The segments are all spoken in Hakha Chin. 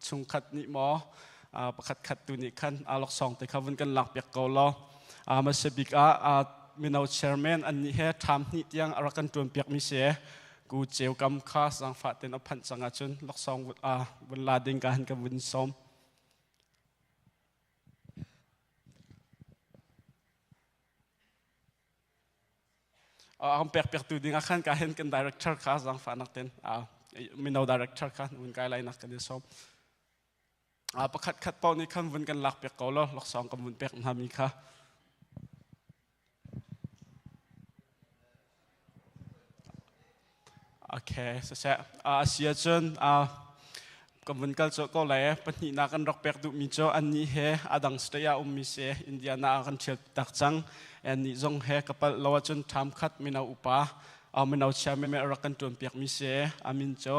Chungkhat nih maw pakhat khat tu nih khan laksawng te kha vun kan lak piak ko law. Hmasa bik ah mino chairman an nih he ṭham hnih tiang a rak kan ṭuan piak mi si. Ku ceu kam kha zangfah ten a phanh cang ahcun laksawng vun la ding ka han ka vun sawm. An pek piaktu ding ah khan ka hin kan director kha zangfahnak ten mino director kha vun kai lai nak kan i sawm. Pakhat khat paoh nih khan vun kan lak piak ko law laksawng kan vun pek hna mi kha. Okay, siseh. A si ahcun kan vun kal colh ko lai. Pahnihnak kan rak pek duhmi cu annih he a dang state ah ummi si Indiana ah kan ṭhial tak cang. Annih zong he ka palh lo ahcun ṭham khat mino upa mino chia me rak kan ṭuan piakmi si. A min cu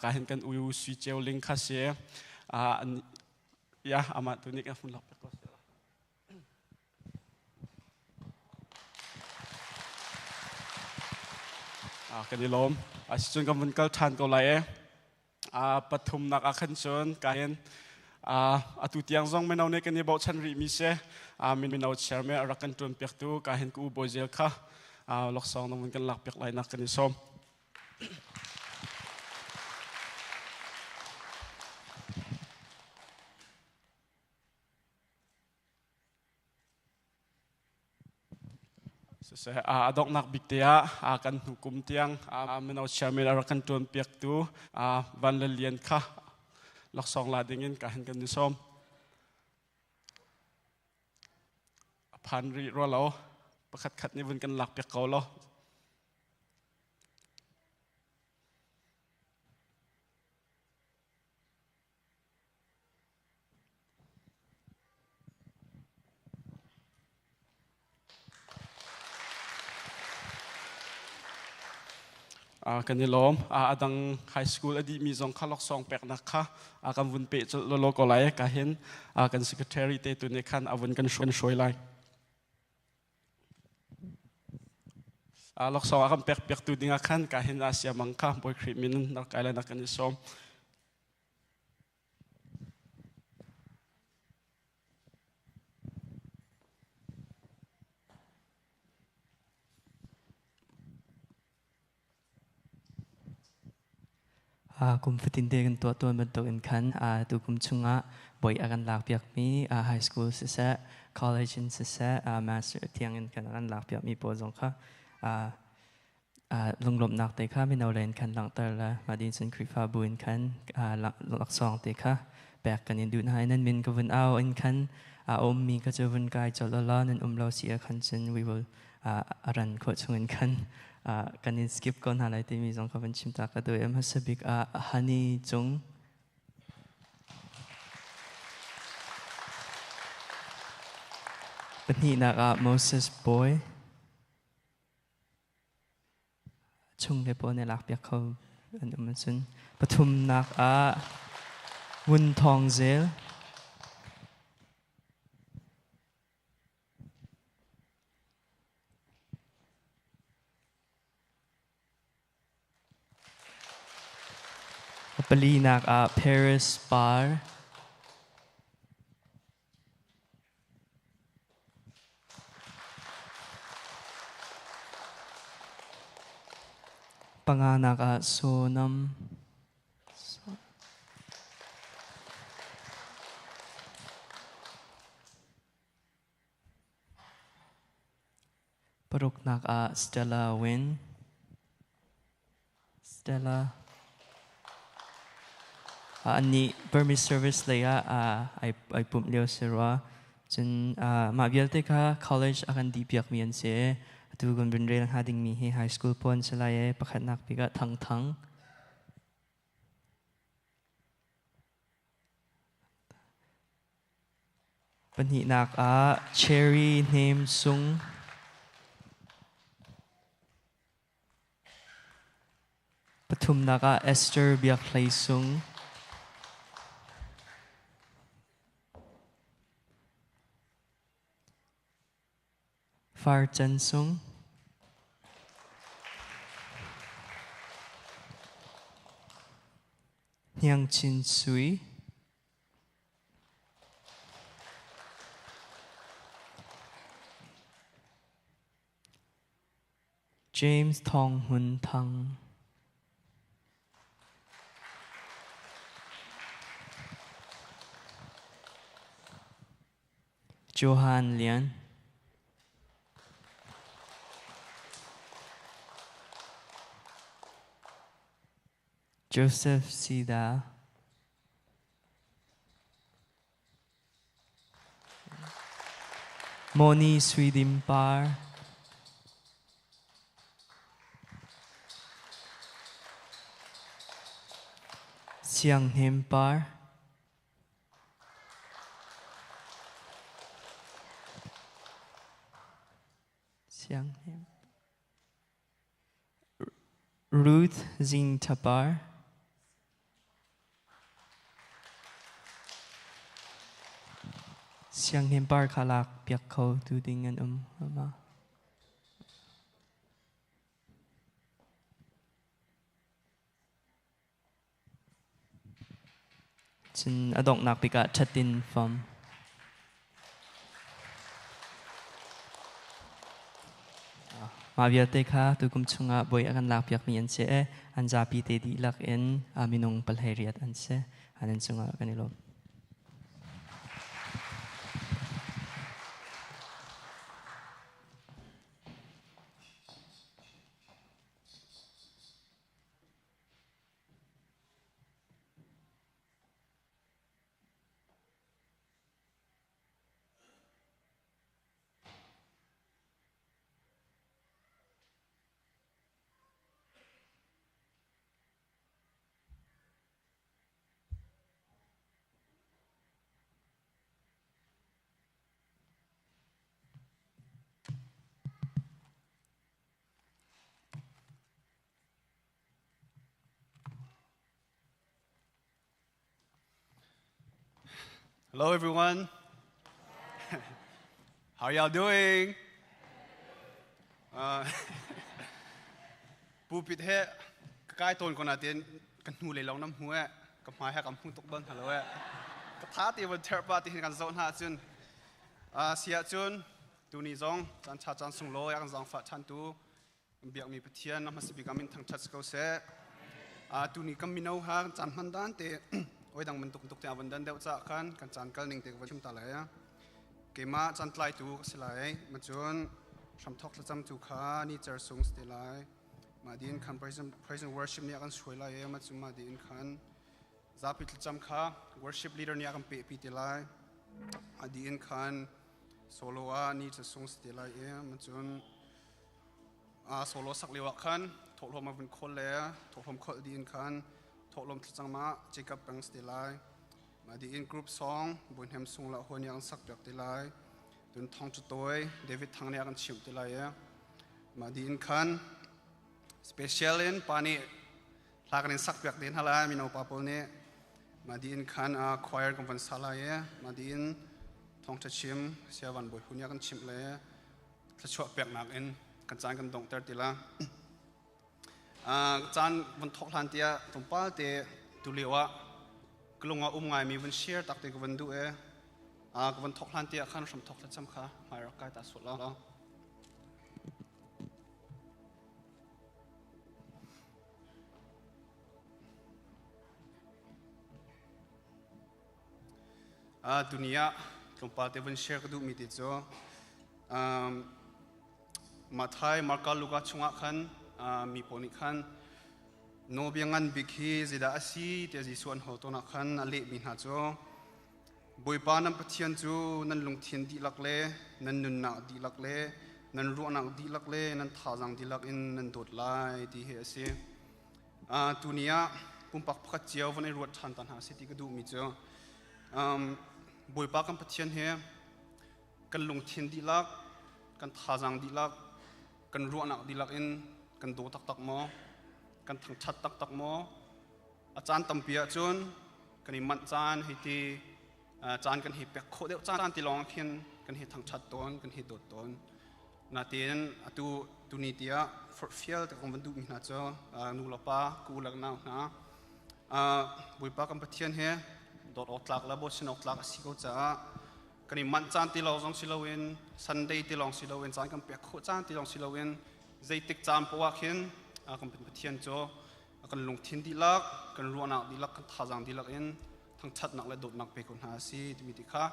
ka hin kan uyu Sui Ceu Ling kha si. Ya, amah tu nih kan hun lak piak ko. Kan i lawm. Asicun kan vun kal ṭhan ko lai e. Pathumnak ah khan cun kahin atu tiang zong mino nih kan i bochan rihmi si. Mino chairman a rak kan ṭuan piaktu kahin ka u Bawi Zel kha laksawng na vun kan lak piak lai nak kan i sawm. Siseh, a donghnak bik te ah kan hnu kum tiang mino chairman a rak kan ṭuan piaktu Van Le Lian kha laksawng la dingin ka han kan i sawm. A phan rih rua lo, pakhat khat nih vun kan lak piak ko lo. Kan i lawm. A dang high school a dihmi zong kha laksawng peknak kha kan vun peh colh lawlaw ko lai. Ka hin kan secretary te tu nih khan a vun kan hruai lai. Laksawng a kan pek piaktu dingah khan ka hin Asia mang kha Bawi Khrih min in rak kai lai nak kan i sawm. Kum fatin te kan tuah tawn bantuk in khan tukum chungah boi a kan lakpiakmi high school siseh, college in siseh, master tiang in kan kan lakpiakmi pawl zong kha lunglawmhnak te kha mino lei in khan langhter le mah din cun Khrihfabu in khan laksawng te kha pek kan in duh hna i nan min ka vun au in khan a ummi kha cu vun kai colh law nan um lo si ah khan cun we will a ran khawh chung in khan kan in skip ko hna lai timi zong kha van chim ta ka duh. Hmasa bik ah Hani Cung. Pahnihnak ah Moses Boy. Chung le pawl nih lakpiak kho an um ahcun. Pathumnak ah Ngun Thawng Zel. Palinak ah Paris Par. Panganak ah Sonam. Paruknak ah Stella Win. Stella. Annih Burmese service lei ah ai pumh lio si rua. Cun mah vialte kha college a kan dih piakmi an si. Atu kan vun rel hnga dingmi hi high school pawl an si lai i pakhatnak bik ah Thang Thang. Pahnihnak ah Cherry Hnem Sung. Pathumnak ah Esther Biak Hlei Sung. Far Chan Sung. Hniang Chin Sui. James Thawng Hmun Thang. Johan Lian. Joseph Sida. Moni Suidim Par. Siang Hnem Par. Siang Hnem. Ruth Zing Tapar. Siang Par kha lak piak kho tu ding an um ma. Cun a donghnak bik ah ṭhatin fam. Mah vialte kha tukum chungah bawi a kan lakpiakmi an si i an zapi te dihlak in minung 18 an si. An cungah kan i lawm. Hello, everyone. How are y'all doing? Pulpit he ka kai tawn ko natin kan hnu lei lawng nam hmu eh ka hmai he kam hmu tuk ban halo eh ka tha ti van ther pa ti hin kan zoh hna cun sia cun tuni zong caan cha caan sunglawi a kan zaangfah ṭhan tu biakmi Pathian a hmasa bik ah min thangṭhat si ko seh. Tuni kan mino ha kan caan hman dan te oi dang bantuk tuk te avan dan deuh ca khan kan caan kal ning te ka van chim ta lai. Keimah caan tlai tu ka si lai. Ma cun hramthok thlacam tu kha ni cer sung si te lai. Ma din khan praise and worship nih a kan suai lai. Ma cu ma din khan zapi thlacam kha worship leader nih a kan pe pi te lai. A din khan solo ah ni cer sung si te lai. Ma cun Solo sak lio ah khan thawhlawm a vun khawl le thawhlawm kholh dih in khan thawhlawm thlacang ma Jacob peng si te lai. Mah dih in group song Bawi Sung la huan nih an sak piak te lai. Tun thong cu tawi David Thang nih a kan chimh te lai i mah dih in khan special in pa nih hla kan in sak piak te hna lai mino pa pawl nih mah dih in khan choir kan van sa lai i mah dih in thawngṭha chim Siavan Bawi Hu nih a kan chimh le thluachuah peknak in kan caan kan donghter ti la. Caan vun thok hlan tiah tlawmpal te tulio ah ka lung ah um ngaimi vun share tak te ka vun duh e. Ka vun thok hlan tiah khan hram thok thlacam kha hmai rak kai ta sual la. Tuni ah tlawmpal te vun share ka duhmi te cu Mathai, Marka, Luka chungah khan mi pawl nih khan nawlbia ngan bik hi zeidah a si tiah Jesuh an hal tawn ah khan a lehmi hna cu Bawipa nan Pathian cu nan lungthin dihlak le nan nunnak dihlak le nan ruahnak dihlak le nan thazaang dihlak in nan dawt lai ti hi a si. Tuni ah pumpak pakhat cio van i ruat ṭhan ta hna sih ti ka duhmi cu Bawipa kan Pathian he kan lungthin dihlak, kan thazaang dihlak, kan ruahnak dihlak in kan daw taktak maw? Kan thangṭhat taktak maw? A caan tampi ahcun kan i manh caan hei ti caan kan hei pek khawh deuh caan ti lawng khin kan hei thangṭhat tawn, kan hei dawt tawn. Natin atu tuni tiah forhfial te kong van duhmi hna cu nu le pa, ku le nau hna. Bawipa kan Pathian he dawt awk tlak le bochan awk tlak a si ko caah kan i manh caan ti lawng zong si loin Sunday ti lawng si loin caan kan pek khawh caan ti lawng si loin zeitik caan poah ah khin kan Pathian cu kan lungthin dihlak kan ruahnak dihlak kan thazaang dihlak in thangṭhatnak le dawtnak pe ko hna a si timi ti kha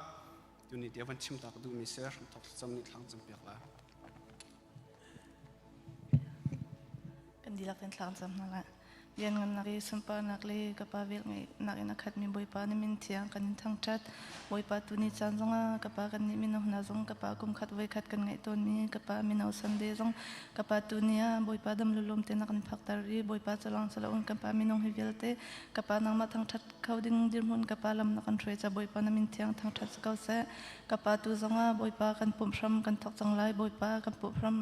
tuni ti van chim ta ka duhmi si hramthok thlacam nih thlang cam piak la. Kan dihlak in thlang cam hna lai. Lianngannak i sunparnak le ka Pa velngeihnak in a khatmi Bawipa na min thiang kan in thangṭhat. Bawipa tuni caan zongah ka Pa kannih mino hna zong ka Pa kum khat voikhat kan ngaih tawnmi ka Pa mino Sunday zong ka Pa tuni ah Bawipa dam lulum te na kan phakter i Bawipa calang saloin kan Pa minung hi vialte ka Pa nangmah thangṭhat kho ding dirhmun ka Pa lam na kan hruai ca Bawipa na min thiang thangṭhat si ko seh. Ka Pa tu zongah Bawipa kan pumh hram kan thawk cang lai Bawipa kan pumh hram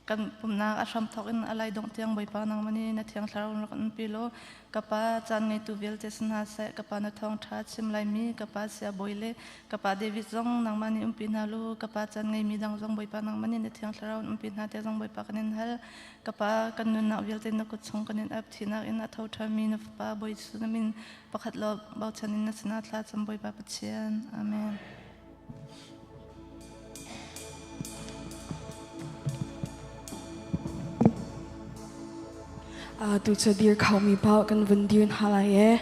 kan pumnak a hramthawk in a lai dongh tiang Bawipa nangmah nih na thiang thlarau rak in pe law ka pa caan ngeitu vialte si hna seh ka pa na thawngṭha chim laimi ka pa sia bawi le ka pa David zong nangmah nih umpi hna lu ka pa caan ngeimi dang zong Bawipa nangmah nih na thiang thlarau in umpi hna te zong Bawipa kan in hal ka pa kan nunnak vialte na kut chung kan in ap thinak in a tho ṭhami na fapa Bawi Jesuh na min pakhat lo bochan in na sinah thla cam Bawipa Pathian amen. Tu cu dir khomi paoh kan vun dir hna lai e.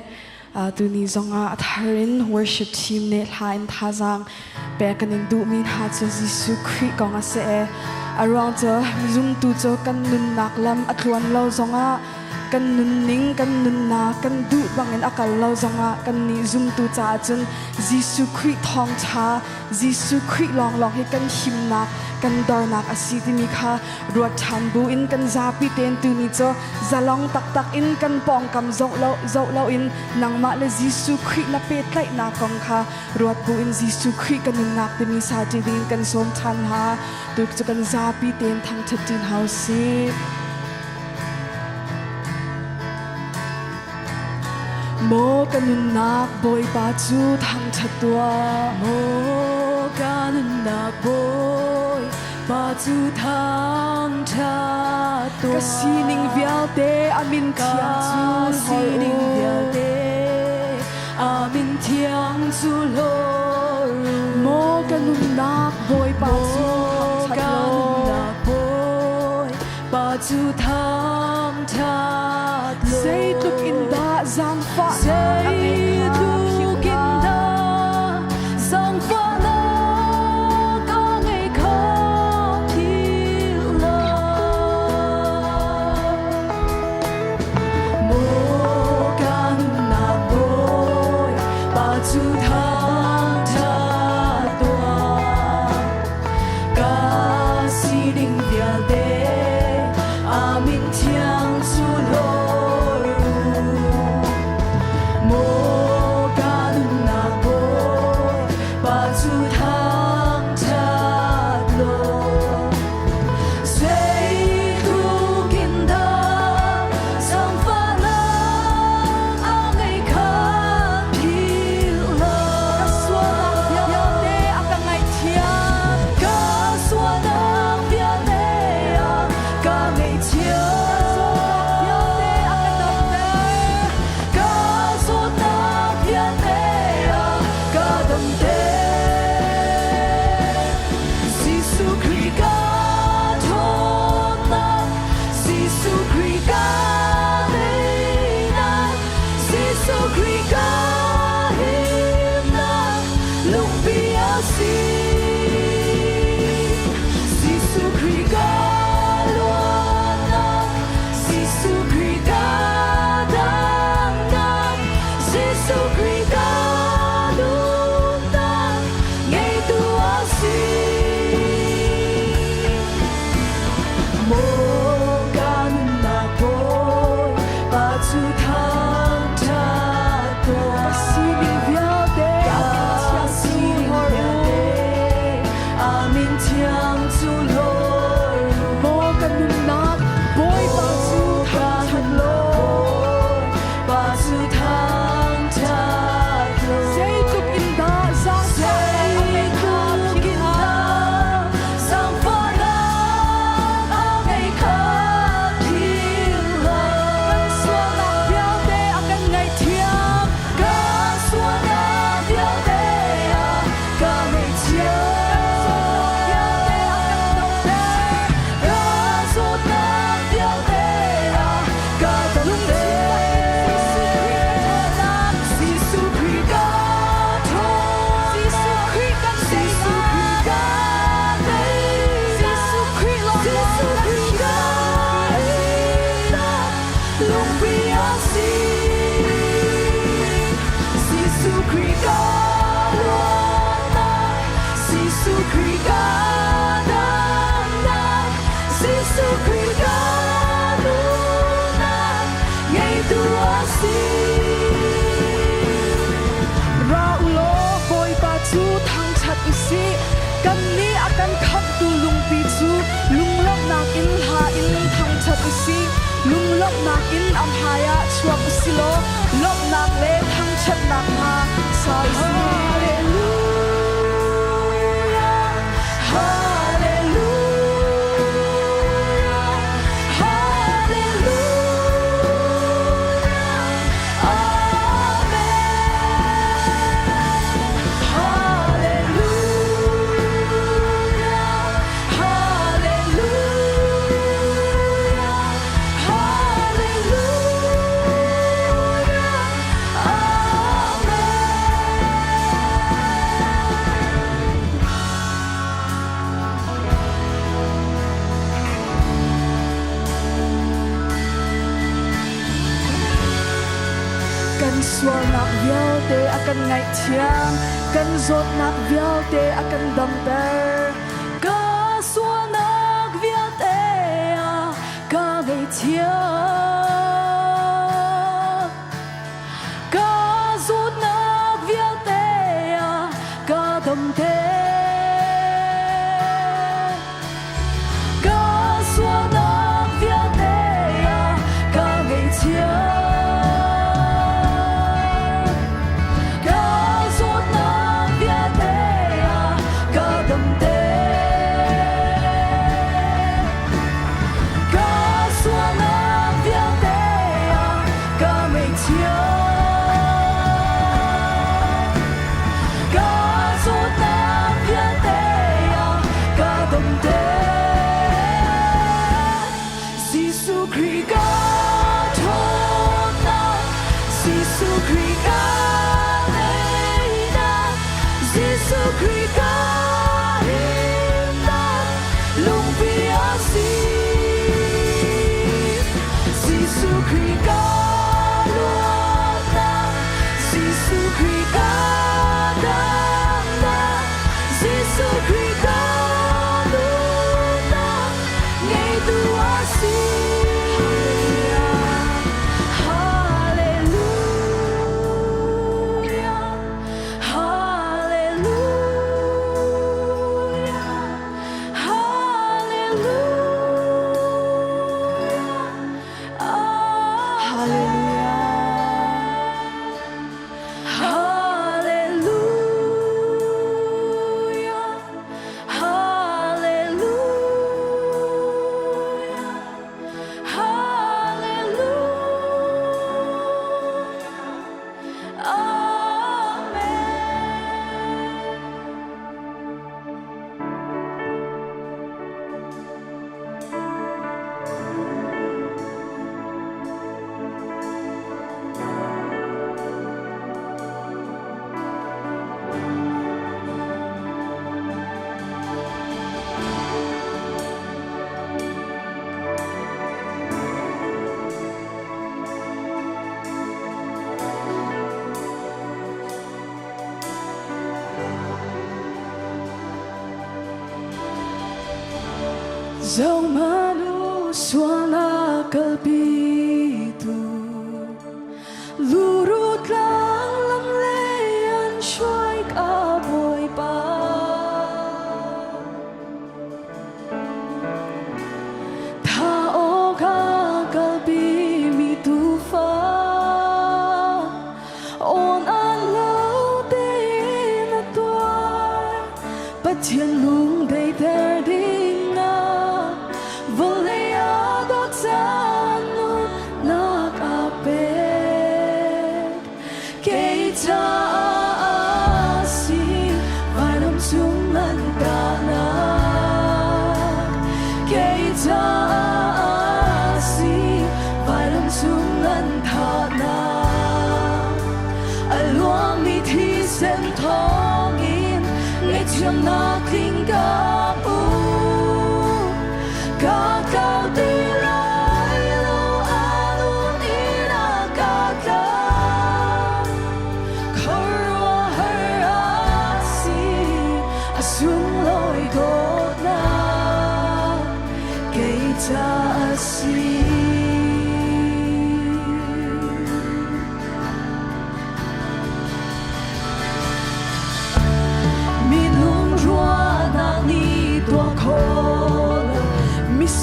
Tuni zongah a thar in worship team nih hla in thazaang pek kan in duhmi hna cu Jesuh Khrih kong a si e. A ruang cu zumtu cu kan nunnak lam a tluan lo zongah kan nunning kan nunnak kan duh bangin a kal lo zongah kan nih zumtu caah cun Jesuh Khrih thawngṭha Jesuh Khrih lawnglawng hi kan himnak kan dornak a si timi kha ruat ṭhan bu in kan zapi tein tuni cu zalong taktak in kan pawngkam zoh lo zoh loin nangmah le Jesuh Khrih na pehtlaihnak kong kha ruat bu in Jesuh Khrih kan nunnak timi sa ṭi dingin kan sawm ṭhan hna tu cu kan zapi tein thangṭhat ṭin hau sih. Maw ka nunnak Bawipa cu thangṭhat tuah. Maw ka nunnak Bawipa cu thangṭhat tuah. Ka sining vialte a min thiang cu Ka sining vialte a min thiang cu hlawr u. Maw ka nunnak Bawipa cu Maw thangṭhat ka law. nunnak Bawipa cu thangṭhat law. Zeitluk in dah zaangfahnak a ngeih kha Zeitluk in dah zaangfahnak a ngeih kha philh hlah. Maw ka nunnak Bawipa cu thangṭhat tuah. Ka sining vialte a min thiang cu hlawr u. Maw ka nunnak Bawipa cu thangṭhat law. Zeitluk in dah zaangfahnak a ngeih kha philh hlah. Ka sualnak vialte a ka ngaihthiam. Ka sualnak vialte a ka ngaihthiam. Ka zawtnak vialte a ka damter. Ka zawtnak vialte a ka damter. Jesuh Khrih ka ṭhawnnak, Jesuh Khrih ka teinak, Jesuh Khrih ka himnak, lungpi a si. Jesuh Khrih ka luatnak, Jesuh Khrih ka damnak, Jesuh Khrih ka nunnak, ngeitu a si. Maw ka nunnak Bawipa cu thangṭhat tuah. Ka sining vialte a min Ka thiang cu sining hlawr u. vialte a min thiang cu hlawr u. Maw ka nunnak Bawipa cu Maw ka thangṭhat nunnak law. Bawipa cu thangṭhat law. Zeitluk in dah zaangfahnak a ngeih kha Zeitluk philh in hlah. dah zaangfahnak a ngeih kha philh Kan hlah. sualnak vialte a kan ngaihthiam. Khrih ka luatnak, Jesuh Khrih ka damnak, Jesuh Khrih ka nunnak ngeitu a si. Ra u law Bawipa cu thangṭhat u sih. Kannih a kan khamhtu lungpi cu lunglawmhnak in hla in thangṭhat u sih. Lunglawmhnak in a hmaiah chuak u si law lawmhnak le thangṭhatnak hna sa u sih. Hallelujah, Hallelujah, Hallelujah, Amen. Hallelujah, Hallelujah, Hallelujah, Amen. Kan sualnak vialte a kan ngaihthiam, kan zawtnak vialte a kan damter. Ka sualnak vialte a ka ngaihthiam. Ka zawtnak vialte a ka damter. Ka sualnak vialte a ka ngaihthiam. Ka zawtnak vialte a ka damter. Ka sualnak vialte a ka ngaihthiam. Ka zawtnak vialte a ka damter. Jesuh Khrih ka ṭhawnnak, Jesuh Khrih ka teinak, Jesuh Khrih ka himnak, lungpi a si. Jesuh Khrih ka luatnak, Jesuh Khrih ka damnak, Jesuh Khrih ka nunnak, ngeitu a si. Hallelujah, Hallelujah, Hallelujah, Hallelujah. Hallelujah, Hallelujah, Hallelujah, Amen. Zohmanh u sualnak kalpitu luru tlang lam lei an hruai ka Bawipa. Tha awk a kalpimi tuufa awn an lo tein a tuar. Pathian lung deiter dingah vawlei ah dawtcaan nunnak a pek. Kei caah a si vailam cung an tahnak. Kei caah a si vailam cung an thahnak. A luangmi thisen thawngin ngaihthiamnak tling ka hmu. Ka tlau ti lai lo a nun in a ka tlau.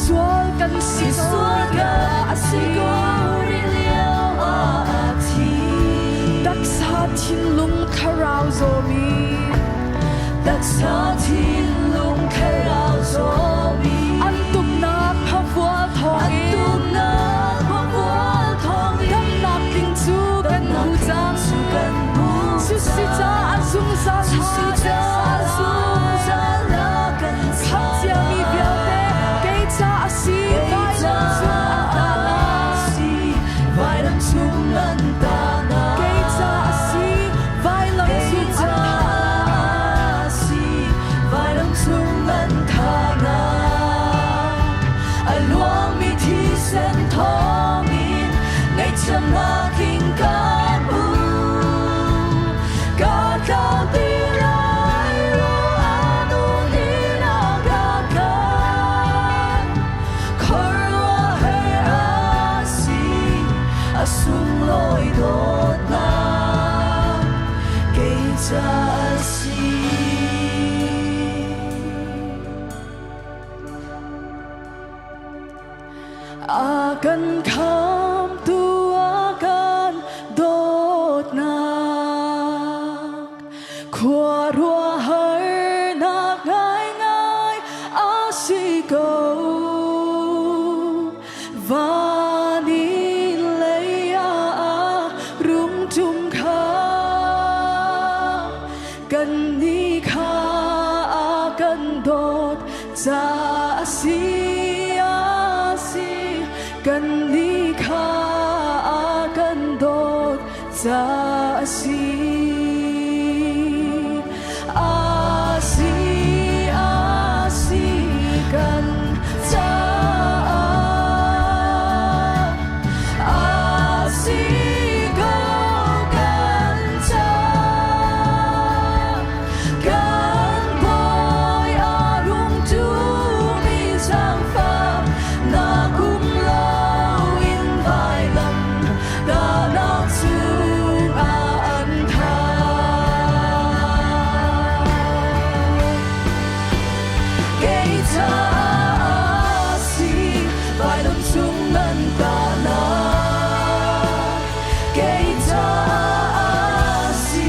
Misual kan si Misual kan si ko rih lio ah a thi. Taksa thinlung thlarau zawmi. Taksa thinlung thlarau zawmi. An tuknak phavual thawngin. An tuknak phavual thawngin. Damnak tling cu kan hmu cang. Kan hmu Cu si caah zungzal Cu si caah zungzal na kan Khamh ciami vialte kei ca a si vailam cung an tahnak. Vailam cung an tahnak. Kei ca a si vailam cung an thahnak. Si vailam cung an thahnak. A luangmi thisen thawngin ngaihthiamnak in ka hmu. Ka tlau ti lai lo anu in a ka khan. Khuaruahhar a si, a sunglawi dawtnak kei ca a si. A kan khamtu a kan dawtnak khuaruahharnak ngaingai a si ko. Van in lei ah rung ṭum kha kannih kha a kan dawt ca a si a si kannih kha a kan dawt ca a si a si a si kan caah a si ko kan caah kan Bawi a rung ṭumi zaangfah nak um loin vailam tahnak cungah an thah. Kei caah si vailam cung nan tahnak. Kei caah si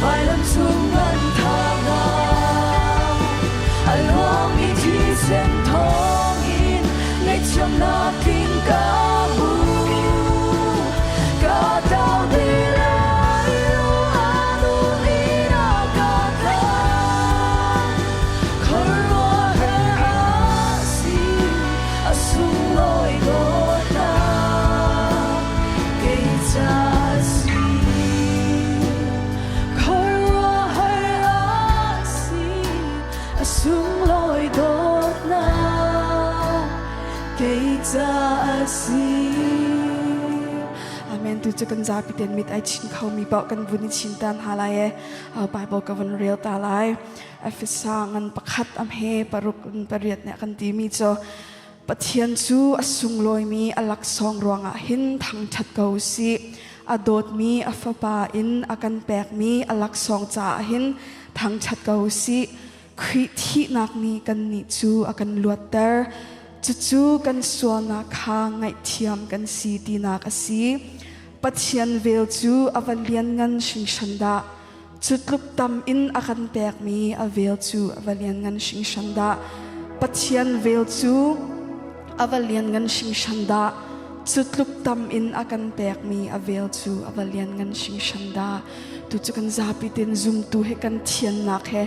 vailam cung nan thahnak. A luangmi thisen thawngin ngaihthiamnak tling ka hmu. Ka tlau ti lai lo anu in a ka tlang. Khuaruahhar a si, a sunglawi dawtnak kei ca a si. Khuaruahhar a si, a sunglawi dawtnak kei ca a si. Amen. Tu cu kan zapi ten mit ai chin kho mi paoh kan vun i chin tan ha lai e. Bible ka vun rel ta lai. Efesa ngan pakhat am he paruk in pariat nih a kan timi cu Pathian cu a sunglawimi a laksawng ruangah hin thangṭhat ko u sih. A dawtmi a fapa in a kan pekmi a laksawng caah hin thangṭhat ko u sih. Khrih thihnak nih kannih cu a kan luatter. Cucu kan sualnak kha ngaihthiam kan si tinak a si. Pathian vel cu a va lianngan hringhran dah! Cu tluk tam in a kan pekmi a vel cu a va lianngan hringhran dah! Pathian vel cu a va lianngan hringhran dah! Cu tluk tam in a kan pekmi a vel cu a va lianngan hringhran dah! Tu cu kan zapi ten zumtu he kan thiannak he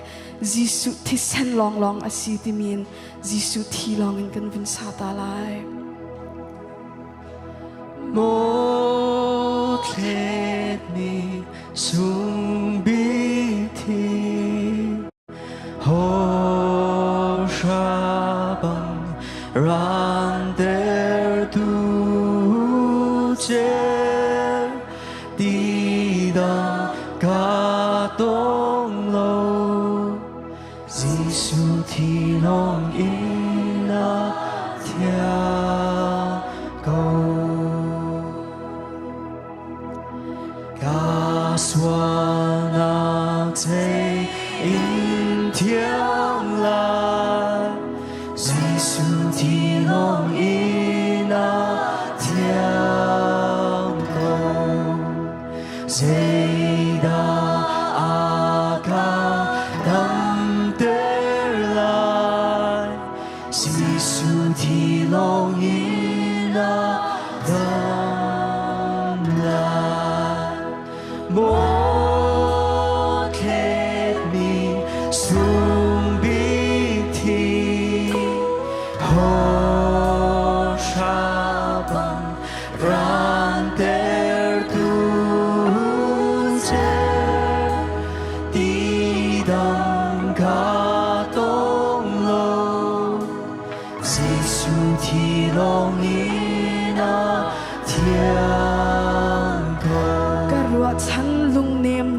Jesuh thisen lawnglawng a si timi in Jesuh thi lawngin kan vun sa ta lai. Maw thletmi sung thi hawhra bang rantertu ceu ti dang ka tong lo Jesuh thi lawng in na thiang ko. Ka sualnak thei in thiang lai, Jesuh thi lawng.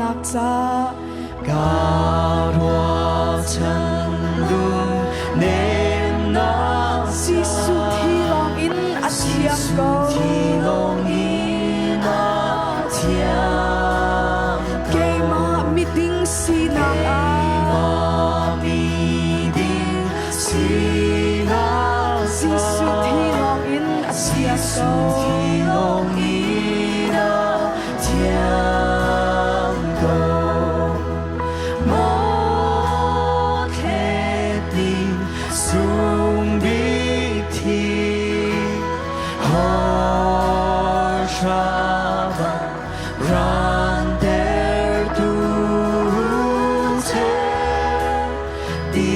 Nemnak ca Ka ruahchan lung nemnak Jesuh thi lawng in a thiang ko. Jesuh thi lawng in a thiang ko. Keimah miding sinak ah Keimah miding sinak Jesuh thi lawng in a thiang ko. Jesuh thi lawng in a thiang ko. Maw thlet sung bik thi hor hraba ran ter tu che ti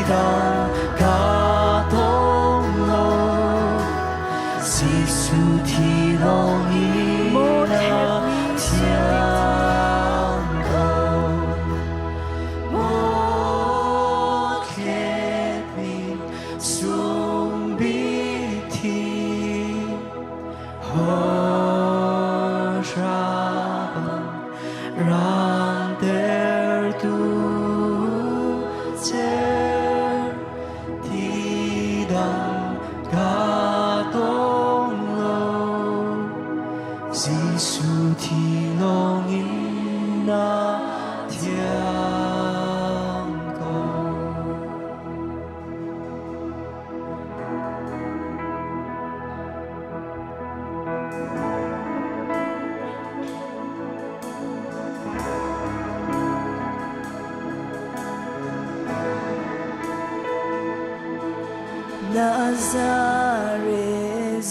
dang ka tong lo Jesuh thi lawng in a thiang ko. Maw thletmi sung bik thi hor hraba ran ter tu cer ti dang ka tong lo Jesuh thi lawng in a thiang ko. Nazareth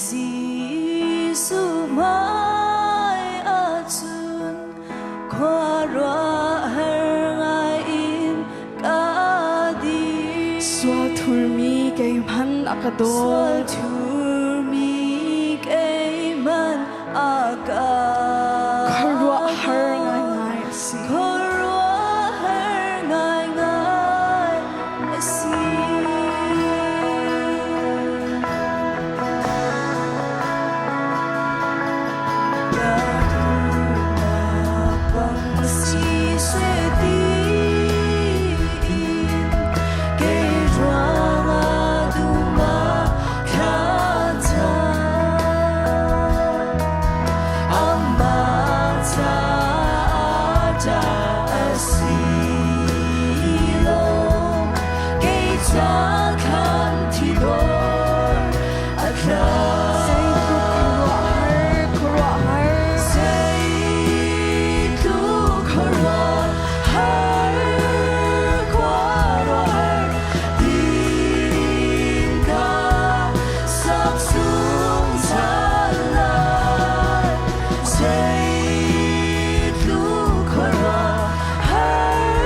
Jesuh hmai ahcun khuaruahhar ngai in ka dir. Sual thurmi keihman a ka dawt. Sual thurmi keihman a ka Khuaruahhar ngaingai a si. Khuaruahhar ngaingai a si. Zeitluk khuaruahhar, khuaruahhar. Zeitluk khuaruahhar, khuaruahhar, din ka sak zungzal lai. Zeitluk khuaruahhar.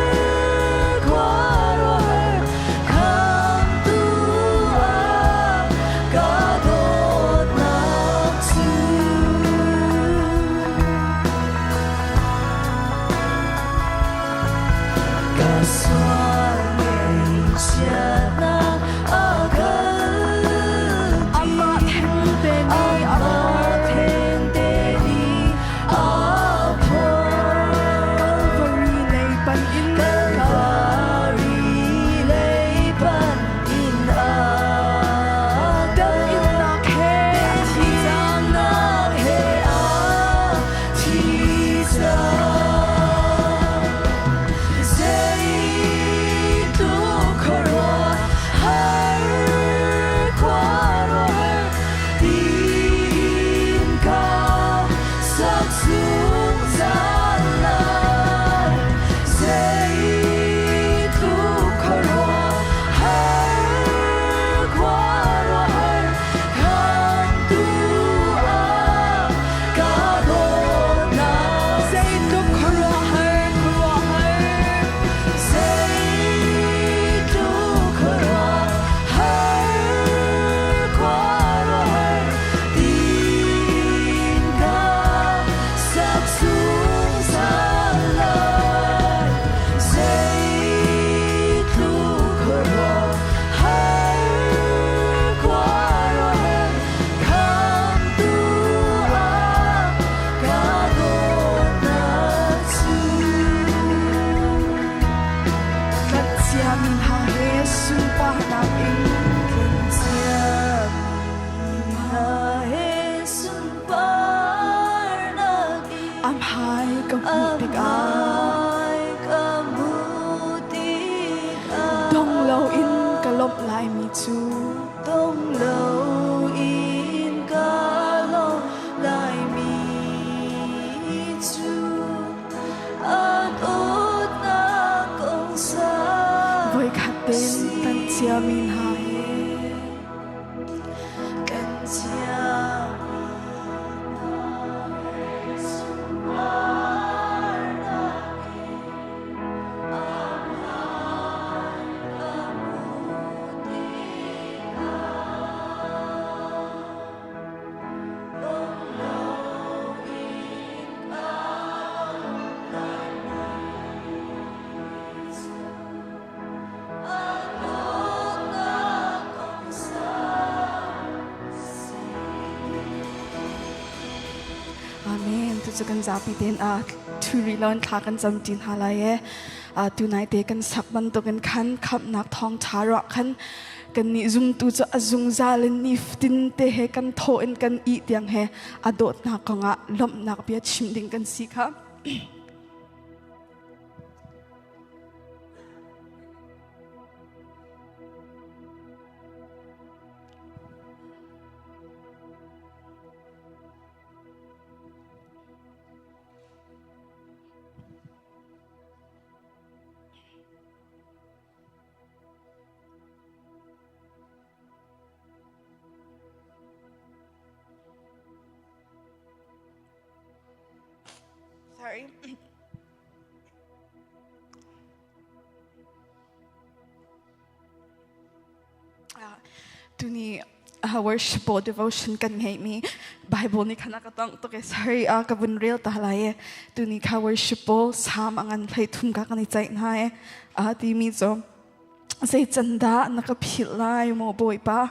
lai mi cu Dong loin ka lawm lai mi cu a dawtnak kong sa Voikhat ten kan cia mi hna he Kan cia mi hna he sunparnak in a hmai ka hmuh tikah dong loin ka lawm lai mi cu a dawtnak kong sa si. Amen. Tucu kan zapi ten a thuri lon thla kan cam tin ha lai e. Tunai te kan sak bantukin khan khamnak thawng tha ruah khan kan nih zumtu cu a zungzal in niftin te he kan thaw in kan i tiang he a dawtnak kongah lawmhnak bia chim ding kan si kha. Sorry. Tuni worship devotion kan ngeihmi Bible nih khan a ka tongh tuk i sorry ka vun rel ta lai i tuni kha worship Psalm a ngan hlei thum ka kan i ceih hna i timi cu zei can dah na ka philh lai maw Bawipa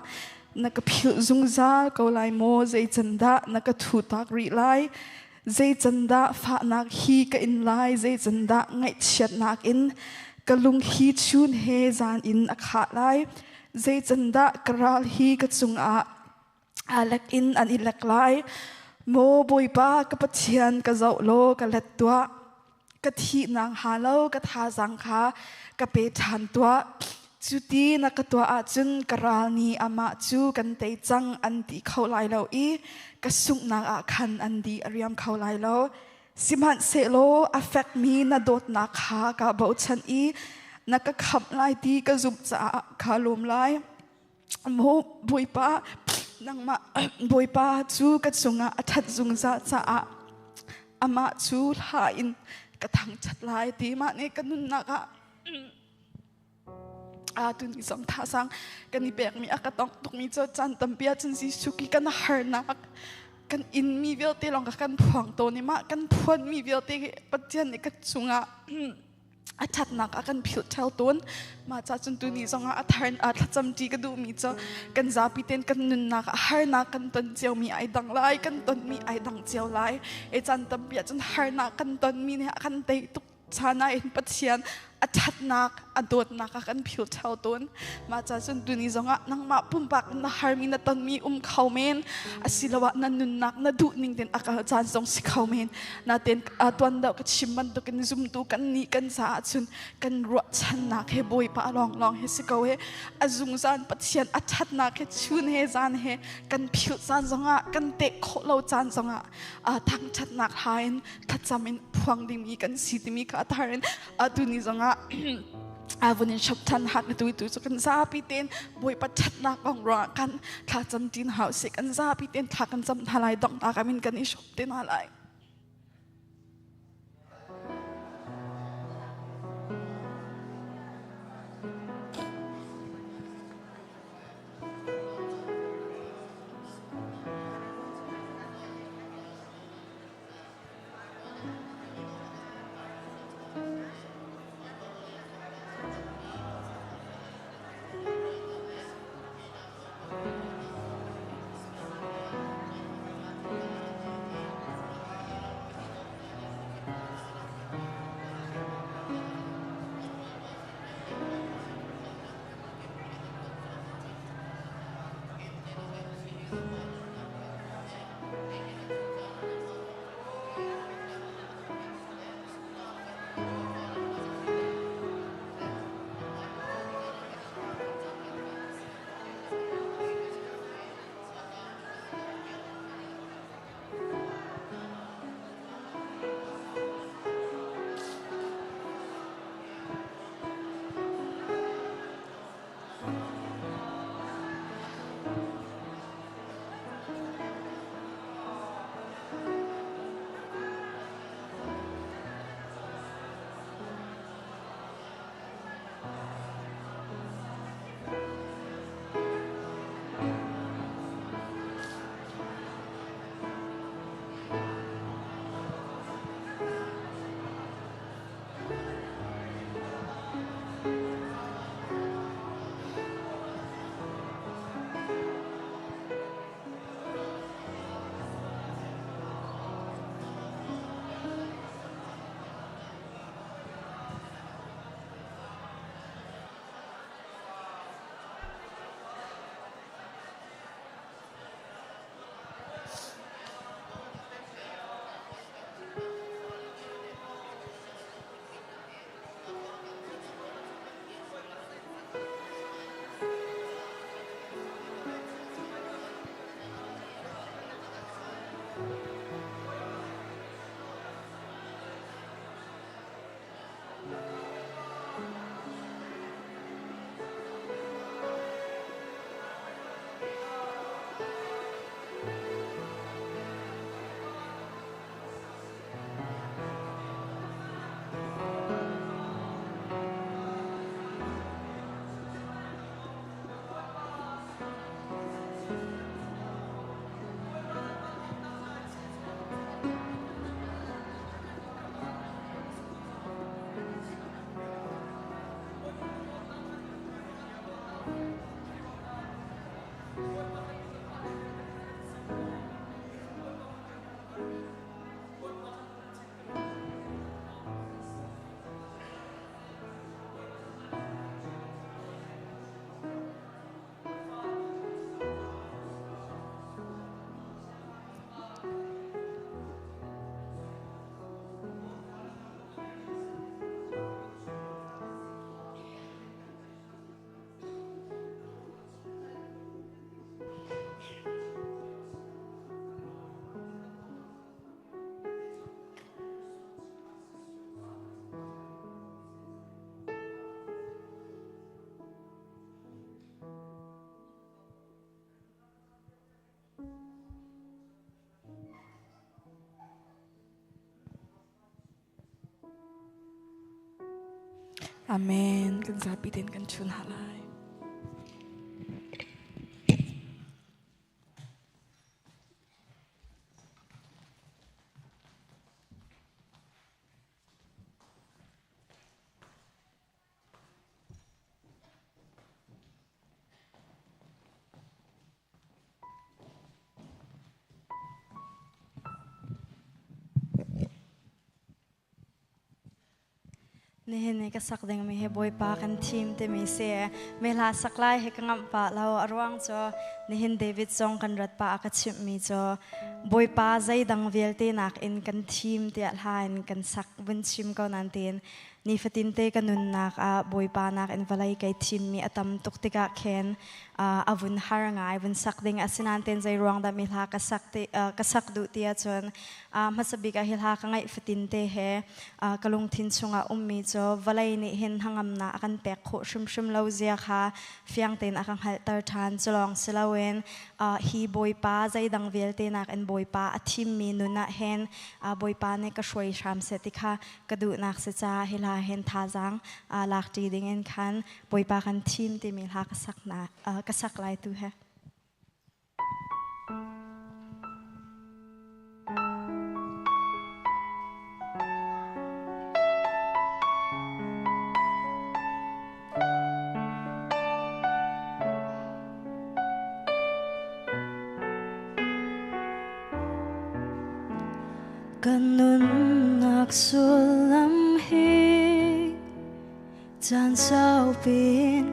na ka philh zungzal ko lai maw zei can dah na ka thu tak rih lai zei can dah fahnak hi ka in lai zei can dah ngaihchiatnak in ka lung hi chun he zan in a khah lai zei can dah ka ral hi ka cungah aa lek in an i lek lai maw Bawipa ka Pathian ka zoh law ka let tuah ka thihnak hnga lo ka thazang kha ka pe ṭhan tuah. Cu ti na ka tuah ahcun ka ral nih amah cu kan tei cang an ti kho lai lo i ka sunghnak ah khan an di a riam kho lai lo. Sihmanhsehlaw a fekmi na dawtnak kha kaa bochan i na ka khamh lai ti ka zumh caah kaa lawm lai. Maw Bawipa, nangmah Bawipa cu ka cungah a ṭhat zungzal caah amah cu hla in ka thangṭhat lai ti mah nih ka nunnak ah tuni zong thazang kan i pekmi a ka tongh tukmi cu caan tampi ahcun Jesuh ki kan harnak kan inmi vialte lawng ka kan phuang tawn i mah kan phuanmi vialte hi Pathian nih ka cungah a ṭhatnak a kan philh ṭheo tawn. Mah ca cun tuni zongah a thar a thlacam ṭi ka duhmi cu kan zapi tein kan nunnak ah harnak kan ton ciomi ai dang lai, kan tonmi ai dang cio lai. E caan tampi ahcun harnak kan tonmi nih a kan tei tuk caan ah in Pathian a ṭhatnak, a dawtnak a kan philh ṭheo tawn. Mah ca cun tuni zongah nangmah pumpak na harmi na tonmi um kho men, asiloah na nunnak na duh ning tein a kal caan zong si kho men. Natein tuan deuh ka chim bantukin zumtu kan nih kan caah cun kan ruahchannak he Bawipa lawnglawng hi si ko he a zungzal Pathian a ṭhatnak he chun he zan he kan philh caan zongah kan teh khawh lo caan zongah thangṭhatnak hla in thlacam in phuang dingmi kan si timi kha a thar in tuni zongah vun in shop than hat na tu tu cu kan zapi ten Bawipa ṭhatnak kong ruangah kan thla cam tin hau si kan zapi ten thla kan cam hna lai donghnak amin kan i shop te hna lai. Amen. Kan zapi tein kan chun ha lai. Nihin i ka sak dingmi hi Bawipa kan thim timi si. Me hla sak lai hi ka ngamh pah lo. A ruang cu nihin David zong kan rat pah a ka chimhmi cu Bawipa zeidang vialte nakin kan thim tiah hla in kan sak vun chim ko nan tiin nifatin te ka nunnak ah Bawipa nakin vawlei kai thimmi a tam tuk tikah khin a vun har ngai vun sak ding asinain ten zei ruang dah mi hla ka sak ti ka sak duh ti ahcun hmasa bik ah hi hla ka ngaih fatin te he ka lungthin chungah ummi cu vawlei nih hin hnangamnak a kan pek khawh hrimhrim lo zia kha fiang tein a ka hngalhter ṭhan. Cu lawng si loin hi Bawipa zeidang vialte nakin Bawipa a thimmi nun ah hin Bawipa nih ka hruai hram seh ti kha ka duhnak si caah hi hla hin thazaang lakṭi dingin khan Bawipa kan thim timi hla ka sak na ka sak lai tu he. Kan nunnak sullam hi Caan saupi in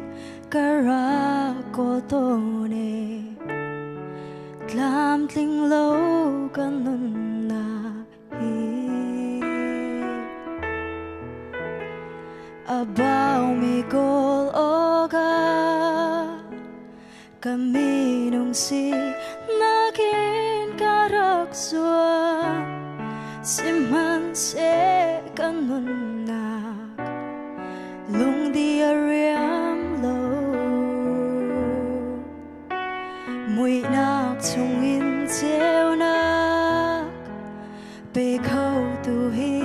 ka rak kawl tawn i tlamtling lo ka nunnak hi a baumi kawl awkah ka minung si nakin ka rak zuam sihmanhseh ka nunnak lungdi a riam lo muihnak chungin ceunak pe kho tu hi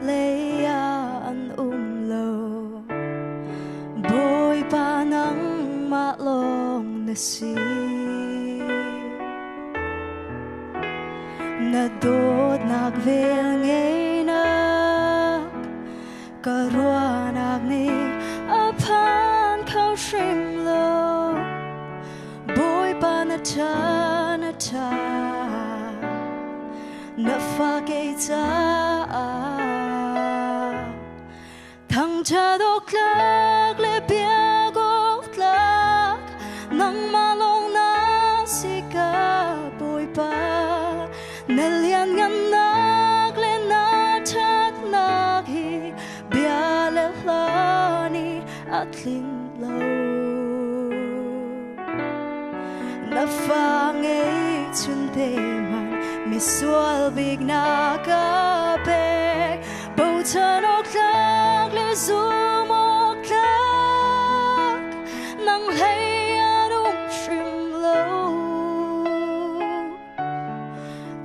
lei ah an um lo Bawipa nangmah lawng na si na dawtnak vel ngeinak ka ruahnak nih a phan kho hrim lo Bawipa na ṭha na ṭha na fa kei caah thangṭhat awk tlak le biak awk tlak nangmah lawng na si ka Bawipa na lianngannak le na ṭhatnak hi bia le hla nih a tlinh lo na fa ngeihchun te hmanh misual bik na ka pek bochan awk tlak le Zum awk tlak nang hlei an um hrim lo.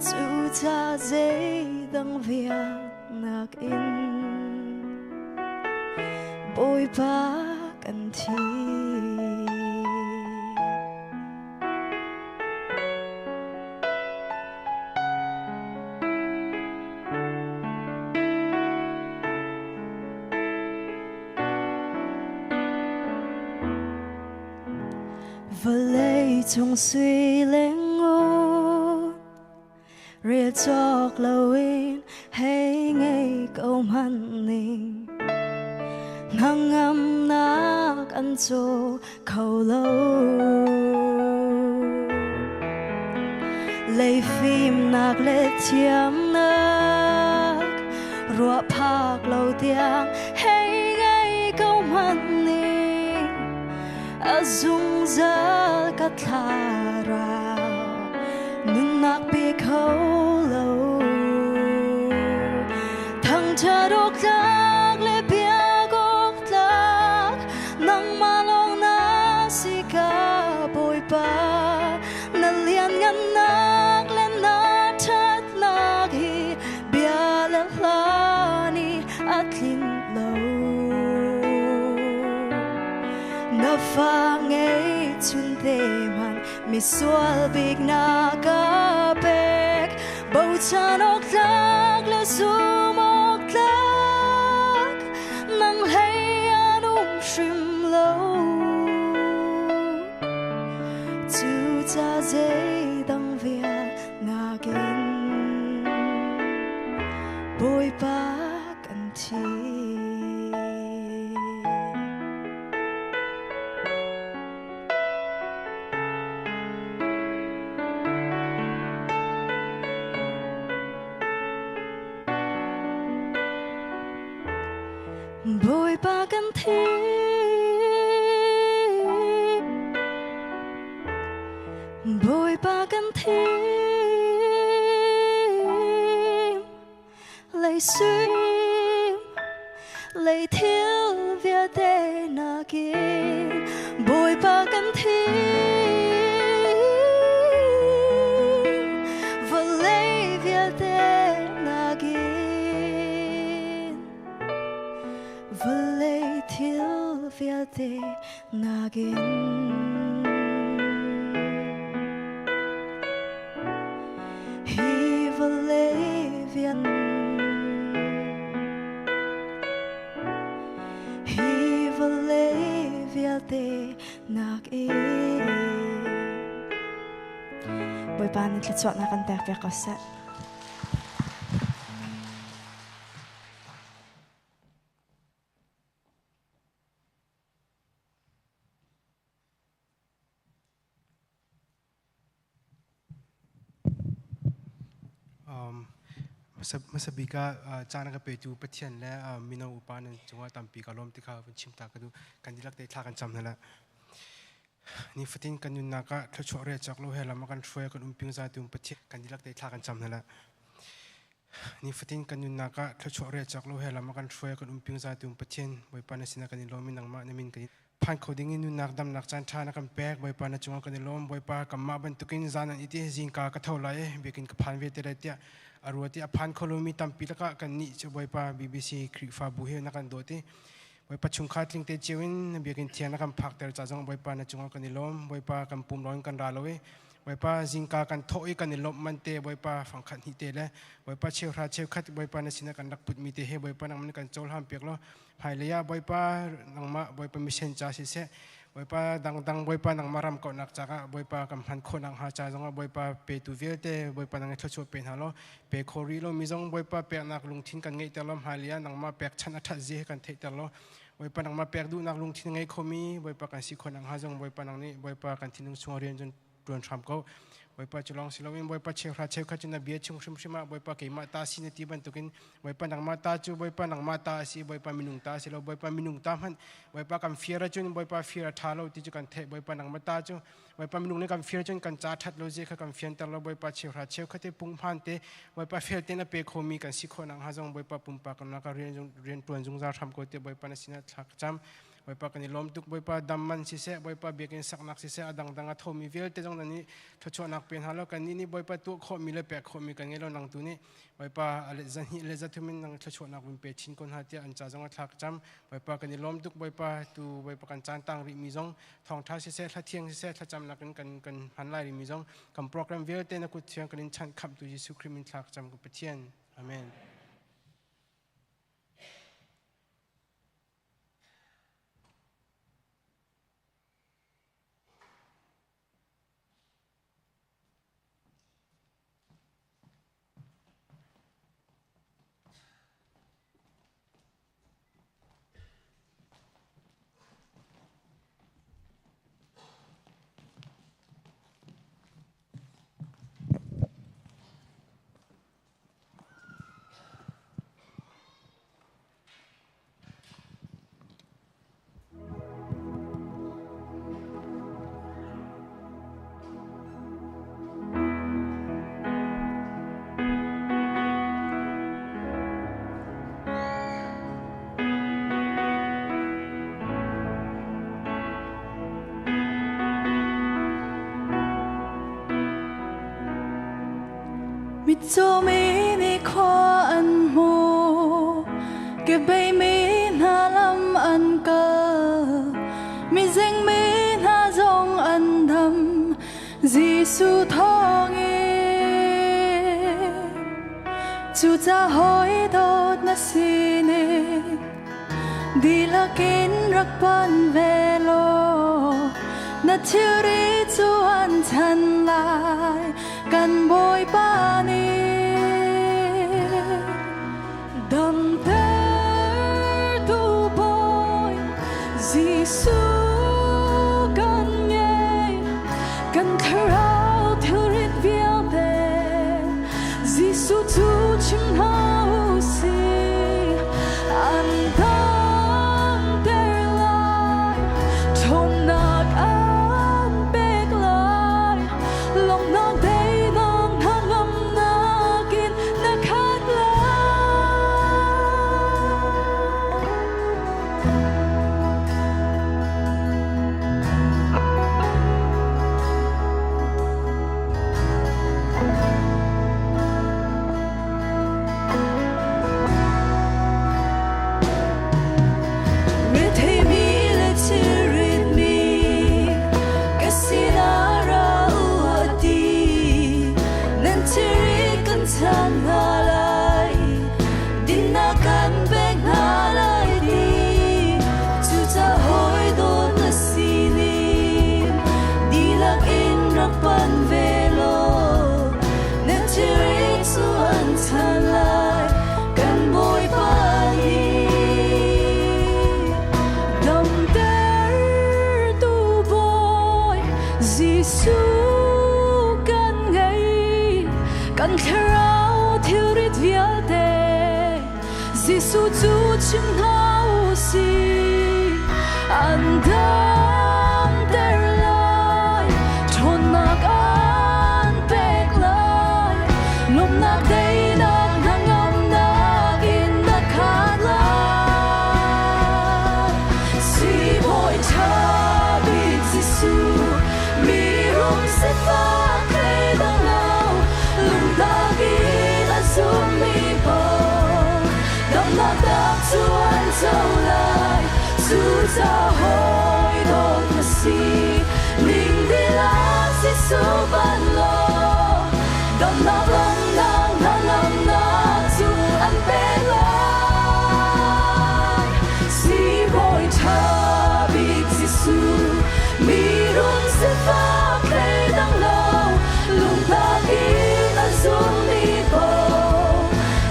Cuca zeidang vial nakin Bawipa kan thi. Vawlei cung sui le ngun rel cawk loin hei ngei ko hmanh ning hnangamnak an caw kho lo. Lei fimnak le thiamnak ruah phak lo tiang hei ngei ko hmanh ning a zungzal ka thlarau nunnak pe kho lo. Thangṭhat awk tlak le biak awk tlak nangmah lawng na si ka Bawipa. Na lianngannak le na ṭhatnak hi bia le hla nih a tlinh lo. Na fa ngei chun te hmanh misual bik na ka pek. Bochan awk tlak le zum awk tlak nang hlei an um hrim lo. Cuca zeidang vial nakin Bawipa kan thi. Bawipa kan thi. Bawipa kan thim. Lei sui lei thil vialte nakin Bawipa kan thim. Vawlei vialte nakin vawlei thil vialte nakin hi vawlei vian hi vawlei vialte nakin Bawipa nih thluachuahnak kan pek piak ko seh. Hmasabik ah caan a ka petu Pathian le mino upa nan cungah tampi ka lawm ti kha vun chim ta ka duh. Kan dihlak te thla kan cam hna la. Nifatin kan nunnak ah thluachuah re cak lo he lam a kan hruai kan umping za tu Pathian kan dihlak te thla kan cam hna la. Nifatin kan nunnak ah thluachuah re cak lo he lam a kan hruai kan umping za tu Pathian Bawipa na sinah kan i lawm i nangmah na min kan phan kho ding in nunnak damnak caan ṭha na kan pek. Bawipa na cungah kan i lawm. Bawipa kanmah bantukin zan an iti zingka ka tho lai i biakinn ka phan ve te lai tiah a ruat i a phan kho lomi tampi lakah kan nih cu Bawipa BBC Khrihfabu he na kan dawt i Bawipa chungkhar tling te cio in biakinn thiang na kan phakter ca zong Bawipa na cungah kan i lawm. Bawipa kan pum lawng in kan ra lo i Bawipa zingka kan thawh i kan i lawmh man te Bawipa fangkhat hnih te le Bawipa cheuhra cheukhat Bawipa na sinah kan rak putmi te he Bawipa nangmah nih kan cohlan piak law hmailei ah Bawipa nangmah Bawipa mission ca siseh Bawipa dangdang Bawipa nangmah ram kauhnak caah Bawipa kan hman khawh nakhnga ca zongah Bawipa petu vialte Bawipa nang i thluachuah pe hna law pe kho rih lomi zong Bawipa peknak lungthin kan ngeihter law hmailei ah nangmah pekchanh a ṭhat zia he kan theihter law Bawipa nangmah pek duhnak lungthin ngei khomi Bawipa kan si khawh nakhnga zong Bawipa nang nih Bawipa kan thinlung chung rian cun ṭuan hram ko. Bawipa cu lawng si loin Bawipa cheuhra cheukhat cu na bia chung hrimhrim ah Bawipa keimah ta si na ti bantukin Bawipa nangmah ta cu Bawipa nangmah ta a si Bawipa minung ta a si lo Bawipa minung ta hmanh Bawipa kan fir ahcun Bawipa fir a ṭha lo ti cu kan theih Bawipa nangmah ta cu Bawipa minung nih kan fir cun kan ca ṭhat lo zia kha kan fianter lo Bawipa cheuhra cheukhat te punghman te Bawipa fel tein a pe khomi kan si khawh nakhnga zong Bawipa pumpak nak rian rian ṭuan zungzal hram ko tiah Bawipa na sinah thla ka cam Bawipa kan i lawm tuk Bawipa dam man siseh Bawipa biakinn saknak siseh a dangdang a thomi vialte zong nan nih thluachuahnak pe hna law kannih nih Bawipa tuah khawhmi le pek khawhmi kan ngei lo nang tu nih Bawipa zahnih le zathum in nang thluachuahnak vun pe chin ko hna tiah an ca zong a thla ka cam Bawipa kan i lawm tuk Bawipa tu Bawipa kan caan tang rihmi zong thawngṭha siseh thlathiang siseh thlacamnak in kan kan hman lai rihmi zong kan program vialte na kut thiang kan in chanh khamhtu Jesuh Khrih min thla ka cam ka Pathian amen. Mitcaw mi nih khua an hmu, kebei mi hna lam an kal, mizeng mi hna zong an dam, Jesuh thawngin. Cucaah hawi dawt na sining dihlak in rak pan ve law na thilri cu an chan lai kan Bawipa nih. Damtertu Bawi Jesuh kan ngei, kan thlarau thilrit vialte Jesuh cu chim hna u sih. An damter lai, ṭhawnnak an pek lai, lawmhnak daihnak hnangamnak in na khat lai. Retheimi le thilritmi ka sinah ra u a ti. Nan thilri kan chan hna lai, dinnak kan pek hna lai ti. Cucaah hawi dawt na sining dihlak in rak pan ve law nan thilri cu an chan lai kan Bawipa nih. Damtertu Bawi Jesuh kan ngei, kan thlarau thilrit vialte Jesuh cu chim hna u sih. An damter lai, ṭhawnnak an pek lai, lawmhnak daihnak hnangamnak in na khat lai. Siibawi ṭha bik Jesuh, mi rum sifak thleidang lo, lungtak in a zummi paoh, damnak tak cu an co lai. Cucaah hawi dawt na si, ning dihlak Jesuh ban law, damnak lawmhnak hnangamnak cu an pek lai. Siibawi ṭha bik Jesuh, mi run sifak thleidang lo, lungtak in a zummi paoh,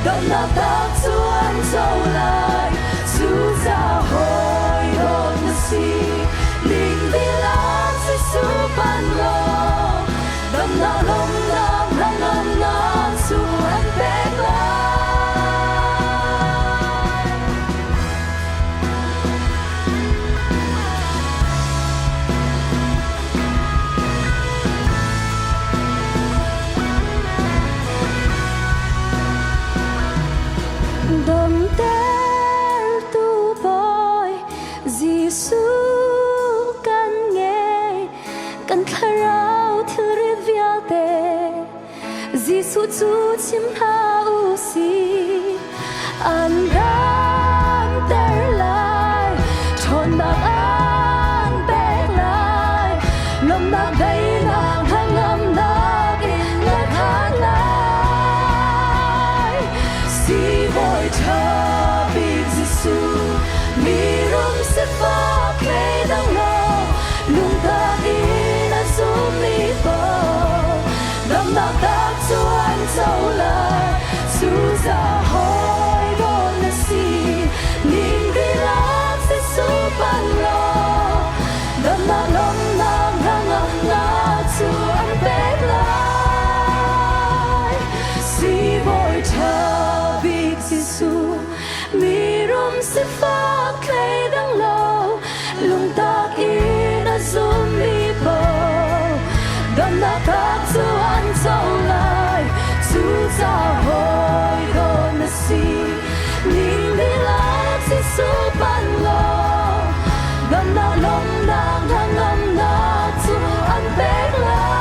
damnak tak cu an co lai. Cucaah hawi dawt na si, ning dihlak Jesuh pan law, damnak Jesuh cu chim hna u sih. An damter lai, ṭhawnnak an pek lai, lawmhnak daihnak hnangamnak in na khat lai. Siibawi ṭha bik Jesuh, mirum sifak thleidang lo, lungtak in a zummi paoh, damnak tak cu an co lai. Cucaah hawi dawt na si, ning dihlak Jesuh pan law, damnak lawmhnak hnangamnak cu an pek lai. Siibawi ṭha bik Jesuh, mirum sifak thleidang lo, lungtak in a zummi paoh, damnak tak cu an co lai. Cucaah hawi dawt na si, ning dihlak Jesuh pan law, damnak lawmhnak hnangamnak cu an pek lai.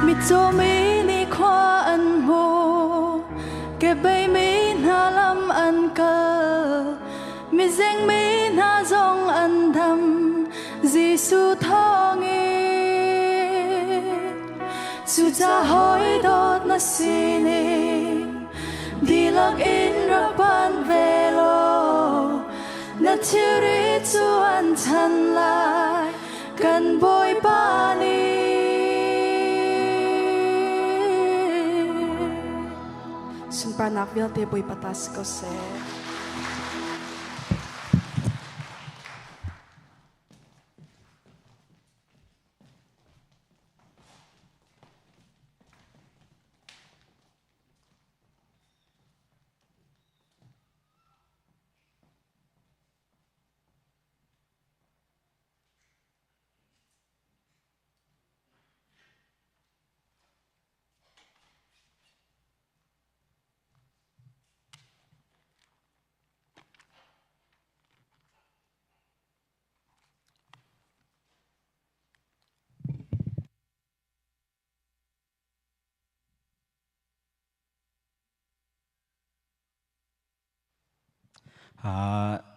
Mitcaw mi nih khua an hmu, kebei mi hna lam an kal, mizeng mi hna zong an dam, Jesuh thawngin. Cucaah hawi dawt na sining dihlak in rak panh ve law, na thilri cu an chan lai, kan Bawipa nih. Sunparnak vialte Bawipa ta si ko seh.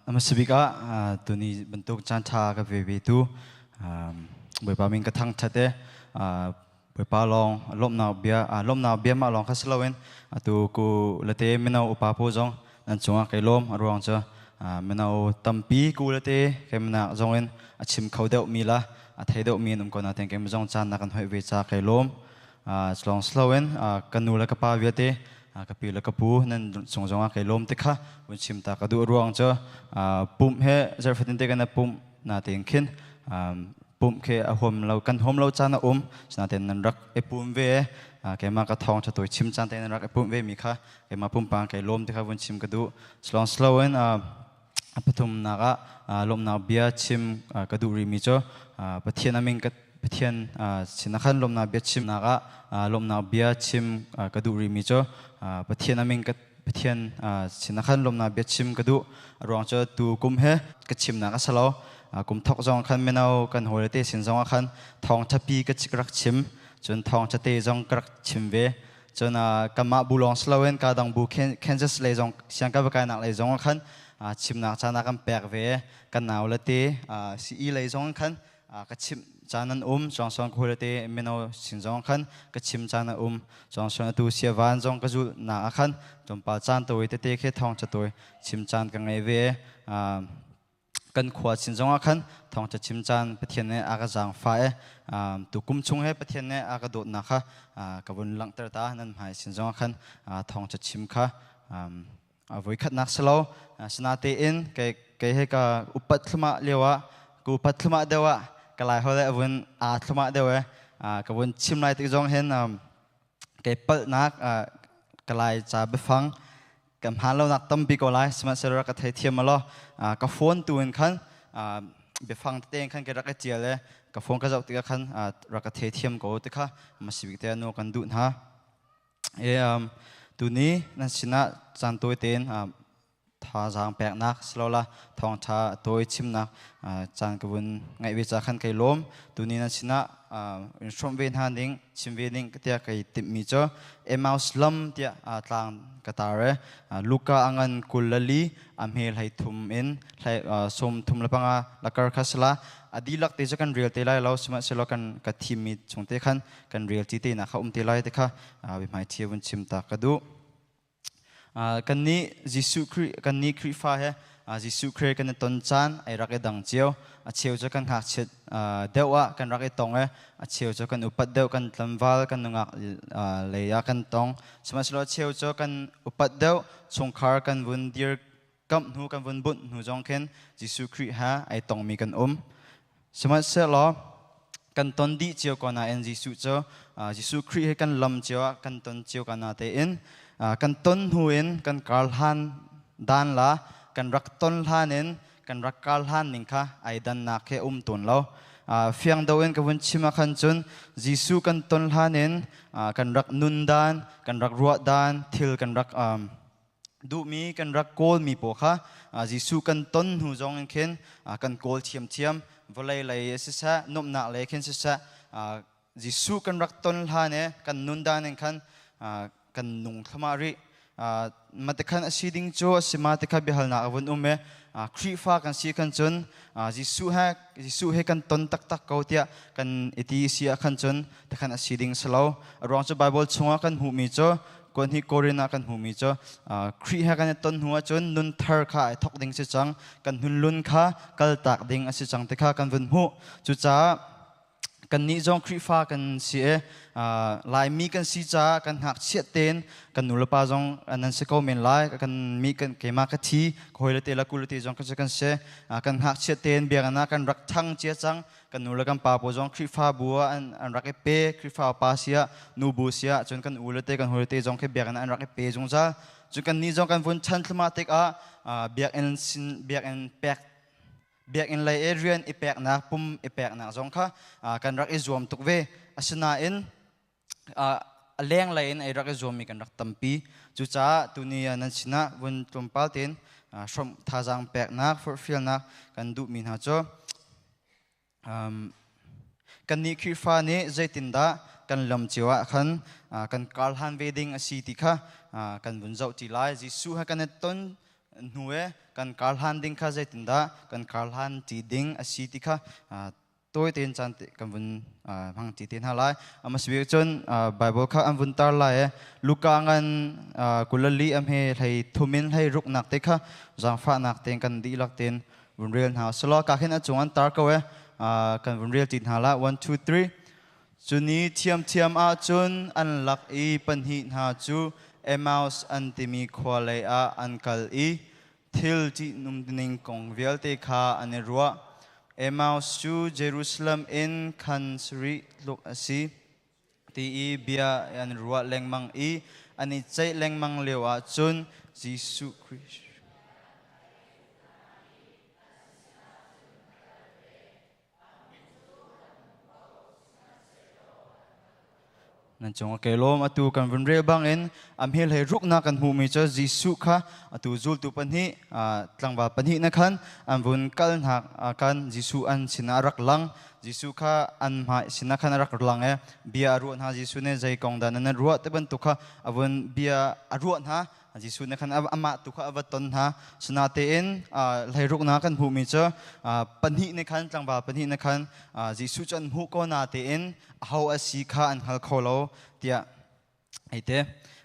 Hmasabik ah tuni bantuk caan ṭha ka ve ve tu Bawipa min ka thangṭhat e. Bawipa lawng lawmhnak bia lawmhnak bia mah lawng kha si loin atu ku late mino upa pawl zong nan cungah kai lawm. A ruang cu mino tampi ku late keimanak zong in a chim kho deuh mi la a thei deuh mi an um ko nain keimah zong caan na kan hoih ve ca kai lawm. Lawng si loin ka nu le ka pa vialte ka pi le ka pu nan cung zongah kai lawm te kha vun chim ta ka duh. Ruang cu pumh he zarhfatin te kan pumh na tein khin pumh khi a huam lo kan huam lo caan a um, sinain nan rak i pum ve, keimah ka thawng ṭha chim caan te nan rak i pumh ve mi kha keimah pumpang kai lawm te kha vun chim ka duh. Long slow in pathumnak ah lawmhnak bia chim ka duh rih mi cu Pathian amin ka Pathian sin khan lawmhnak bia chimnak ah lawmhnak bia chim ka duh rih mi cu Pathian amin ka Pathian sin khan lawmhnak bia chim ka duh. Ruang cu tu kum he ka chimnak a si lo, kum thok zong khan mino kan hawi te sin zong ah khan thawng ṭhapi ka rak chim, cun thawng ṭhate zong ka rak chim ve. Cun kanmah bu lawng si loin ka dang bu Kansas lei zong siang ka va kainak lei zong ah khan chimnak caan ah kan pek ve. Kan nau le te CE lei zong khan ka chim caan an um, Johnson ka hawi te mino sin zong khan ka chim caan a um. Johnson atu siavan zong ka zulh nak ah khan tlawmpal caan tawi tete khi thawng catawi chim caan ka ngei ve. Kan khua sin zong ah khan thawng ca chim caan Pathian nih a ka zaangfah e. Tu kum chung he Pathian nih a ka dawtnak kha ka vun langhter ta nan hmai sin zong ah khan thawng ca chim kha voi khatnak si lo. Sinatein kei kei he ka upat thluma lio ah ka upat thluma deuh ah ka lai hole avun a thluma deuh e ka vun chim lai tik zong hin kei palhnak ka lai ca biafang ka hmaan lonak tampi ko lai, sihmanhsehlaw ka theithiam lo. Ka phone tu in khan biafang tete in khan ka rak i tial e. Ka phone ka zoh tikah khan rak ka the thiam ko ti kha masibik te nu kan duh hna. E tuni nan sinah caan tawi tein thazaang peknak silola thawngtha tawi chimnak caan ka vun ngaih ve ca khan kai lawm. Tuni nan sinah in hrawmh ve hna ning chim ve ning tiah kai timhmi cu Emmaus lam tiah tlang ka tar e. Luka angan 24 a hme 33 in 35 lakar kha sila a dihlak te cu kan rel te lai lo, sihmanhsehlaw kan ka thimmi chung te khan kan rel ti te na kha um te lai te kha bia hmai vun chim ta ka duh. Kan nih Jesuh Khrih, kan nih Khrihfa he Jesuh Khrih kan i ton caan ai rak i dang cio. A cheu cu kan ngakchiat deuh ah kan rak i tong i a cheu cu kan upat deuh, kan tlangval kan nungak lei ah kan tong. Sihmanhsehlaw a cheu cu kan upat deuh, chungkhar kan vun dir kamh hnu, kan vun bunh hnu zong khin Jesuh Khrih he ai tongmi kan um. Sihmanhsehlaw kan ton dih cio ko nain Jesuh cu, Jesuh Khrih he kan lam cio ah kan ton cio ka na tein kan ton hnu in kan kar hlan dan la kan rak ton hlan in kan rak kar hlan ning kha ai dannak he um tawn lo. Fiang do in ka vun chim ah khan cun Jesuh kan ton hlan in kan rak nun dan, kan rak ruah dan, thil kan rak duhmi, kan rak kawlmi pawl kha Jesuh kan ton hnu zong in khin kan kawl thiamthiam. Vawlei lei siseh, nuamhnak lei khin siseh, Jesuh kan rak ton hlan i kan nun dan in khan kan nung thlama rih. Mate khan a si ding cu a si ma te kha biahalnak a vun um i Khrihfa kan si khan cun Jesuh he kan ton taktak ko tiah kan iti si ah khan cun te khan a si ding si lo. A ruang cu Bible chungah kan hmuhmi cu kon hi Korin ah kan hmuhmi cu Khrih he kan i ton hnu ahcun nun thar kha ai thok ding si cang, kan hunlun kha kaltak ding a si cang ti kha kan vun hmuh. Cucaah kannih zong Khrihfa kan si i Laimi kan si caah kan ngakchiat tein kan nulepa zong nan si ko men lai, kan mi kan keimah ka thi ka hawile te la kule te zong kan si kan si kan ngakchiat tein biakinn ah kan rak thang cia cang. Kan nu le kan pa pawl zong Khrihfabu ah an rak i pe, Khrihfa pa siah nu bu siah, cun kan u le te kan hawile te zong khi biakinn ah an rak i pe zungzal. Cun kan nih zong kan vun chan thluma tikah biakinn sin biakinn pek biakinn lei i rian i peknak, pum i peknak zong kha kan rak i zuam tuk ve. Asinain a lenglei in ei rak i zuammi kan rak tampi. Cucaah tuni nan sinah vun tlawmpal tein hrawmh thazaang peknak, forhfialnak kan duhmi hna cu kannih Khrihfa nih zeitindah kan lam cio ah khan kan kar hlan ve ding a si ti kha kan vun zoh ti lai. Jesuh he kan i ton hnu e kan kar hlan ding kha zeitindah kan kar hlan ti ding a si ti kha tawi tein caan kan vun hmang ti te hna lai. Amasbik cun Bible kha an vun tar lai e Luka ngan 24 am he 33 in 16 nak te kha zaangfahnak tein kan dihlak tein vun rel hna selaw ka khin a cung an tar ko e, kan vun rel ti hna la. 1 2 3. Cuni thiamthiam ah cun an lak i pahnih hna cu Emmaus an timi khua lei ah an kal i thil ṭihnung ning kong vialte kha an i ruah. Emmaus cu Jerusalem in khan sarih tluk a si ti i bia an ruah lengmang i an i ceih lengmang lio ah cun Jesuh Khrih Nan cung a kelawm. Atu kan vun rel bangin a hmel he ruknak kan hmuhmi cu Jesuh kha atu zultu pahnih, tlangval pahnih na khan an vun kal hna kan Jesuh an sinah a rak lang. Jesuh kha an hmai sinah khan a rak lang e bia a ruah hna. Jesuh nih zei kong dah nan ruah te bantuk kha a vun bia a ruah hna. Jesuh nih khan amah tu kha a va ton hna. Sinatein 16 na kan hmuhmi cu pahnih nih khan, tlangval pahnih nih khan Jesuh cu an hmuh ko na tein aho a si kha an hngal kho lo tiah hei te.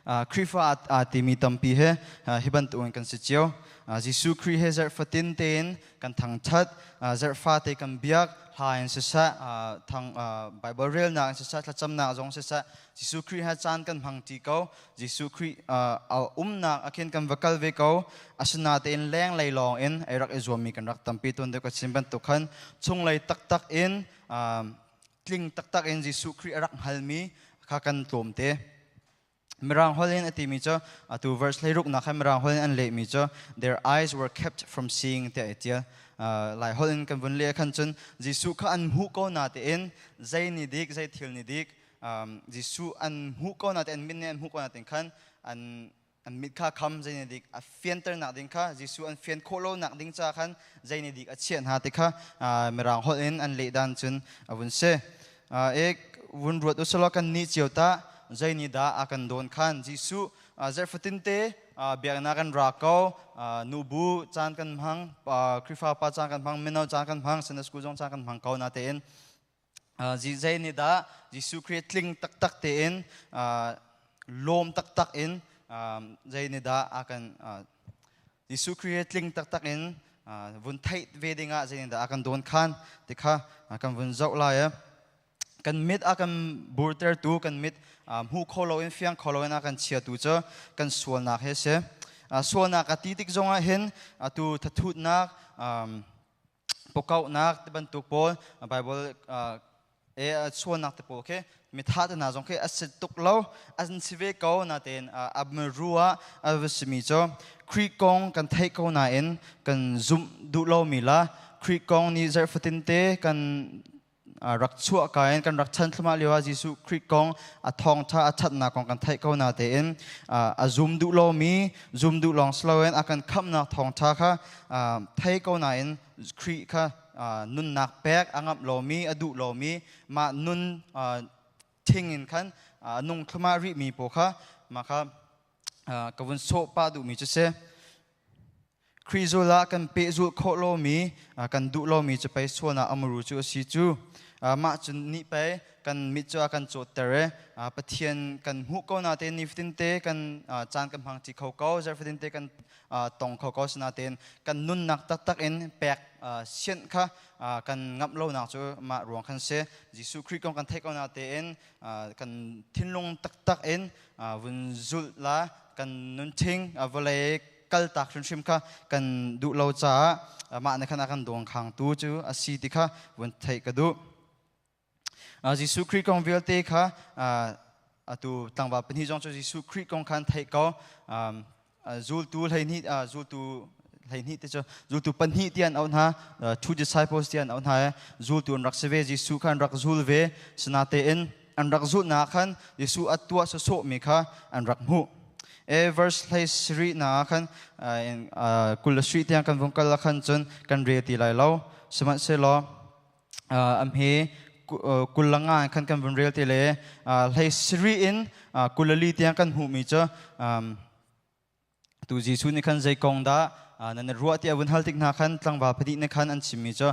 Khrihfa aa timi tampi he hi bantukin kan si cio. Jesuh Khrih he zarh fatin tein kan thangthat, zarh fate kan biak, hla in siseh, thang Bible relnak in siseh, thlacamnak zong siseh, Jesuh Khrih he caan kan hmang ti ko. Jesuh Khrih a umnak ah khin kan va kal ve ko. Asinatein lenglei lawng in ei rak i zuammi kan rak tampi. Tuan deuh ka chim bantuk khan chunglei taktak in, tling taktak in Jesuh Khrih a rak hngalmi kha kan tlawmte. Mirang holh in a timi cu atu verse 16 nak khan Mirang holh in an lehmi cu "Their eyes were kept from seeing" tiah i tial. Lai holh in kan vun leh khan cun Jesuh kha an hmuh ko na tein zei ni dik zei thil ni dik Jesuh an hmuh ko na tein an mit nih an hmuh ko na tein khan an an mit kha kham zei nih dik a fianter nak ding kha Jesuh an fian khawh lo nak ding ca khan zei nih dik a chiah hna ti kha mirang holh in an leh dan cun a vun si. Ek vun ruat usalaw kan nih cio ta zei nih dah a kan dawn khan Jesuh zarhfatin te biaknak kan ra ko nubu caan kan hmang Khrihfa pa caan kan hmang mino caan kan hmang Sunday school zong caan kan hmang ko na tein zei nih dah Jesuh Khrih tling taktak tein lawm taktak in zei nih dah a kan Jesuh Khrih tling taktak in vun theih ve dingah zei nih dah a kan dawn khan ti kha kan vun zoh lai. Kan mit a kan burtertu kan mit hmu kho loin fiang kho loin a kan chiatu cu kan sualnak hi a si. Sualnak a ti tik zongah hin atu thathutnak pawkauhnak ti bantuk pawl Bible e sualnak te pawl khi mitha te hna zong khi a si tuk lo an si ve ko natein a ru ah a va simi cu Khrih kong kan theih ko nain kan zumh duh lomi la Khrih kong nih zarh fatin te kan rak chuah ka in kan rak chan thlumah lio ah Jesuh Khrih kong a thawngtha a thatnak kong kan theih ko na tein a zum duh lomi zum duh lawng si loin a kan khamhnak thawngtha kha thei ko nain Khrih kha nunnak pek a ngamh lomi a duh lomi mah nun thing in khan nung thlumah rihmi pawl kha mah kha ka vun sawh pah duhmi cu si. Khrih zul ah kan pehzulh khawh lomi, kan duh lomi cu pei sualnak amuru cu a si cu. Mah cun nih pei kan mit cu a kan cawtter i Pathian kan hmuh ko natein nifatin te kan caan kan hmang ṭi kho ko, zarhfatin te kan tong kho ko sinatein kan nunnak taktak in pek sianh kha kan ngamh lonak cu mah ruang khan si. Jesuh Khrih kong kan theih ko natein kan thinlung taktak in vun zulh la kan nunthing vawlei kaltak hrimhrim kha kan duh lo caah mah nih khan a kan dawngkhangtu cu a si ti kha vun theih ka duh. Jesuh Khrih kong vialte kha atu tlangval pahnih zong cu Jesuh Khrih kong khan theih ko zultu 12 zultu 12 te cu zultu pahnih ti an auh hna two disciples ti an auh hna zultu an rak si ve Jesuh kha an rak zul ve sinatein an rak zulhnak khan Jesuh a tuah sawsawhmi kha an rak hmuh. E verse 13 na khan 23 tiang kan vung kal khan cun kan rel ti lai lo. Sihmanhsehlaw am hi 25 khan kan vun rel ti le 13 in 24 tiang kan hmuhmi cu Tu Jesuh nih khan zei kong dah nan i ruah ti a vun hal tik hna khan tlangval pahnih nih khan an chimmi cu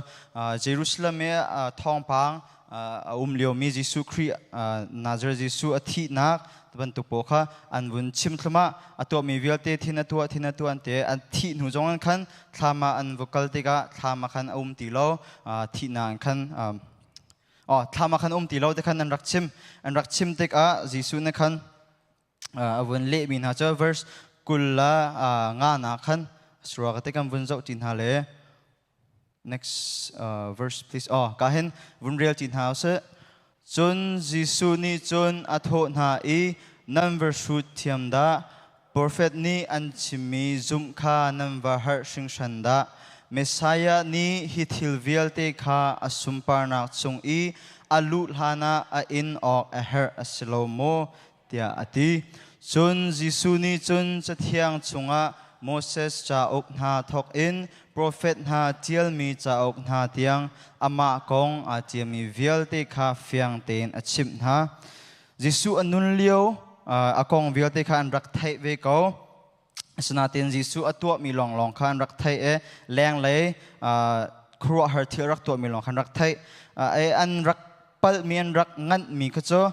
Jerusalem i thawngpang a um liomi Jesuh Khrih Nazareth Jesuh a thihnak bantuk pawl kha an vun chim thlumah a tuahmi vialte thin a tuah thin a tuah an ti an thih hnu zong in khan thlam ah an va kal tikah thlam ah khan a um ti lo thihnak in khan thlam ah khan um ti lo ti khan an rak chim an rak chim tikah Jesuh nih khan a vun lehmi hna cu verse 25 na khan surah ka te kan vun zoh ti hna le next verse please oh ka hin vun rel ti hna usih cun Jesuh nih cun a thawh hna i nan va hrut thiam dah profet nih an chimmi zumh kha nan va harh hringhran dah Messiah nih hi thil vialte kha a sunparnak chung i a luh hlanah a in awk a herh a si lo maw tiah a ti. Cun Jesuh nih cun Cathiang chungah Moses cauk hna thawk in profet hna ṭialmi cauk hna tiang amah kong aa ṭialmi vialte kha fiang tein a chimh hna. Jesuh a nun lio a kong vialte kha an rak theih ve ko. Asinain Jesuh a tuahmi lawnglawng kha an rak theih i lenglei khuaruahhar thil rak tuahmi lawng kha an rak theih. An rak palhmi an rak nganhmi kha cu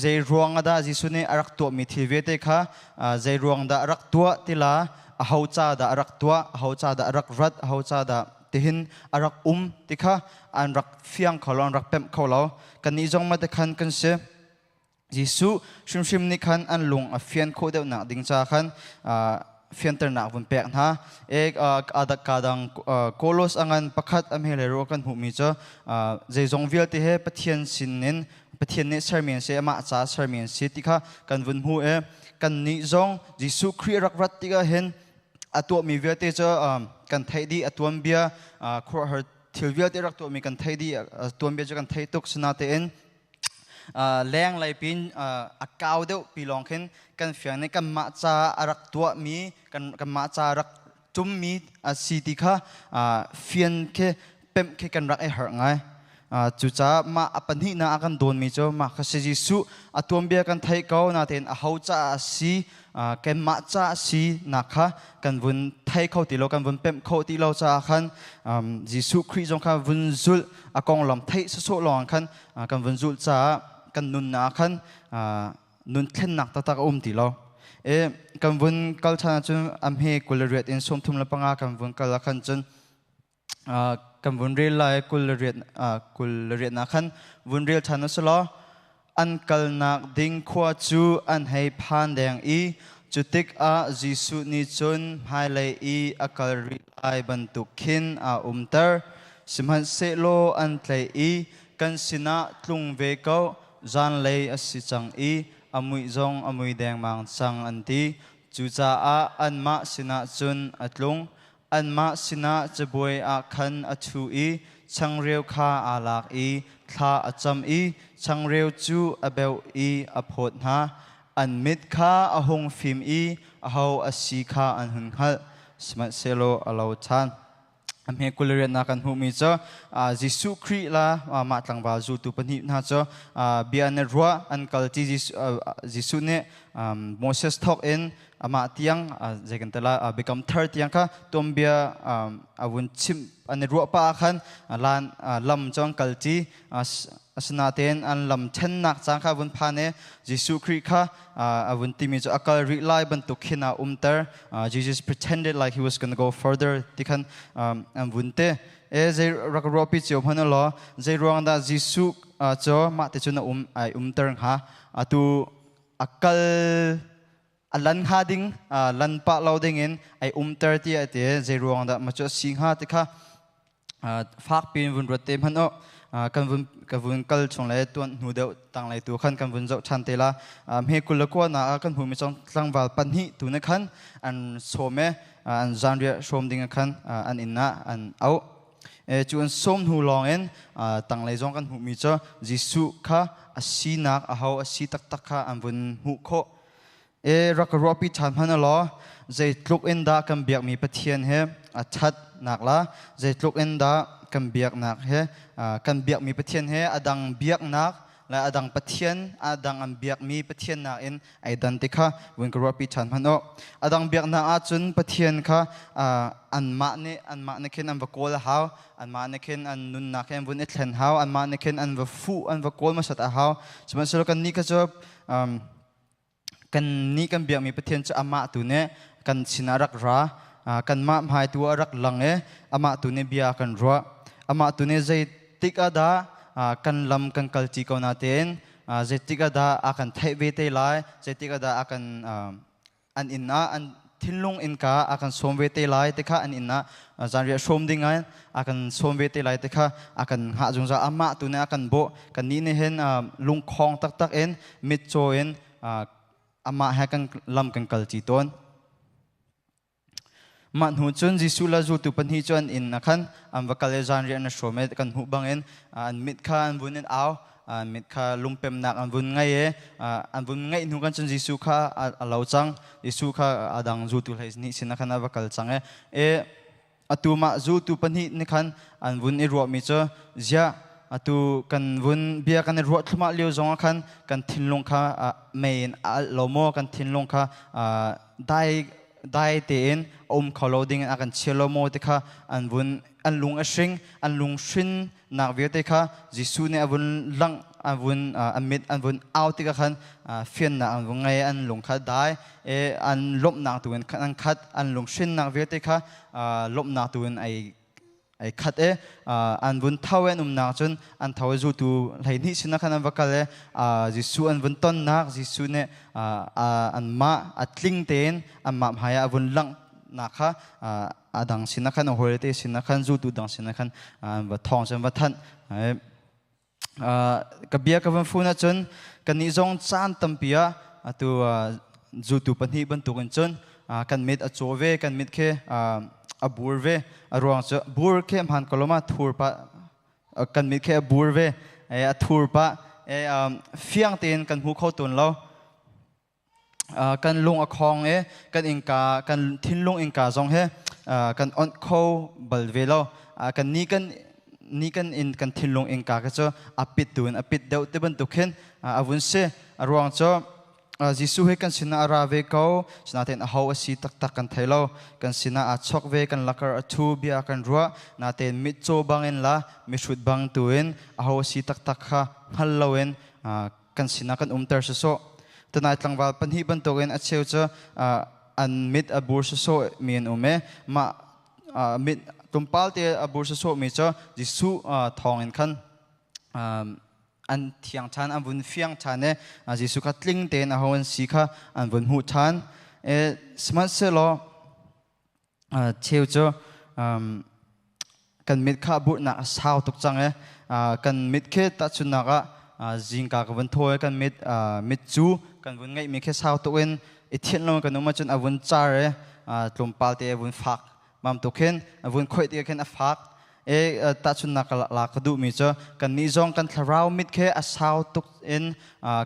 zei ruang ah dah Jesuh nih a rak tuahmi thil vialte kha zei ruang dah a rak tuah ti la aho ca dah a rak tuah aho ca dah a rak rat aho ca dah tihin a rak um ti kha an rak fiang kho lo an rak pemh kho lo kannih zong mah te khan kan si Jesuh hrimhrim nih khan an lung a fian khawh deuhnak ding ca khan fianternak vun pek hna. Ek adak kadang Kolos angan pakhat am he le ro kan hmuhmi cu zeizong vialte he Pathian sinin Pathian nih sermi an si amah ca sermi an si ti kha kan vun hmu i kan nih zong Jesuh Khrih rak rat tikah hin a tuahmi vialte cu Kan theih dih a tuanbia khuaruahhar thil vialte rak tuahmi kan theih dih tuanbia cu kan theih tuk sinatein leng lei pin a kau deuh pi lawng khin kan fiang nih kanmah ca a rak tuahmi kanmah ca rak tummi a si ti kha fian khi pemh khi kan rak i harh ngai. Cucaah mah a pahnihnak a kan dawnmi cu mah kha si Jesuh a tuanbia kan theih ko natein a ho caah a si kanmah caah a si nak kha kan vun thei kho ti lo kan vun pemh kho ti lo caah khan Jesuh Khrih zong kha vun zulh a konglam theih sawsawh lawng khan kan vun zulh caah kan nunnak ah khan nun thlennak taktak a um ti lo. E kan vun kal ṭhan ahcun a hme 28 in 35 kan vun kal ah khan cun kan vun rel lai 28 nak khan vun rel ṭhan u law an kalnak ding khua cu an hei phan deng i cu tikah Jesuh nih cun hmailei i a kal rih lai bantuk khin aa umter. Sihmanhsehlaw an tlaih i kan sinah tlung ve ko zanlei a si cang i a muih zong a mui dengmang cang an ti. Cucaah anmah sinah cun a tlung. Anmah sinah cabuai ah khan a ṭhu i changreu kha aa lak i thla a cam i changreu cu a beuh i a phawt hna. An mit kha a hung fim i aho a si kha an hun hngalh. Sihmanhsehlaw a lo ṭhan. A hme 28 nak kan hmuhmi cu Jesuh Khrih la mah tlangval zultu pahnih hna cu bia an i ruah an kal ti Jesuh nih Moses thawk in amah tiang zei kan tela biakam thar tiang kha tuanbia a vun chimh an i ruah pah ah khan lan lam cu an kal ti asinain an lam thennak caan kha vun phan i Jesuh Khrih kha a vun timi cu a kal rih lai bantuk khin a umter. Jesus pretended like he was going to go further ti khan an vun te e zei rak ruahpi cio hmanh law zei ruang dah Jesuh cu mah te cun a um ai umter hnga atu a kal a lan hnga ding lan pah lo ding in ai umter ti a ti zei ruang dah ma cu a si hnga ti kha fak piin vun ruat te hmanh u kan vun ka vun kal chung le tuan hnu deuh tang lei tu khan kan vun zoh than te la hme 29 na ah kan hmu mi chong tlangval pahnih tu ne khan an sawm e an zanriah hrawm ding khan an inn ah an auh cu an sawm hnu lawng in tanglei zong kan hmuhmi cu Jesuh kha a sinak a ho a si taktak kha an vun hmuh khawh. E rak ruahpi ṭhan hmanh law zeitluk in dah kan biakmi Pathian he a ṭhatnak la zeitluk in dah kan biaknak he kan biakmi Pathian he a dang biaknak le a dang Pathian a dang an biakmi Pathian nakin ai dan ti kha vun ka ruahpi ṭhan hmanh u. A dang biaknak ahcun Pathian kha anmah nih anmah nih khin an va kawl a hau, anmah nih khin an nunnak he an vun i thlen hau, anmah nih khin an va fuh, an va kawl hmasat a hau. Sihmanhsehlaw kannih kha cu kannih kan biakmi Pathian cu amah tu nih kan sinah rak ra, kanmah hmai tu ah rak lang i amah tu nih bia a kan ruah. Amah tu nih zeitik ah dah kan lam kan kalṭi ko natein zeitik ah dah a kan theih ve te lai zeitik ah dah a kan an inn ah an thinlung innka a kan sawm ve te lai te kha an inn ah zanriah hrawm ding ah a kan sawm ve te lai te kha a kan hngah zungzal amah tu nih a kan bawh kannih nih hin lungkhong taktak in mitcaw in amah he kan lam kan kal ṭi tawn. Mah hnu cun Jesuh le zultu pahnih cu an inn ah khan an va kal i zanriah an i hrawm i kan hmuh bangin an mit kha an vun in au, an mit kha lungpemnak an vun ngei i an vun ngeih hnu kan cun Jesuh kha a lo cang. Jesuh kha a dang zultu 12 sinah khan a va kal cang i atu mah zultu pahnih nih khan an vun i ruahmi cu ziah atu kan vun bia kan i ruah thluahmah lio zongah khan kan thinlung kha mei in a alh lo maw kan thinlung kha dai dai tein a um kho lo ding in a kan chia lo maw ti kha an vun an lung a hring an lung hrinnak vialte kha Jesuh nih a vun langh a vun a mit an vun au tikah khan fiannak an vun ngei an lung kha dai e an lawmhnak tu in an khat an lung hrinnak vialte kha lawmhnak tu in ai ai khat e an vun tho an umnak cun an tho i zultu 12 sinah khan an va kal i Jesuh an vun tonnak Jesuh nih anmah a tling tein anmah hmai ah a vun langhnak kha a dang sinah khan a hawile te sinah khan zultu dang sinah khan an va thawng cu an va thanh. Ka bia ka van fun ahcun kannih zong caan tampi ah atu zultu pahnih bantukin cun kan mit a caw ve kan mit khi a bur ve a ruang cu bur khe hman koloma thur pa kan mit khe a bur ve a thur pa fiang tein kan hmu kho tun lo kan lung a khong e kan inka kan thinlung inka zong he kan on kho bal ve lo kan ni kan ni kan in kan thinlung inka ka cu a pit tu in a pit deuh te bantuk khin a vun si a ruang cu Jesuh he kan sinah a ra ve ko sinain aho a si taktak kan thei lo kan sinah aa chok ve kan lakar a thu bia kan ruah natein mitcaw bangin la mihrut bang tuin aho a si taktak kha hngal loin kan sinah kan umter sawsawh tunai tlangval pahnih bantukin a cheu cu an mit a bur sawsawh mi an um e mah mit tlawmpal te a bur sawsawh mi cu Jesuh thawngin khan an thiang ṭhan an vun fiang ṭhan i Jesuh kha tling tein aho an si kha an vun hmuh ṭhan. Sihmanhsehlaw cheu cu kan mit kha burhnak a sau tuk cang i kan mit khi tahchunhnak ah zingka ka vun thaw i kan mit mit cu kan vun ngeihmi khi sau tuk in i thianh lo kan um ahcun a vun car i tlawmpal te a vun fak mam tuk khin a vun khoih tikah khin a fak e tahchunnak la ka duhmi cu kannih zong kan thlarau mit khi a sau tuk in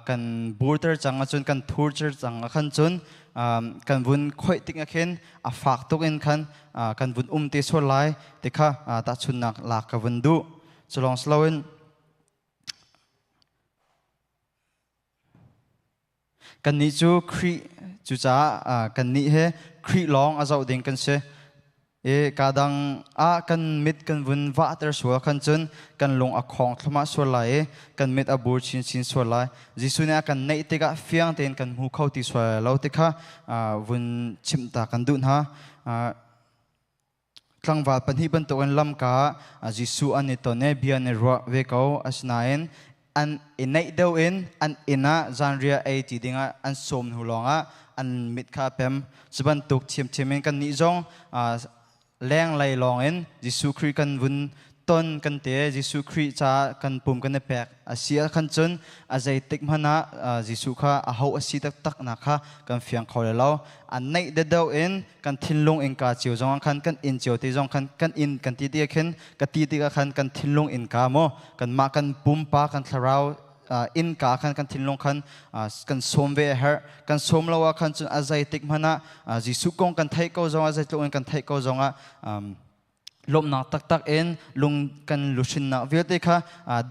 kan burter cang ahcun kan thurter cang ahkhan cun kan vun khoih tik ah khin a fak tuk in khan kan vun um te sual lai ti kha tahchunnak lak ka vun duh culong siloin Kannih cu Khrih cucaah kannih he Khrih lawng a zoh ding kan si. I kadang ah kan mit kan vun vahter sual khan cun kan lung a khong thluahmah sual lai i kan mit a bur chinchin sual lai. Jesuh nih a kan neih tikah fiang tein kan hmu kho ti sual lo ti kha vun chimh ta kan duh hna. Tlangval pahnih bantukin lamka ah Jesuh an i ton i bia an i ruah ve ko. Asinain an i naih deuh in an inn ah zanriah ei ti dingah an sawm hnu lawngah an mit kha a pem. Cu bantuk ṭhiamṭhiam in kannih zong lenglei lawngin Jesuh Khrih kan vun ton kan te Jesuh Khrih caah kan pum kan i pek a si ah khan cun a zeitik hmanh ah Jesuh kha aho a si taktak nak kha kan fiang kho lai lo. A naih deuhdeuh in kan thinlung innka cio zong ah khan kan inn cio te zong khan kan inn kan ti tikah khin ka ti tikah khan kan thinlung innka maw kanmah kan pumpa kan thlarau innka khan kan thinlung khan kan sawm ve a herh kan sawm lo ah khan cun a zeitik hmanh ah Jesuh kong kan theih ko zong ah zeitluk in kan theih ko zong ah lawmhnak taktak in lung kan luhrinnak vialte kha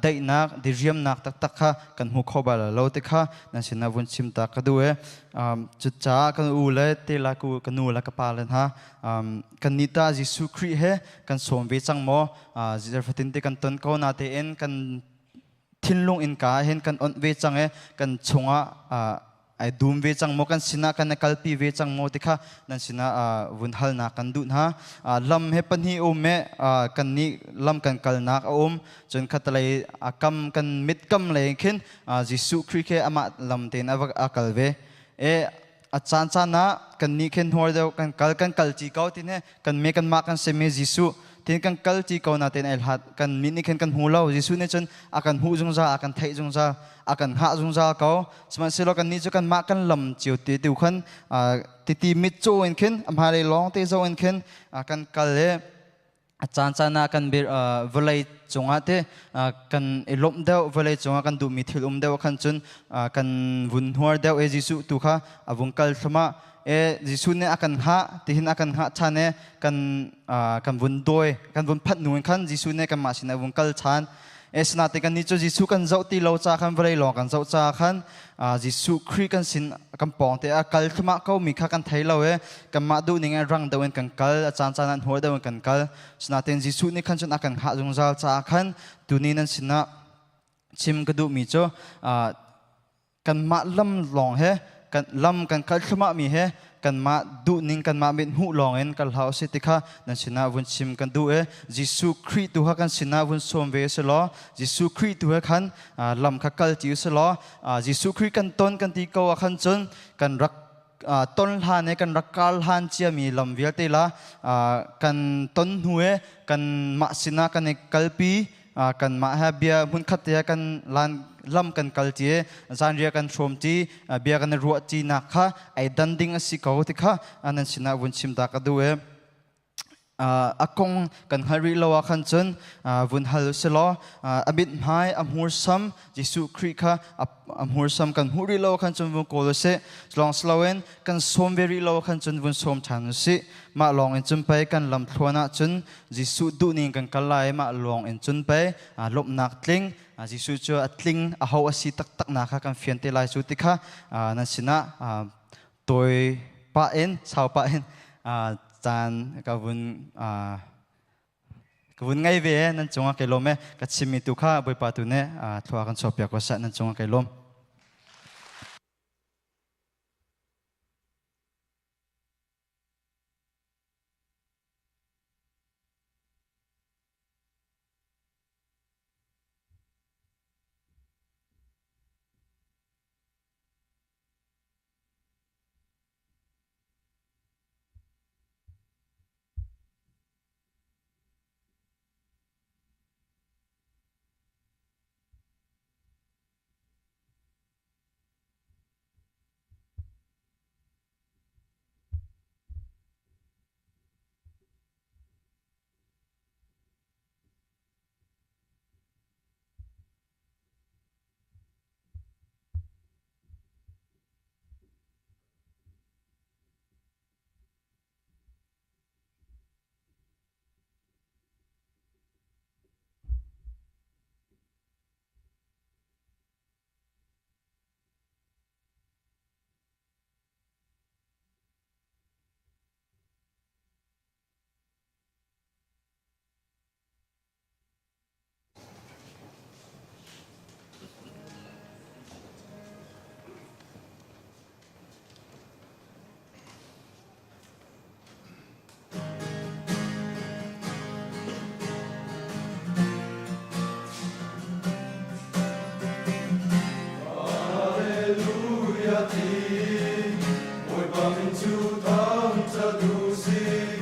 daihnak diriamnak taktak kha kan hmu kho bal lo ti kha nan sinah vun chim ta ka duh e cucaah kan u le te la ku ka nu le ka pa le hna kan ni ta Jesuh Khrih he kan sawm ve cang maw zarfatin te kan ton ko na tein kan thinlung in ka hin kan onh ve cang e kan chungah ai dum ve cang maw kan sinah kan kalpi ve cang maw ti kha nan sinah vun halnak kan duh hna lam he pahnih um e kan nih lam kan kalnak a um cun khatalei a kam kan mit kam lei khin Jesuh Khrih khi amah lam tein a kal ve e a caan caan ah kan nih khin hnuar deuh kan kal kan kal ci ko tin he kan me kan mah kan simi Jesuh tin kan kal ti ko na ten ai hlat kan mi nih khin kan hmu lo Jesuh nih cun a kan hmuh zungzal a kan theih zungzal a kan hngah zungzal ko sihmanhsehlaw kan nih cu kan mah kan lam cio te tu khan titi mit caw in khin a hmailei lawng te zo in khin kan kal i a caan caan ah kan vawlei cungah te kan i lawmh deuh vawlei cungah kan duhmi thil um deuh khan cun kan vun hnuar deuh i Jesuh tu kha a vung kal thluahmah e Jesuh nih a kan hngah tihin a kan hngah ṭhan e kan kan vun dawi kan vun phanh nu in khan Jesuh nih kanmah sin a vun kal ṭhan e sinate kan nih cu Jesuh kan zoh ti lo ca khan vawlei lawng kan zoh ca khan Jesuh Khrih kan sin kan pawng te a kal thluahmah ko mi kha kan thei lo e kanmah duh ning in rang deuh in kan kal a caan caan ah hnuar deuh in kan kal sinatein Jesuh nih khan cun a kan hngah zungzal caah khan tuni nan sinah chim ka duhmi cu kanmah lam lawng he kan lam kan kal thluahmah mi he kanmah duhning kanmah mit hmuh lawng in kal hlah usih ti kha nan sinah vun chim kan duh i Jesuh Khrih tu kha kan sinah vun sawm ve si law Jesuh Khrih tu he khan lam kha kal ti usih law Jesuh Khrih kan ton kan ti ko ah khan cun kan rak ton hlan i kan rak kal hlan ciami lam vialte la kan ton hnu i kanmah sinah kan i kalpi kanmah he bia hmunkhat te kan lan lam kan kal ti zanriah kan hrawm ti bia kan i ruah ti nak kha ai dan ding a si ko ti kha nan sinah vun chim ta ka duh i A kong kan hngal rih lo ah khan cun vun hal usilaw a mithmai a hmursam Jesuh Khrih kha a hmursam kan hmuh rih lo khan cun vun kawl usih. Lawng si loin kan sawm ve rih lo khan cun vun sawm ṭhan usih. Mah lawng in cun pei kan lam thluan ah cun Jesuh duhning kan kal lai. Mah lawng in cun pei lawmhnak tling Jesuh cu a tling a ho a si taktak nak kha kan fian te lai cu ti kha nan sinah tawi pah in sau pah in caan ka vun ka vun ngei ve nan cungah kai lawm e. Ka chimmi tu kha Bawipa tu nih thlua kan chuahpiak ko seh. Nan cungah kai lawm. Hallelujah ti Bawipa min cu thangṭhat u sih,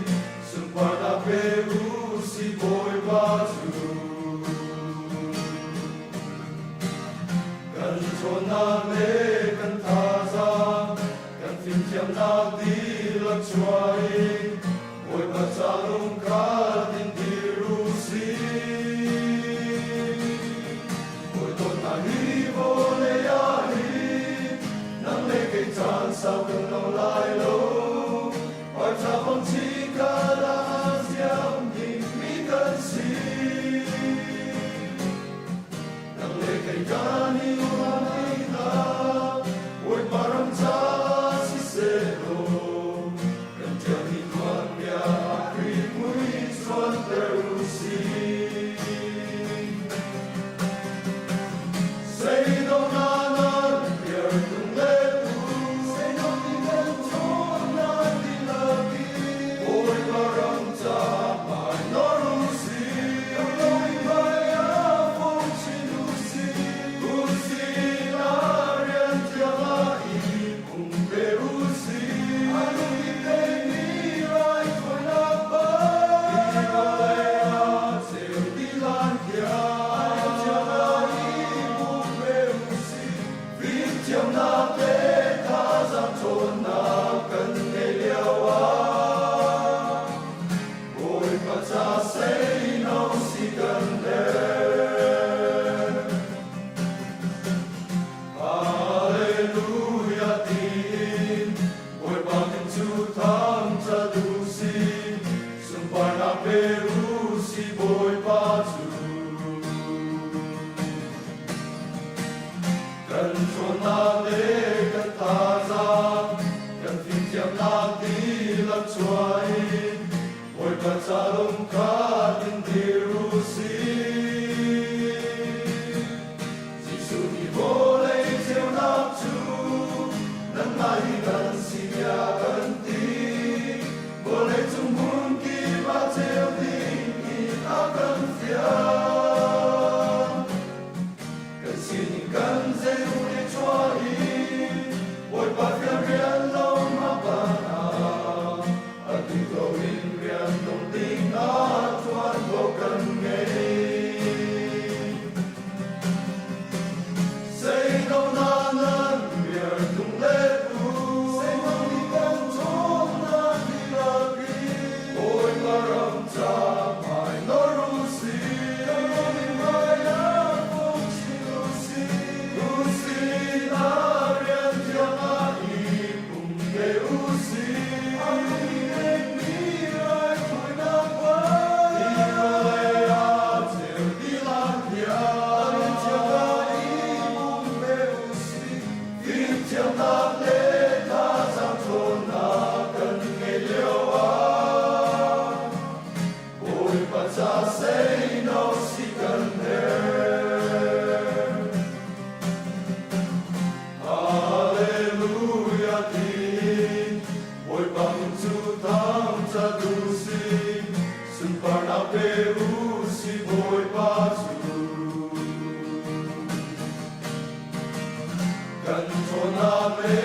sunparnak pe u sih Bawipa cu. Kan ṭhawnnak le kan thazaang, kan fimthiamnak dihlak chuah in Bawipa ca lungkhat in dir u sih. Bawi dawtnak hi vawlei ah hin nang le kei caan sau kan lo lai lo. Parṭha hong chikhat ah ziam dingmi kan si. Nang le kei kan i uam tikah Bawipa ram caah siseh law kan ṭialmi tuanbia Khrih mui chuanter u sih. Zeidonak nan piar tung le tu, zeido ti kan ṭhawnnak dihlak in Bawipa ram caah hmai nawr u sih. Kan lo i hmai ah fong chin u sih. Usih rian thiang ah i pumpe u sih. A lung i peimi raithawinak bang hi vawlei ah ceu ti lan thiang. Thiang ah i pumpe u sih. Fimthiamnak le thazaang ṭhawnnak kan ngeih lio ah Bawipa ca seino si kan herh. Hallelujah tiin Bawipa min cu thangṭhat u sih, sunparnak pe u sih Bawipa cu. Kan ṭhawnnak le kan thazaang, kan fimthiamnak dihlak chuah in Bawipa ca lungkhat in dir u sih. Jesuh nih vawlei ceunak cu nanmah hi kan si tiah kan ti. Vawlei cung hmun kip ah ceu ding in a kan fial. Kan sining kan zei le chuah i Bawipa fial rian lo ma ban ah atu ko in rian dong ding ah ṭuan ko kan. ca seino si kan herh. Hallelujah tiin Bawipa min cu thangṭhat u sih, sunparnak pe u sih Bawipa cu. Kan ṭhawnnak le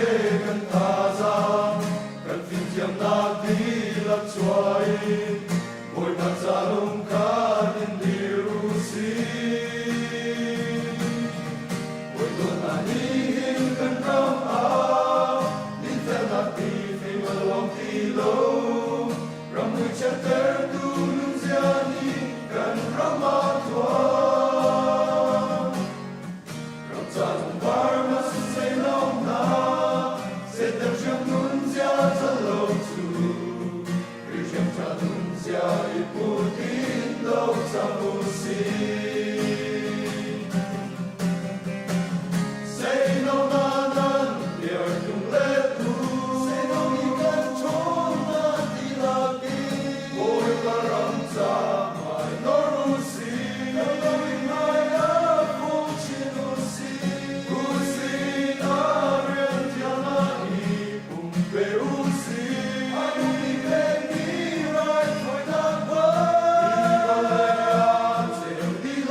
kan thazaang, kan fimthiamnak dihlak chuah in Bawipa ca lungkhat in dir u sih. Bawi dawtnak nih hin kan ram ah dinfelnak tifim a luang ti lo. Ram mui chiattertu nunzia nih kan ram a thuam. Ram ca lungvar na sisei lo hna, Satan hriam nunzia cal lo cu. Hriam ṭha nunzia i put in do cang u sih. Seino na nan biar tung le tu, seino nih kan ṭhawnnak dihlak in Bawipa ram ca hmai nor u sih. Kan lo in hmai ah fung chin u sih. Kusin ah rian thiang ah i pumpe u sih. A duhmi pekmi raithawinak hmang. Hi vawlei ah ceu dih.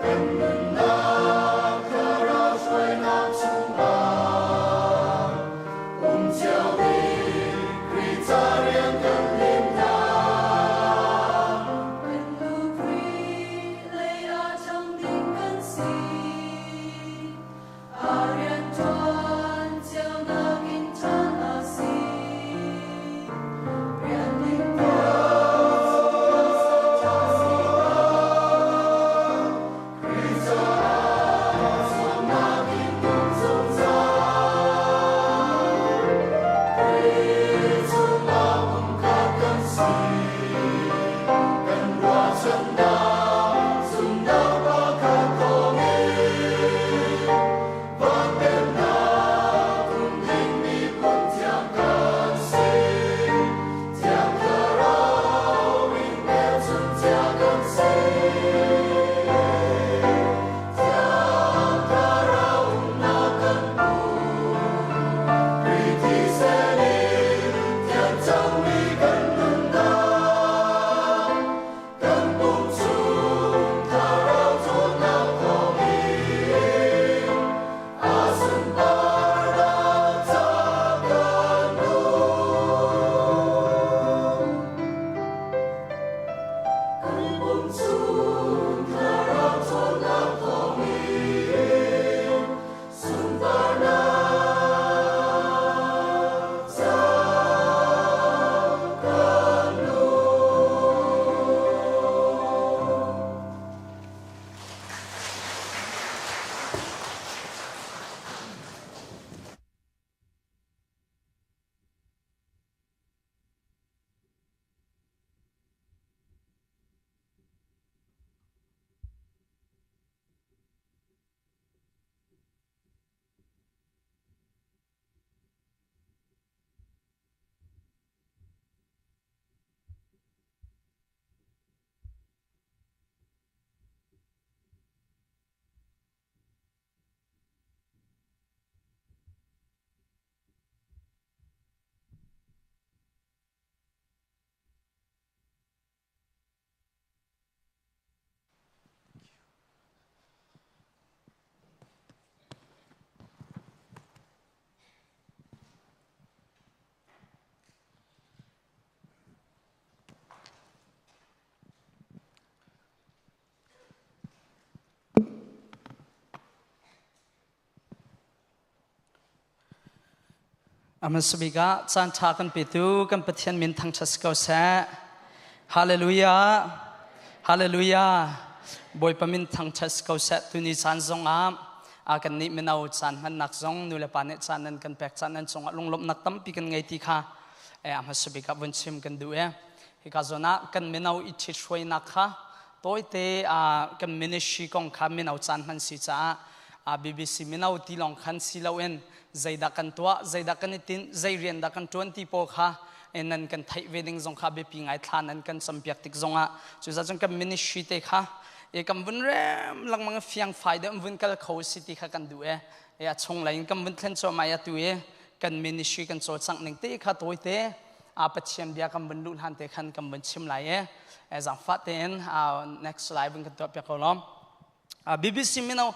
Kan nunnak thlarau hruainak chungah um cio ding Khrih ca rian kan lim hna. Kan lu Khrih lei ah ṭhang ding kan si. A rianṭuan cionak in ṭhan a si. Rian ding ṭha si Khrih caah zuamnak in um zungzal. Khrih chungah pumkhat kan si. Kan ruahchannak zumhnak pakhat thawngin van pennak um ding miphun thiang kan si. Thiang Thlarau in hmelchunh cia kan si. Thiang Thlarau umnak kan hmu. Khrih thisen in thian cangmi kan nunnak. Kan pum chung thlarau cawnnak thawngin a sunparnak ca kan nung. Kan pum chung thlarau cawnnak thawngin sunparnak ca kan nung. Aman sabik ah caan ṭha kan petu kan Pathian min thangṭhat si ko seh. Hallelujah. Hallelujah. Bawipa min thangṭhat si ko seh. Tuni caan zong ah a kan nih mino caan hmannak zong nu le pa nih caan nan kan pek caan nan cungah lunglawmhnak tampi kan ngei ti kha eh a hmasa bik ah vun chim kan duh e. Hika zawn ah kan mino i ṭhithruainak kha tawite kan ministry kong kha mino caan hman si caah BBC mino ti lawng khan si loin zeidah kan tuah zeidah kan i tinh zei rian dah kan ṭuan ti pawl kha nan kan theih ve ding zong kha biapi ngai thla nan kan campiak tik zongah cucaah cun kan ministry te kha e kan vun rem lengmang fiang fai deuh vun kal kho si ti kha kan duh e e a chung lei in kan vun thlen cuahmah ya tu i kan ministry kan cawlcangh ning te kha tawite a Pathian bia kan vun luh hlan te khan kan vun chim lai e zangfah tein next slide vun kan tuah piak ko lawm. BBC mino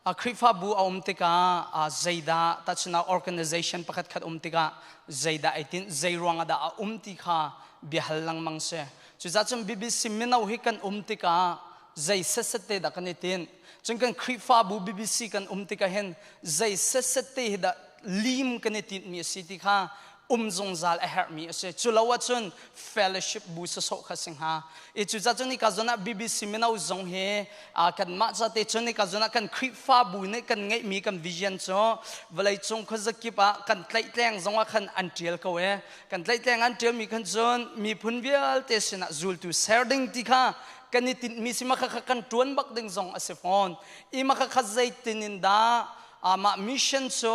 Khrihfabu a um tikah zeidah tahchunhnak organization pakhat khat um tikah zeidah ai tinh zei ruang ah dah a um ti kha biahal lengmang si. Cucaah cun BBC mino hi kan um tikah zei setset te dah kan i tinh. Cun kan Khrihfabu BBC kan um tikah hin zei setset te hi dah lim kan i tinhmi a si ti kha um zungzal a herhmi a si. Cu lo ahcun fellowship bu sawsawh kha si hnga. I cucaah cun hika zawn ah BBC mino zong hi kanmah ca te cun hika zawn ah kan Khrihfabu nih kan ngeihmi kan vision cu vawleicung khuazakip ah kan tlaihtleng zong ah khan an ṭial ko e. Kan tlaihtleng an ṭialmi khan cun miphun vialte sinah zultu ser ding ti kha kan i tinhmi si ma kha kan ṭuan bak ding zong a si fawn. I ma kha zeitin in dah mah mission cu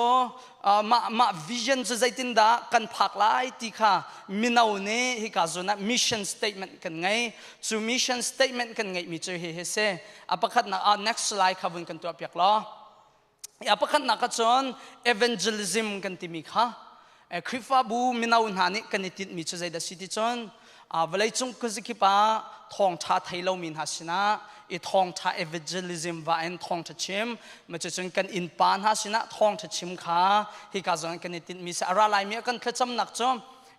mah mah vision cu zeitindah kan phak lai ti kha mino nih hika zawn ah mission statement kan ngei. Cu mission statement kan ngeihmi cu hi hi si. A pakhatnak ah next slide kha vun kan tuah piak law. A pakhatnak ah cun evangelism kan timi kha Khrihfabu mino hna nih kan i tinhmi cu zeidah si ti cun Vawleicung khuazakip ah thawngṭha thei lomi hna sinah i thawngṭha evangelism va in thawngṭha chim ma cucun kan innpa hna sinah thawngṭha chim kha hika zong kan i tinhmi si. A ra laimi ah kan thlacamnak cu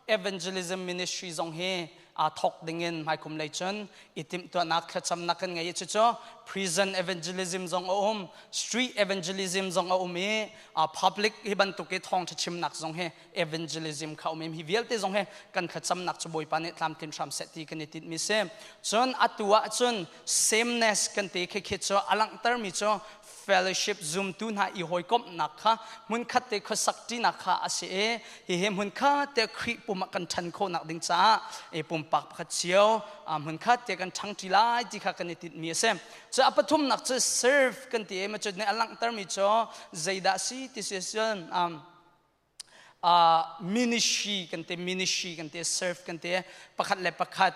evangelism ministry zong hi aa thawk dingin hmaikum lei cun i timhtuahnak thlacamnak kan ngei i cucu prison evangelism zong a um, street evangelism zong a um i public hi bantuk i thawngṭha chimnak zong hi evangelism kha um hi vialte zong he kan thlacamnak cu Bawipa nih tlamtlin hram seh ti kan i tinhmi si. Cun atu ah cun sameness kan te khi khi cu a langhtermi cu fellowship, zumtu hna i hawikomhnak kha, hmunkhat te khuasak ṭinak kha a si i hihi hmunkhat te Khrih pum ah kan ṭhan khawhnak ding caah i pumpak pakhat cio hmunkhat te kan ṭhang ṭi lai ti kha kan i tinhmi a si. Cu a pathumnak cu serve kan ti i ma cu nih a langhtermi cu zeidah si ti si cun ministry kan ti, ministry kan ti, serve kan ti, pakhat le pakhat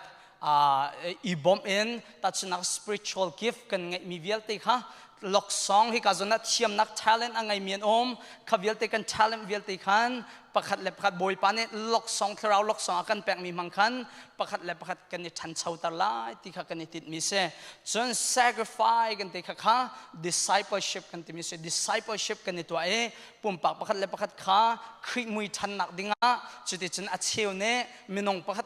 i bawmh in tahchunhnak spiritual gift kan ngeihmi vialte kha, laksawng hi ka zawn ah thiamnak talent a ngeimi an um kha vialte, kan talent vialte khan pakhat le pakhat Bawipa nih laksawng, thlarau laksawng a kan pekmi hmang khan pakhat le pakhat kan i ṭhanchoter lai ti kha kan i tinhmi si. Cun sacrifice kan ti kha kha discipleship kan timi si. Discipleship kan i tuah i pumpak pakhat le pakhat kha Khrih mui ṭhannak dingah cuticun a cheu nih minung pakhat,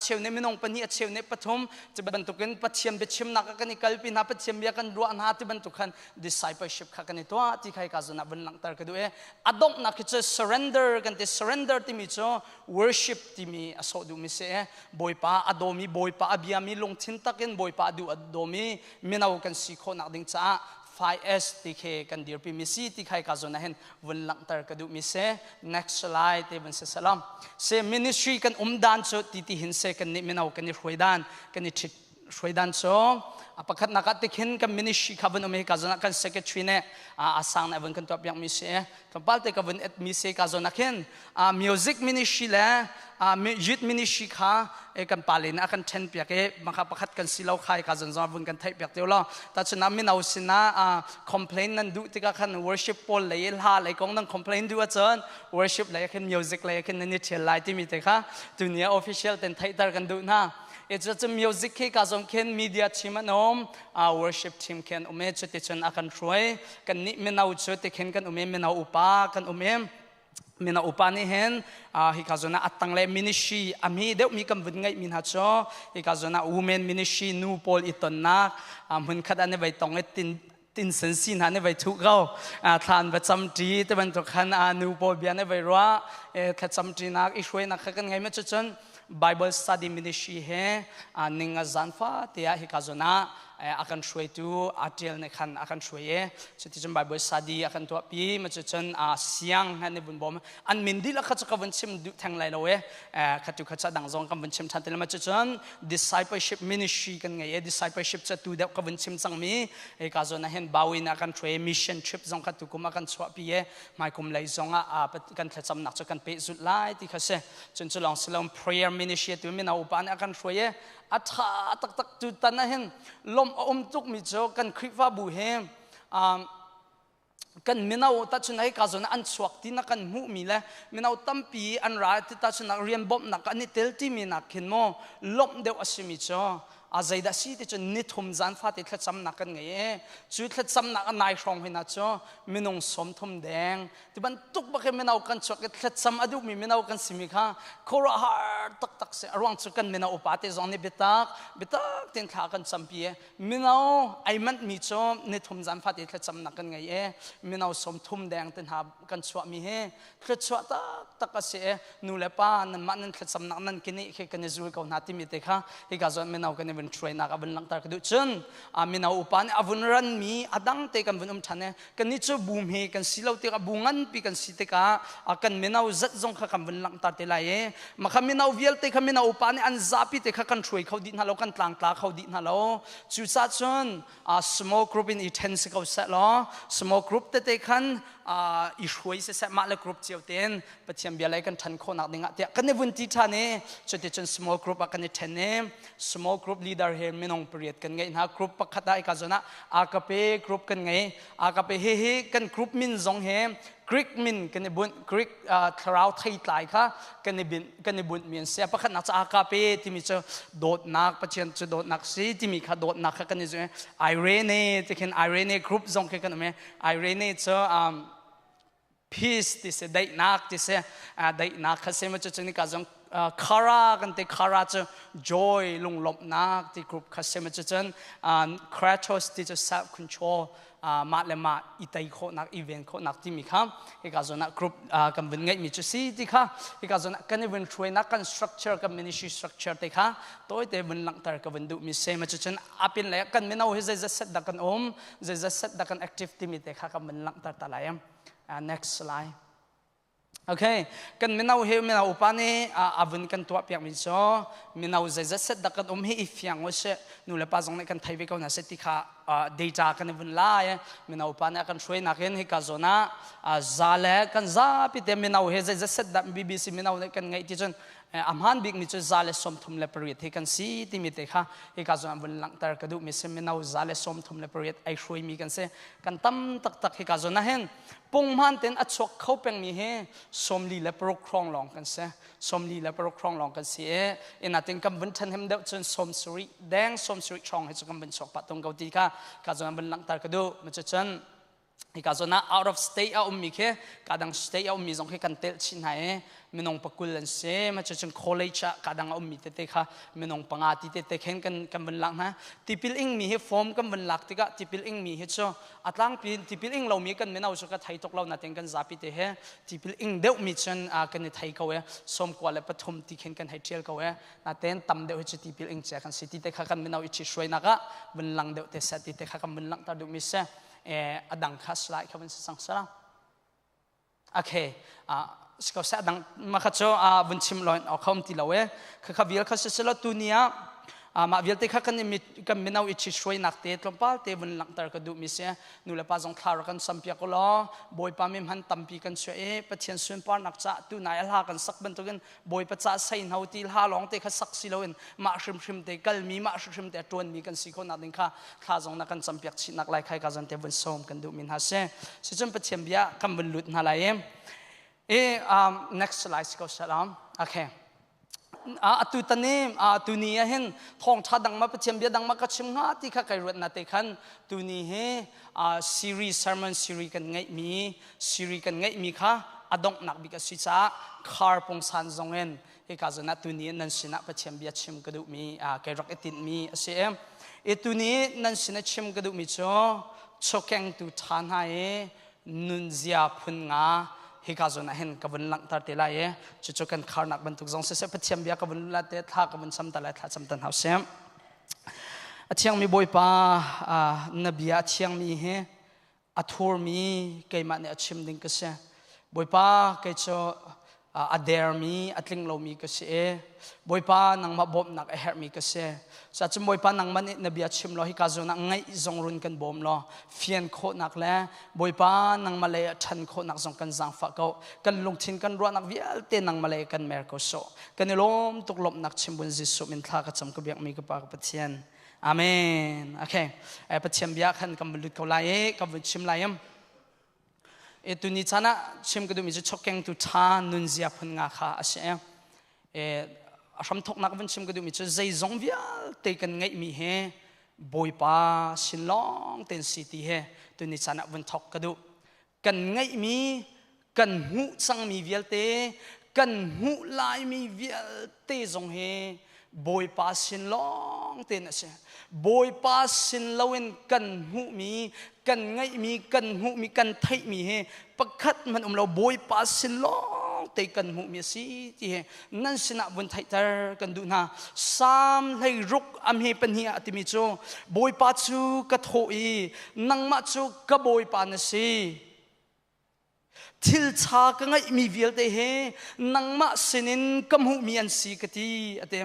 cheu nih minung pahnih, a cheu nih pathum, cu bantukin Pathian biachimnak ah kan i kalpi hna, Pathian bia kan ruah hna ti bantuk khan discipleship kha kan i tuah ti kha hika zawn ah vun langhter ka duh i a donghnak hi cu surrender kan ti. Surrender timi cu worship timi a sawh duhmi si i Bawipa a dawmi, Bawipa a biami, lungthin takin Bawipa a duh a dawmi mino kan si khawhnak ding caah 5S ti khi kan dirpi mi si ti khai ka zawn ah hin vun langhter ka duh mi si. Next slide te vun si salam se. Ministry kan um dan cu ti ti hin se kan nih mino kan i hruai dan, kan i ṭhit hruai dan cu a pakhat nak ah tikhin kan ministry kha vun um hi ka zawn ah kan secretary nih a sang na vun kan tuah piak mi si. Tlawmpal te ka vun et mi se ka zawn ah khin music ministry le youth ministry kha kan pale nih a kan ṭhen piak i maka pakhat kan si lo khai ka zawn zong vun kan theih piak teo lo. Ta chuna mino sinah complain nan duh tikah khan worship pawl lei, hla lei kong nan complain duh ahcun worship lei khin, music lei khin nan i ṭhial lai timi te kha tuni official ten theihter kan duh hna. E cu music khi ka zong khin media team an um, worship team khin um e cuticun a kan hruai. Kan nih mino cu tikhin kan um i mino upa kan um i mino upa nih hin hika zawn ah atang le ministry a mi deuh mi kan vun ngeih mi hna cu hika zawn ah women ministry, nu pawl i tonnak hmun khat an i vai tong i tin tin sen si hna ne vai thu ko, thlan va cam ṭi te bantuk khan nu pawl bia ne vai ruah, thlacam ṭinak i hruainak kha kan ngei. Ma cucun Bible study ministry he ning a zan fa te ah hika zawn ah a kan hruaitu a ṭial ne khan a kan hruai i cuticun Bible study a kan tuahpi. Ma cucun siang han i vun bawm, an min dihlak kha cu ka vun chim duh theng lai lo e, khatu kha cha dang zong kan vun chim ṭhan te. Ma cucun discipleship ministry kan ngei e. Discipleship cu tu deuh ka vun chim cangmi ka zawn ah hin bawin a kan hruai. Mission trip zong kha tu kum a kan chuahpi e, hmaikum lei zong ah kan thlacamnak cu kan pehzulh lai ti kha si. Cun cu lawng silom prayer ministry tu mino upa nih a kan hruai e, a ṭha taktak. Tu tan ah hin lawmh a um tukmi cu kan Khrihfabu he kan mino tahchun hei ka zawn an chuak ti na kan hmuhmi le mino tampi an ra ti tahchun rian bawmhnak an i tel timi nak khin maw lawmh deuh a simi cu a zeidah si ti cun nithum zan fate thlacamnak kan ngei e. Cu thlacamnak a nai hrawng hina cu minung 30 deng ti bantuk bak in mino kan chuak i thlacam a duhmi mino kan simi kha khuaruahhar taktak si. A ruang cu kan mino upa te zong nih biatak biatak tein thla kan campi i mino ai manh mi cu nithum zan fate thlacamnak kan ngei i mino 30 deng te hna kan chuahmi hi thluachuah taktak a si e. Nu le pa nanmah nan thlacamnak nan kini khi kan i zul ko hna timi te kha hika zawn mino kan i vun hruainak a vun langhter ka duh. Cun mino upa nih a vun ranmi a dang te kan vun um ṭhan e. Kannih cu bu hme kan si lo tikah, bu nganpi kan si tikah kan mino zat zong kha kan vun langhter te lai i makha mino vialte kha mino upa nih an zapi te kha kan hruai kho dih hna lo, kan tlangtla kho dih hna lo. Cucaah cun small group in i ṭhen si ko seh law small group tete khan i hruai siseh, mah le group cio tein Pathian bia lei kan ṭhan khawhnak dingah tiah kan i vun ti ṭhan i cuticun small group ah kan i ṭhen i small group. leader he minung pariat kan ngeih hna. Group pakhat ah ika zawn ah Agape group kan ngei. Agape hi hi kan group min zong he Greek min kan i bunh, Greek thlarau theitlai kha kan i bin kan i bunh mi an si. Pakhatnak cu Agape timi cu dawtnak, Pathian cu dawtnak si timi kha dawtnak kha kan i zuh. Irene ti khin Irene group zong khi kan um i Irene cu peace ti si, daihnak ti si, daihnak kha si ma cu cu nika zong Khara kan ti. Khara cu joy, lunglawmhnak ti group kha si ma cu. Cun Kratos ti cu self control, mah le mah i tei khawhnak, i ven khawhnak timi kha hika zawn ah group kan vun ngeihmi cu si ti kha hika zawn ah kan i vun hruainak, kan structure, kan ministry structure te kha tawite vun langhter ka vun duhmi si ma cu. Cun apin le kan mino hi zeizat set dah kan um, zeizat set dah kan active timi te kha kan vun langhter ta lai. Next slide. Okay, kan mino he mino upa nih a vun kan tuah piak mi cu mino zeizat set dah kan um hi i fiang u sih, nu le pa zong nih kan thei ve ko hna seh ti kha data kan i vun lai. Mino upa nih a kan hruai nakin hika zawn ah za le kan zapi te mino he zeizat set dah BBC mino nih kan ngeih ti cun a hmaan bik mi cu 138 hi kan si timi te kha hika zawn ah vun langhter ka duh mi si. Mino 138 ai hruai mi kan si, kan tam taktak. Hika zawn ah hin punghman ten a chuak kho pengmi hi 46 hrawng lawng kan si, 46 hrawng lawng kan si i inatin kan vun ṭhenhem deuh cun 70 deng, 70 hrawng hi cu kan vun chuak pah tung ko ti kha ka zawn vun langhter ka duh ma. Cun hika zawn ah out of state a ummi khi, ka dang state a ummi zong khi kan telh chih hna i minung 20 an si ma. Cun college ah ka dang a ummi tete kha minung 5 ti tete khin kan vun lak hna. Tipil ing mi hi form kan vun lak tikah tipil ing mi hi cu a tlangpi in tipil ing lomi kan mino cu ka thei tuk lo natin kan zapi te he tipil ing deuh mi cun kan i thei ko e, 93 ti khin kan hei ṭial ko e. Naten tam deuh hi cu tipil ing cia kan si ti te kha kan mino i ṭhi hruainak ah vun lang deuh te seh ti te kha kan vun langhter duh mi si. A dang kha slide kha vun si sang sala. Okay, siko sa dang ma kha cu vun chim loin au khom ti lo e. Kha kha vial kha sisilo tu ni ah mah vialte kha kan kan mino i chi hruainak te tlawmpal te vun langhter ka duh mi si. Nu le pa zong thla kan sam piak law, Bawipa mi hman tampi kan chuah i Pathian sunparnak ca tu nai hla kan sak bantukin Bawipa ca sei hno ti hla lawng te kha sak si loin mah hrimhrim te kalmi, mah hrimhrim te ṭuanmi kan si khawhnak ding kha thla zong na kan campiak chihnak lai khai ka zan te vun sawm kan duh mi hna si. Sicun Pathian bia kan vun lut hna lai i next slide ko salam. Okay, atu tani tu ni ah hin thawngṭha dang ma, Pathian bia dang ma ka chim hnga ti kha kai ruat na te khan tu ni hi series, sermon series kan ngeih mi, series kan ngeih mi kha a donghnak bik a si caah khar pungsan zong in hika zawn ah tuni nan sinah Pathian bia chim ka duhmi, kai rak i tinhmi a si. I tuni nan sinah chim ka duhmi cu chawkengtu ṭha hna i nunzia phun nga hika zawn ah hin ka vun langhter te lai i cucu kan kharnak bantuk zong siseh, Pathian bia ka vun la te, thla ka vun sam ta lai. Thla cam tan hau sih. A thiangmi Bawipa, na bia a thiangmi hi a thurmi keimah nih a chim ding ka si. Bawipa, kei cu a dermi, a tling lomi ka si i Bawipa, nangmah bawmhnak a herhmi ka si. Cuacun Bawipa, nangmah nih na bia chim law hika zawn ah ngaih zong run kan bawm law fian khawhnak le Bawipa, nangmah lei ah ṭhan khawhnak zong kan zaangfah ko. Kan lungthin, kan ruahnak vialte nangmah lei kan mer ko sawh. Kan i lawm tuk. Lawmhnak chim bun Jesuh min thla ka cam, ka biakmi ka Pa, ka Pathian. Amen. Okay. Pathian bia khan kan vun lut ko lai i kan vun chim lai im. E tuni chan ah chim ka duhmi cu chokeng tu ṭha nunzia phun nga kha a si. E a hramthoknak vun chim ka duhmi cu zeizong vialte kan ngeihmi he Bawipa sin lawng ten si ti he tuni chan ah vun thok ka duh. Kan ngeihmi, kan hmuh cangmi vialte, kan hmuh laimi vialte zong hi Bawipa sin lawng tein a si. Bawipa sin loin kan hmuhmi, kan ngeihmi, kan hmuhmi, kan theihmi hi pakhat hmanh um lo. Bawipa sin lawng te kan hmuhmi a si ti hi nan sinah vun theihter kan duh hna. Salm 16 a hme 2 ah timi cu, Bawipa cu ka thawh i, nangmah cu ka Bawipa na si. Thil ṭha ka ngeihmi vialte hi nangmah sinin ka hmuhmi an si ka ti a ti.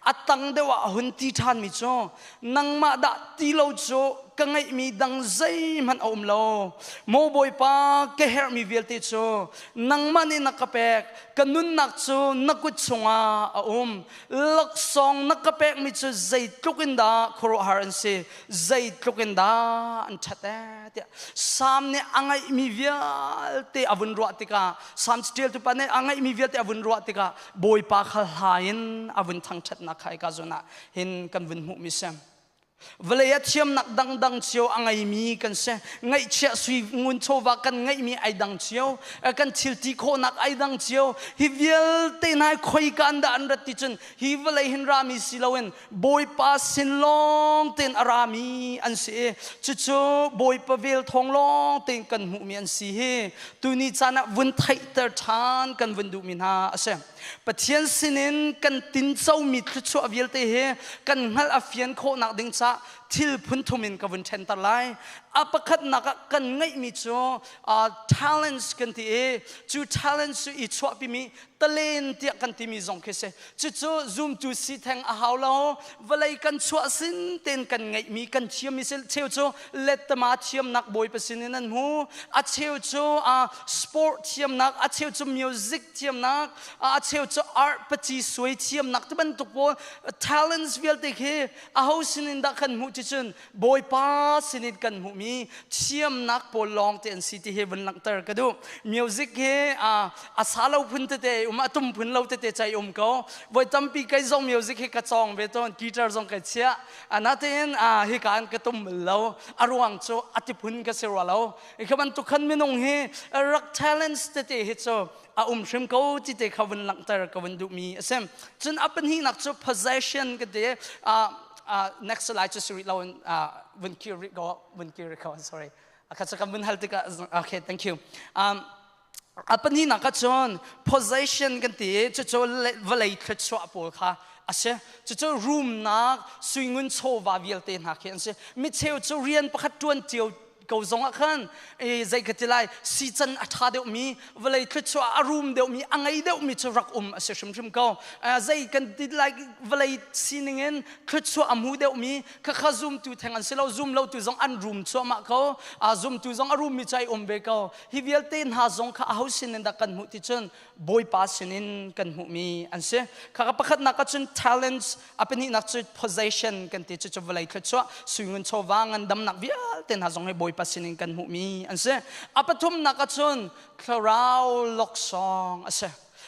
A tang deuh ah a hun ti ṭhanmi cu nangmah dah ti lo cu ka ngeihmi dang zeihmanh a um lo. Maw Bawipa ka herhmi vialte cu nangmah nih na ka pek ka nunnak cu na kut chungah a um. Laksawng na ka pekmi cu zeitluk in dah khuaruahhar an si zeitluk in dah an ṭhat ee tiah Salm nih a ngeihmi vialte a vun ruah tikah Salm ṭialtu pa nih a ngeihmi vialte a vun ruah tikah Bawipa kha hla in a vun thangṭhatnak kha hika zawn ah hin kan vun hmuhmi si. Vawlei ah thiamnak dangdang cio a ngeimi kan si. Ngaihchiah sui ngun chawva kan ngeihmi ai dang cio. Kan thil ti khawhnak ai dang cio. Hi vialte hna hi khoika an dah an rat ti cun hi vawlei hin rami si loin Bawipa sin lawng tein a rami an si i cucu Bawipa vel thawng lawng tein kan hmuhmi an si hi tuni caan ah vun theihter ṭhan kan vun duhmi hna a si. Pathian sinin kan tincomi thluachuah vialte hi kan hngalh a fian khawhnak ding caah thil phun thum in ka vun ṭhenter lai. A pakhatnak ah kan ngeihmi cu talents kan ti i cu talents cu i chuahpimi talen tiah kan timi zong khi si. Cucu zumtu si theng a hau lo. Vawlei kan chuah sin tein kan ngeihmi kan thiammi si cheu cu lettama thiamnak Bawipa sin in an hmu. A cheu cu sport thiamnak, a cheu cu music thiamnak, a cheu cu art paci suai thiamnak ti bantuk pawl talents vialte khi aho sinin dah kan hmuh ti cun Bawipa sinin kan hmuhmi thiamnak pawl lawng te an si ti hi vun langhter ka duh. Music hi a sa lo phun tete um a tum phun lo tete chai um ko. Voi tampi kei zong music hi ka cawng ve tawn, guitar zong kai chiah. Natein hi ka an ka tum bal lo. A ruang cu a ti phun ka si rua lo. Hi bantuk khan minung hi rak talents tete hi cu a um hrim ko ti te kha vun langhter ka vun duhmi a si. Cun a pahnihnak cu possession ka ti. Next slide cu siri lo in vun kir rih ko, vun kir rih ko, sorry. Kha cu kan vun hal tikah, okay, thank you. A pahnihnak ah cun possession kan ti i cucu vawlei thluachuah pawl kha a si. Cucu rumnak, suingun chawva vialte hna khi an si. Micheu cu rian pakhat ṭuan cio ko zong ah khan zei ka ti lai sican a ṭha deuhmi vawlei thluachuah a rum deuhmi a ngei deuhmi cu rak um a si hrimhrim ko. Zei kan ti lai vawlei sining in thluachuah a hmu deuhmi khakha zumtu theng an si lo zum lotu zong an rum cuahmah ko zumtu zong a rummi cu ai um ve ko. Hi vialte hna zong kha aho sin in dah kan hmuh ti cun Bawipa sinin kan hmuhmi an si. Khaka pakhatnak ah cun talents, a pahnihnak cu possession kan ti cu cu vawlei thluachuah, suingun chawva ngandamnak vialte hna zong hi Bawipa sinin kan hmuhmi an si. A pathumnak ah cun thlarau laksawng a si.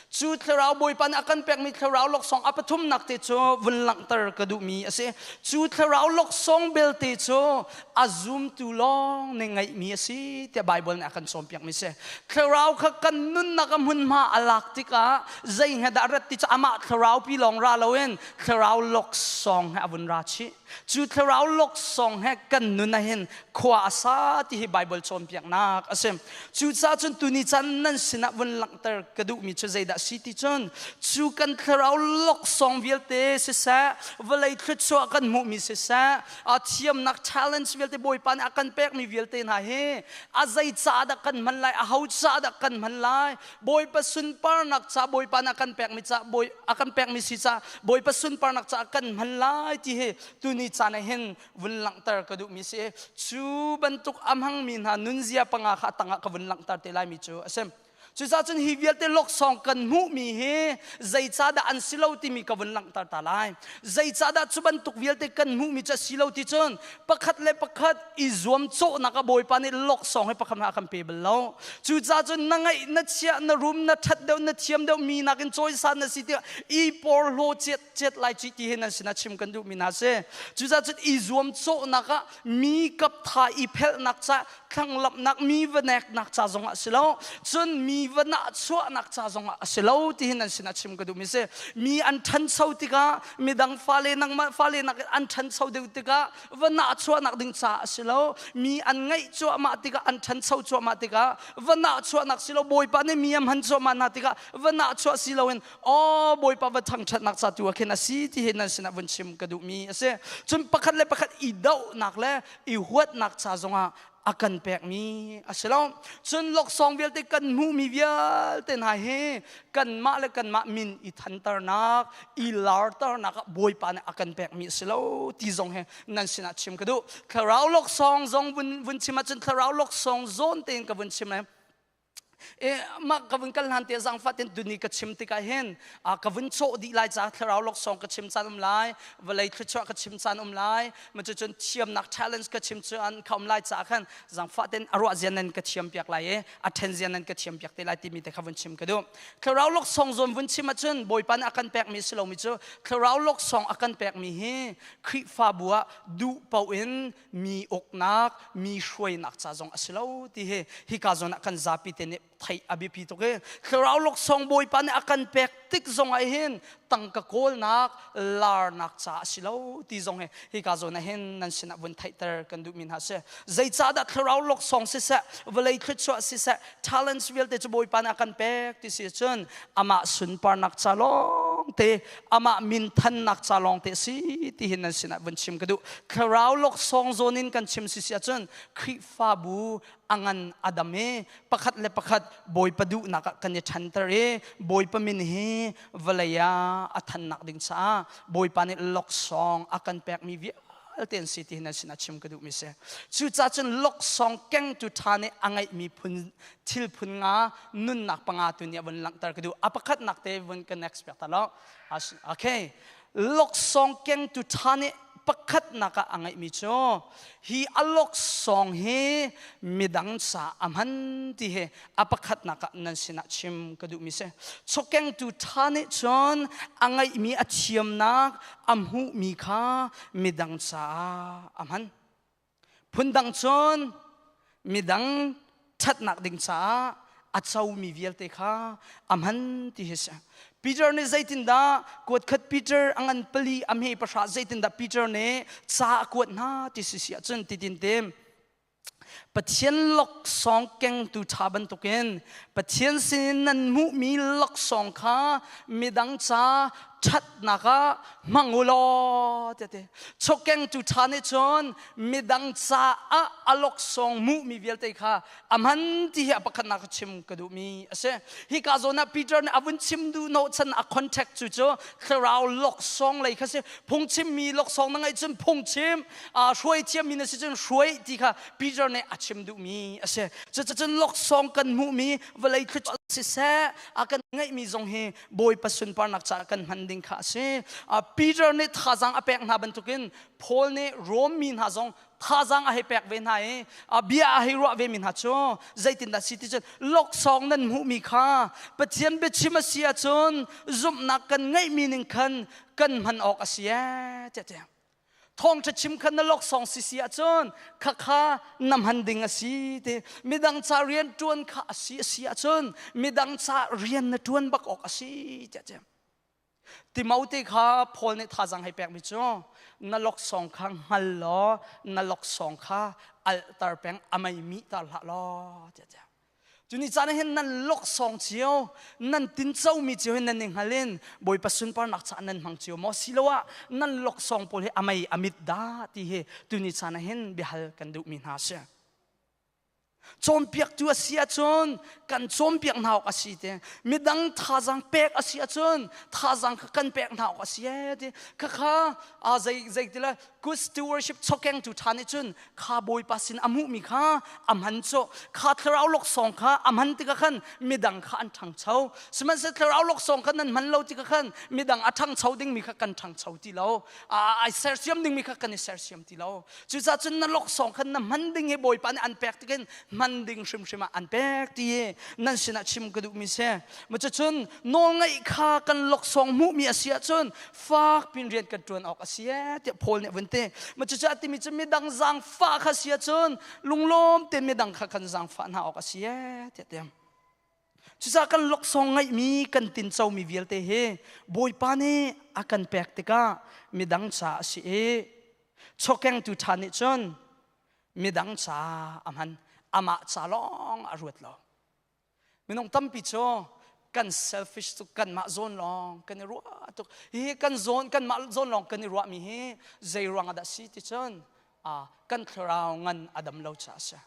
Cu thlarau Bawipa nih a kan pekmi thlarau laksawng a pathumnak te cu vun langhter ka duhmi a si. Cu thlarau laksawng belte cu a zumtu lawng nih ngeihmi a si tiah Baibal nih a kan cawnpiakmi si. Thlarau kha kan nunnak a hmunhma a lak tikah zei he dah rat ti cu amah thlarau pi lawng ra loin thlarau laksawng he a vun ra chih. Cu thlarau laksawng he kan nun ah hin khua a sa ti hi Baibal cawnpiaknak a si. Cucaah cun tuni caan nan sinah vun langhter ka duhmi cu zeidah si ti cun cu kan thlarau laksawng vialte siseh vawlei thluachuah kan hmuhmi siseh a thiamnak challenge vialte Bawipa nih a kan pekmi vialte hna hi a zei ca dah kan hman lai a ho ca dah kan hman lai Bawipa sunparnak ca Bawipa nih a kan pekmi ca Bawi a kan pekmi si ca Bawipa sunparnak ca kan hman lai ti hi tuni caan ah hin vun langhter ka duhmi si cu bantuk a hmangmi hna nunzia panga kha a tangah ka vun langhter te laimi cu a si. Cucaah cun hi vialte laksawng kan hmuhmi hi zeicahdah an si lo timi ka vun langhter ta lai. Zeicahdah cu bantuk vialte kan hmuhmi cu a si lo ti cun pakhat le pakhat i zuamcawhnak ah Bawipa nih laksawng hi pakhat hmanh a kan pe bal lo. Cucaah cun na ngeih, na chiah, na rum, na ṭhat deuh, na thiam deuh mi nakin cawisan na si tiah i porhlaw ciat ciat lai ci ti hi nan sinah chim kan duhmi hna si. Cucaah cun i zuamcawhnak ah mi kaptha i phelhnak ca thlanglamhnak mi va neknak ca zongah a si lo cun mi va nahchuahnak ca zongah a si lo ti hin an sinah chim ka duhmi si. Mi an ṭhancho tikah midang fale nangmah fale nak an ṭhancho deuh tikah va nahchuahnak ding ca a si lo. Mi an ngaih cuahmah tikah an ṭhancho cuahmah tikah va nahchuahnak si lo. Bawipa nih mi a hman cuahmah hna tikah va nahchuah si loin aw Bawipa va thangṭhatnak ca tu ah khin a si ti hi nan sinah vun chim ka duhmi a si. Cun pakhat le pakhat i dohnak le i huatnak ca zongah a. a kan pekmi a si lo. Cun laksawng vialte kan hmuhmi vialte hna hi kanmah le kanmah min i thanternak, i larternak ah Bawipa nih a kan pekmi a si lo ti zong hi nan sinah chim ka duh. Thlarau laksawng zong vun chim ahcun thlarau laksawng zawn tein ka vun chim lai. E mah ka vun kal hlan te zangfah ten tuni ka chim tikah hin ka vun cawh dih lai ca thlarau laksawng ka chim caan um lai, vawlei thluachuah ka chim caan um lai, ma cu cun thiamnak challenge ka chim caan kha um lai ca khan zangfah ten a ruah zian nan ka thiam piak lai i a then zian nan ka thiam piak te lai timi te kha vun chim ka duh. Thlarau laksawng zawn vun chim ahcun Bawipa nih a kan pekmi si lomi cu thlarau laksawng a kan pekmi hi Khrihfabu ah duh paoh in mi uknak, mi hruainak ca zong a si lo ti hi hika zawn ah kan zapi te nih theih a biapi tuk i thlarau laksawng Bawipa nih a kan pek tik zong ah hin tangka kawlnak, larnak ca a si lo ti zong hi hika zawn ah hin nan sinah vun theihter kan duhmi hna si. Zeicahdah thlarau laksawng siseh, vawlei thluachuah siseh, talents vialte cu Bawipa nih a kan pek ti si cun amah sunparnak ca lawng te, amah min thannak ca lawng te si ti hin nan sinah vun chim ka duh. Thlarau laksawng zawn in kan chim si si ahcun Khrihfabu a ngan a dam i pakhat le pakhat Bawipa duhnak ah kan i ṭhanter i Bawipa min hi vawlei ah a thannak ding caah Bawipa nih laksawng a kan pekmi vialte an si ti hin nan sinah chim ka duhmi si. Cucaah cun laksawng kengtu ṭha nih a ngeihmi phun thil phun nga nunnak panga tu nih a vun langhter ka duh. A pakhatnak te vun ka next piak ta lo. Okay. Laksawng kengtu ṭha nih pakhatnak ah a ngeihmi cu hi a laksawng hi midang ca a hman ti hi a pakhatnak ah nan sinah chim ka duhmi si. Chawkengtu ṭha nih cun a ngeihmi a thiamnak a hmuhmi kha midang caah a hman. Phundang cun midang ṭhatnak ding caah a comi vialte kha a hman ti hi si. Peter nih zeitindah kuatkhat Peter a ngan pali a hme pahra zeitindah Peter nih ca a kuat hna ti si si ahcun titin tim Pathian laksawng kengtu ṭha bantukin Pathian sinin nan hmuhmi laksawng kha midang ca ṭhatnak ah hmang u law tiah ti. Chawkengtu ṭha nih cun midang caah a laksawng hmuhmi vialte kha a hman ti hi a pakhatnak ka chim ka duhmi a si. Hika zawn ah Peter nih a vun chim duh hnawhchan a contact cu cu thlarau laksawng lei kha si. Phungchimmi laksawng na ngeih cun phungchim, hruai thiammi na si cun hruai ti kha Peter nih a chim duhmi a si. Cucun laksawng kan hmuhmi vawlei thluachuah siseh a kan ngeihmi zong hi Bawipa sunparnak caah kan hman ding kha a si. Peter nih thazaang a pek hna bantukin Paul nih Rom mi hna zong thazaang a hei pek ve hna i bia a hei ruah ve mi hna cu zeitindah si ti cun laksawng nan hmuhmi kha Pathian biachim a si ahcun zumhnak kan ngeihmi ning khan kan hman awk a si ee tiah tiah Thawngṭha chim kha na laksawng si si ahcun khakha na hman ding a si ti. Midang ca rian ṭuan kha a si a si ahcun midang ca rian na ṭuan bak awk a si tiah chim. Timote kha Paul nih thazaang hei pekmi cu na laksawng kha hngal law na laksawng kha alhter peng a mei mih ter hlah law tiah chim. Tuni caan ah hin nan laksawng cio, nan tincomi cio hin nan i hngal in Bawipa sunparnak caah nan hmang cio maw? Siloah nan laksawng pawl hi a mei a mit dah ti hi tuni caan ah hin biahal kan duhmi hna a si. Cawnpiaktu a si ahcun kan cawnpiak hna awk a si ti. Midang thazaang pek a si ahcun thazaang kha kan pek hna awk a si ee ti. Khakha zei zei ti le good stewardship chawkengtu ṭha nih cun kha Bawipa sin a hmuhmi kha a hman cu kha thlarau laksawng kha a hman tikah khan midang kha an ṭhangcho. Sihmanhsehlaw thlarau laksawng kha nan hman lo tikah khan midang a ṭhangcho dingmi kha kan ṭhangcho ti lo. Ai sersiam dingmi kha kan i sersiam ti lo. Cucaah cun na laksawng kha na hman ding hi Bawipa nih an pek tikin hman ding hrimhrim ah an pek ti hi nan sinah chim ka duhmi si. Cucun nawlngaih kha kan laksawng hmuhmi a si ahcun fak pin rian kan ṭuan awk a si ee tiah Paul nih a vun ti. Ma cucu a timi cu midang zaangfah kha si ahcun lunglawm tein midang kha kan zaangfah hna awk a si ee tiah ti. Cucaah kan laksawng ngeihmi kan tincomi vialte hi Bawipa nih a kan pek tikah midang ca a si i chawkengtu ṭha nih cun midang ca a hman amah ca lawng a ruat lo. Minung tampi cu kan selfish tuk kanmah zawn lawng kan i ruah tuk. Hihi kan zawn kanmah zawn lawng kan i ruahmi hi zei ruang ah dah si ti cun kan thlarau ngan a dam lo caah a si.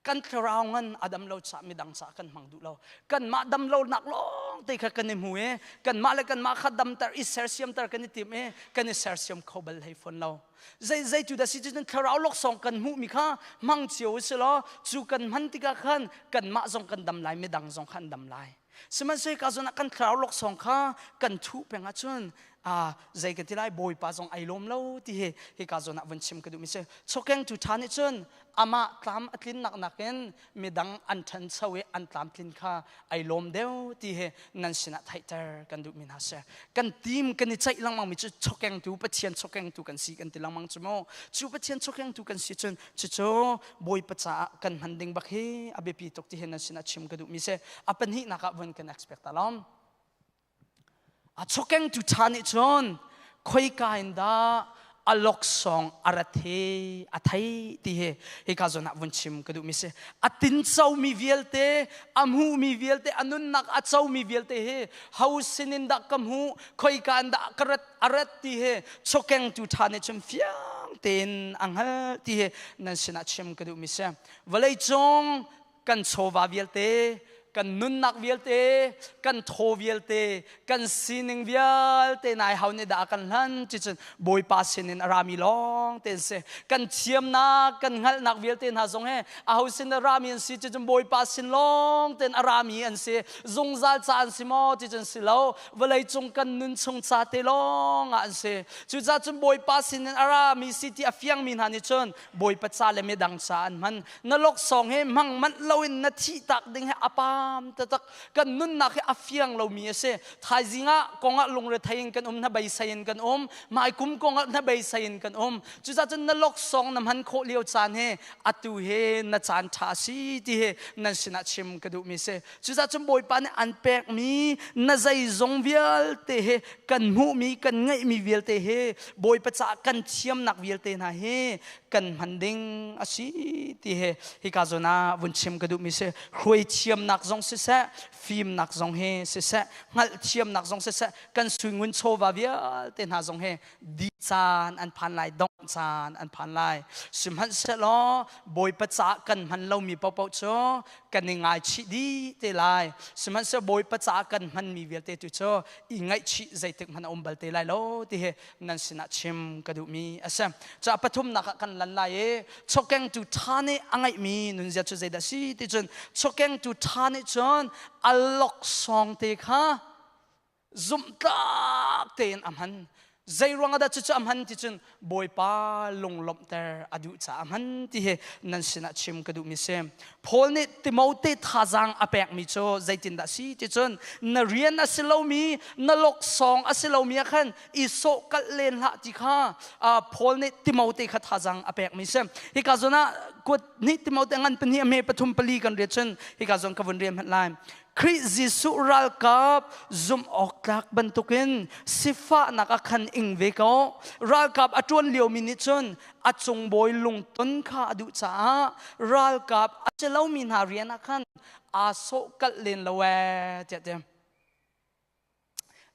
Kan thlarau ngan a dam lo ca midang ca kan hmang duh lo. Kanmah dam lo nak lawng te kha kan i hmu i kanmah le kanmah kha damter i sersiamter kan i tim i kan i sersiam kho bal hlei fawn lo. Zei zei tu dah si cun thlarau laksawng kan hmuhmi kha hmang cio u si law cu kan hman tikah khan kanmah zong kan dam lai midang zong kha an dam lai. Sihmanhsehlaw ka zawn ah kan thlarau laksawng kha kan thuh peng ahcun zei ka ti lai Bawipa zong ai lawm lo ti hi hika zawn ah vun chim ka duhmi si. Chawkeng tu ṭha nih cun amah tlam a tlinnak nakin midang an ṭhancho i an tlamtlin kha ai lawm deuh ti hi nan sinah theihter kan duhmi hna si. Kan team kan i ceih lengmangmi cu chawkengtu Pathian chawkengtu kan si kan ti lengmang cu mu. Cu Pathian chawkengtu kan si cun cucu Bawipa caah kan hman ding bak hi a biapi tuk ti hi nan sinah chim ka duhmi si. A pahnihnak ah vun kan expect ta lom. A chawkengtu ṭha nih cun khoika in dah a laksawng a rat hi a thei ti hi hika zawn ah vun chim ka duhmi si. A tincomi vialte, a hmuhmi vialte, a nunnak a comi vialte hi ho sinin dah ka hmuh, khoika in dah ka rat a rat ti hi chawkengtu ṭha nih cun fiang tein a hngalh ti hi nan sinah chim ka duhmi si. Vawleicung kan chawva vialte, kan nunnak vialte, kan thaw vialte, kan sining vialte nai hau nih dah a kan hlan ti cun Bawipa sinin a rami lawng te an si. Kan thiamnak, kan hngalhnak vialte hna zong he aho sin a rami an si ti cun Bawipa sin lawng tein a rami an si. Zungzal ca an si maw ti cun si lo. Vawleicung kan nun chung ca te lawng ah an si. Cucaah cun Bawipa sinin a rami si ti a fiangmi hna nih cun Bawipa ca le midang ca an hman. Na laksawng hi hmang manh loin na thih tak ding hi a pam taktak. Kan nunnak hi a fiang lomi a si. Thaizing ah kongah lungrethei in kan um, na beisei in kan um. Hmaikum kongah na beisei in kan um. Cucaah cun na laksawng na hman khawh lio caan hi atu hi na caan ṭha a si ti hi nan sinah chim ka duhmi si. Cucaah cun Bawipa nih an pekmi na zeizong vialte hi kan hmuhmi kan ngeihmi vialte hi Bawipa caah kan thiamnak vialte hna hi kan hman ding a si ti hi hika zawn ah vun chim ka duhmi si. Hruai thiamnak zong siseh, fimnak zong hi siseh, hngalhthiamnak zong siseh, kan suingun chawva vialte hna zong hi di caan an phan lai, dongh caan an phan lai. Sihmanhsehlaw Bawipa caah kan hman lomi paohpaoh cu kan i ngaichih dih te lai. Sihmanhsehlaw Bawipa caah kan hmanmi vialte tu cu i ngaihchih zeitik hmanh a um bal te lai lo ti hi nan sinah chim ka duhmi a si. Ca pathumnak ah kan lan lai i chawkengtu ṭha nih a ngeihmi nunzia cu zeidah si ti cun chawkengtu ṭha nih cun a laksawng te kha zumhtlak tein a hman. Zei ruang ah dah cucu a hman ti cun Bawipa lunglawmhter a duh caah a hman ti hi nan sinah chim ka duhmi si. Paul nih Timote thazaang a pekmi cu zeitindah si ti cun na rian a si lomi, na laksawng a si lomi ah khan i sawhkalh len hlah ti kha Paul nih Timote kha thazaang a pekmi si. Hika zawn ah kuat nih Timote ngan pahnih a me pathum pali kan riat cun hika zawn ka vun rian hmanh lai. Khrih Jesuh ralkap zumh awk tlak bantukin sifahnak a khan ing ve ko. Ralkap a ṭuan liomi nih cun a cungbawi lungton kha a duh caah ralkap a si lomi hna rian ah khan aa sawhkalh len lo ee tiah ti.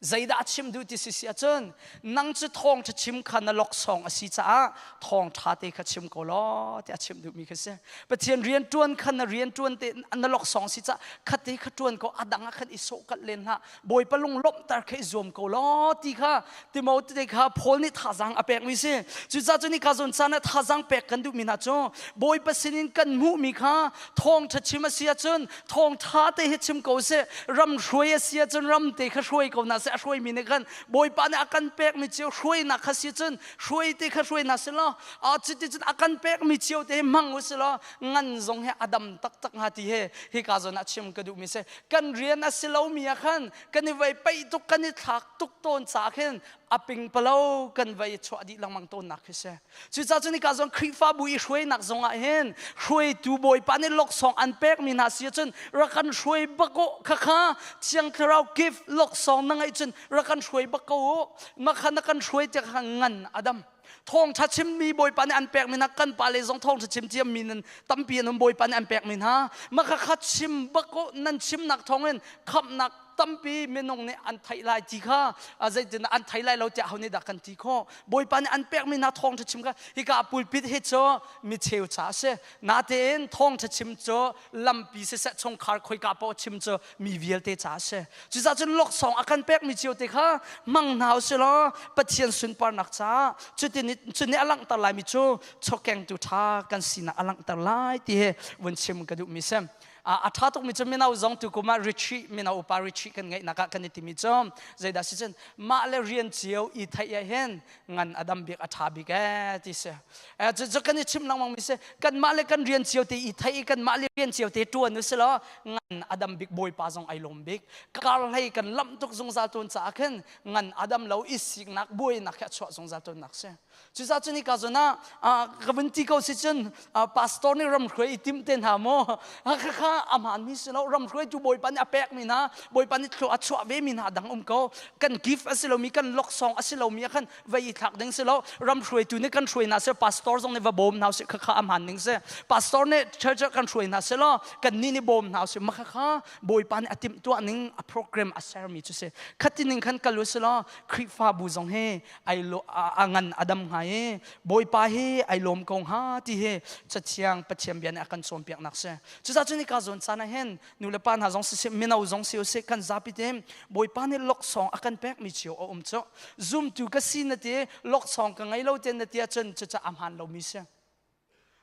Zeidah a chim duh ti si si ahcun nang cu thawngṭha chim kha na laksawng a si caah thawngṭha te kha chim ko law tiah a chim duhmi kha si. Pathian rian ṭuan kha na rian ṭuan te na laksawng si caah khate kha ṭuan ko a dang ah khan i sawhkalh len hlah. Bawipa lunglawmhter kha i zuam ko law ti kha Timote kha Paul nih thazaang a pekmi si. Cucaah cun hika zawn caan ah thazaang pek kan duhmi hna cu Bawipa sinin kan hmuhmi kha thawngṭha chim a si ahcun thawngṭha te hi chim ko seh. Ram hruai a si ahcun ram te kha hruai ko hna seh. A hruaimi nih khan Bawipa nih a kan pekmi cio hruainak kha si cun hruai te kha hruai hna seh law cuticun a kan pekmi cio te hi hmang u sih law ngan zong hi a dam taktak hnga ti he hika zawn ah chim ka duhmi si. Kan rian a si lomi ah khan kan i vei paih tuk kan i thlak tuk tawn ca khin a pingpalo kan vei chuah dih lengmang tawnnak khi si. Cucaah cun hika zong Khrihfabu i hruainak zong ah hin hruaitu Bawipa nih laksawng an pekmi hna si ahcun rak kan hruai bak u khakha Thiang Thlarau gift laksawng na ngeih cun rak kan hruai bak ko u mah kha na kan hruai tiah kha ngan a dam. Thawngṭha chimmi Bawipa nih an pekmi hna kan pale zong thawngṭha chim thiammi nan tampi an um Bawipa nih an pekmi hna mah kha kha chim bak u nan chimnak thawngin khamhnak. tampi minung nih an theih lai ti kha zeitin an thei lai lo tiah ho nih dah kan ti khawh? Bawipa nih an pekmi hna thawngṭha chim kha hika pulpit hi cu mi cheu ca a si. Natein thawngṭha chim cu lampi siseh chungkhar khoika paoh chim cu mi vialte ca a si. Cucaah cun laksawng a kan pekmi cio te kha hmang hna usih law Pathian sunparnak caah cutin cu nih a langhter laimi cu chawkengtu ṭha kan sinak a langhter lai ti hi vun chim ka duhmi si. A ṭha tukmi cu mino zong tukum ah retreat mino upa retreat kan ngeihnak ah kan i timi cu zeidah si cun mah le rian cio i theih ah hin ngan a dam bik a ṭha bik ee ti si. Cu kan i chim lengmang mi si kanmah le kan rian cio te i theih i kanmah le rian cio te ṭuan u si law ngan a dam bik Bawipa zong ai lawm bik. Kar hlei kan lamh tuk zungzal tawn caah khin ngan a dam lo i siknak buainak hi a chuah zungzal tawnnak si. Cucaah cun hika zawn ah ka vun ti ko si cun pastor nih ramhruai i tim te hna maw khakha a hmaanmi si lo. Ramhruaitu Bawipa nih a pekmi hna Bawipa nih thlua a chuah ve mi hna dang um ko. Kan gift a si lomi kan laksawng a si lomi ah khan vai i thlak ding si lo. Ramhruaitu nih kan hruai hna seh, pastor zong nih va bawm hna usih, khakha a hmaan ning si. Pastor nih church ah kan hruai hna seh law kannih nih bawm hna usih, ma khakha Bawipa nih a timhtuah ning a program a sermi cu si. Khati ning khan kal u si law Khrihfabu zong hi ai lo a ngan a dam hnga i Bawipa hi ai lawm ko hnga ti hi Cathiang Pathian bia nih a kan cawnpiaknak si. Cucaah cun hika zawn caan ah hin nu le pa hna zong siseh mino zong si usih kan zapi te Bawipa nih laksawng a kan pekmi cio a um cu. Zumtu ka si na ti laksawng ka ngei lo te na ti ahcun cucu a hmaan lomi si.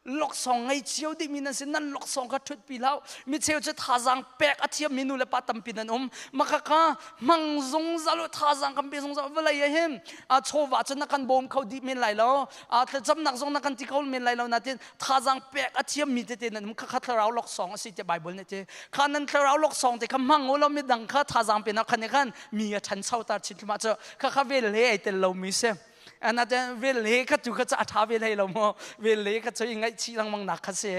Laksawng ngei cio dihmi nan si. Nan laksawng kha ṭhutpi hlah. Mi cheu cu thazaang pek a thiammi nu le pa tampi nan um. Maka kha hmang zungzal u, thazaang kan pe zungzal. Vawlei ah hin chawva cu na kan bawm kho dih men lai lo, thlacamnak zong na kan ti kho men lai lo, natin thazaang pek a thiammi tete nan um. Khakha thlarau laksawng a si tiah Bible nih ti. Kha nan thlarau laksawng te kha hmang u law midang kha thazaang pe na khan nih khan mi a ṭhanchoter chin thluahmah cu. Khakha vel he ai tel lomi si. Ana te vel le kha tu kha cha tha vel hei lo mo vel le kha choi ngai chi langmang nak kha se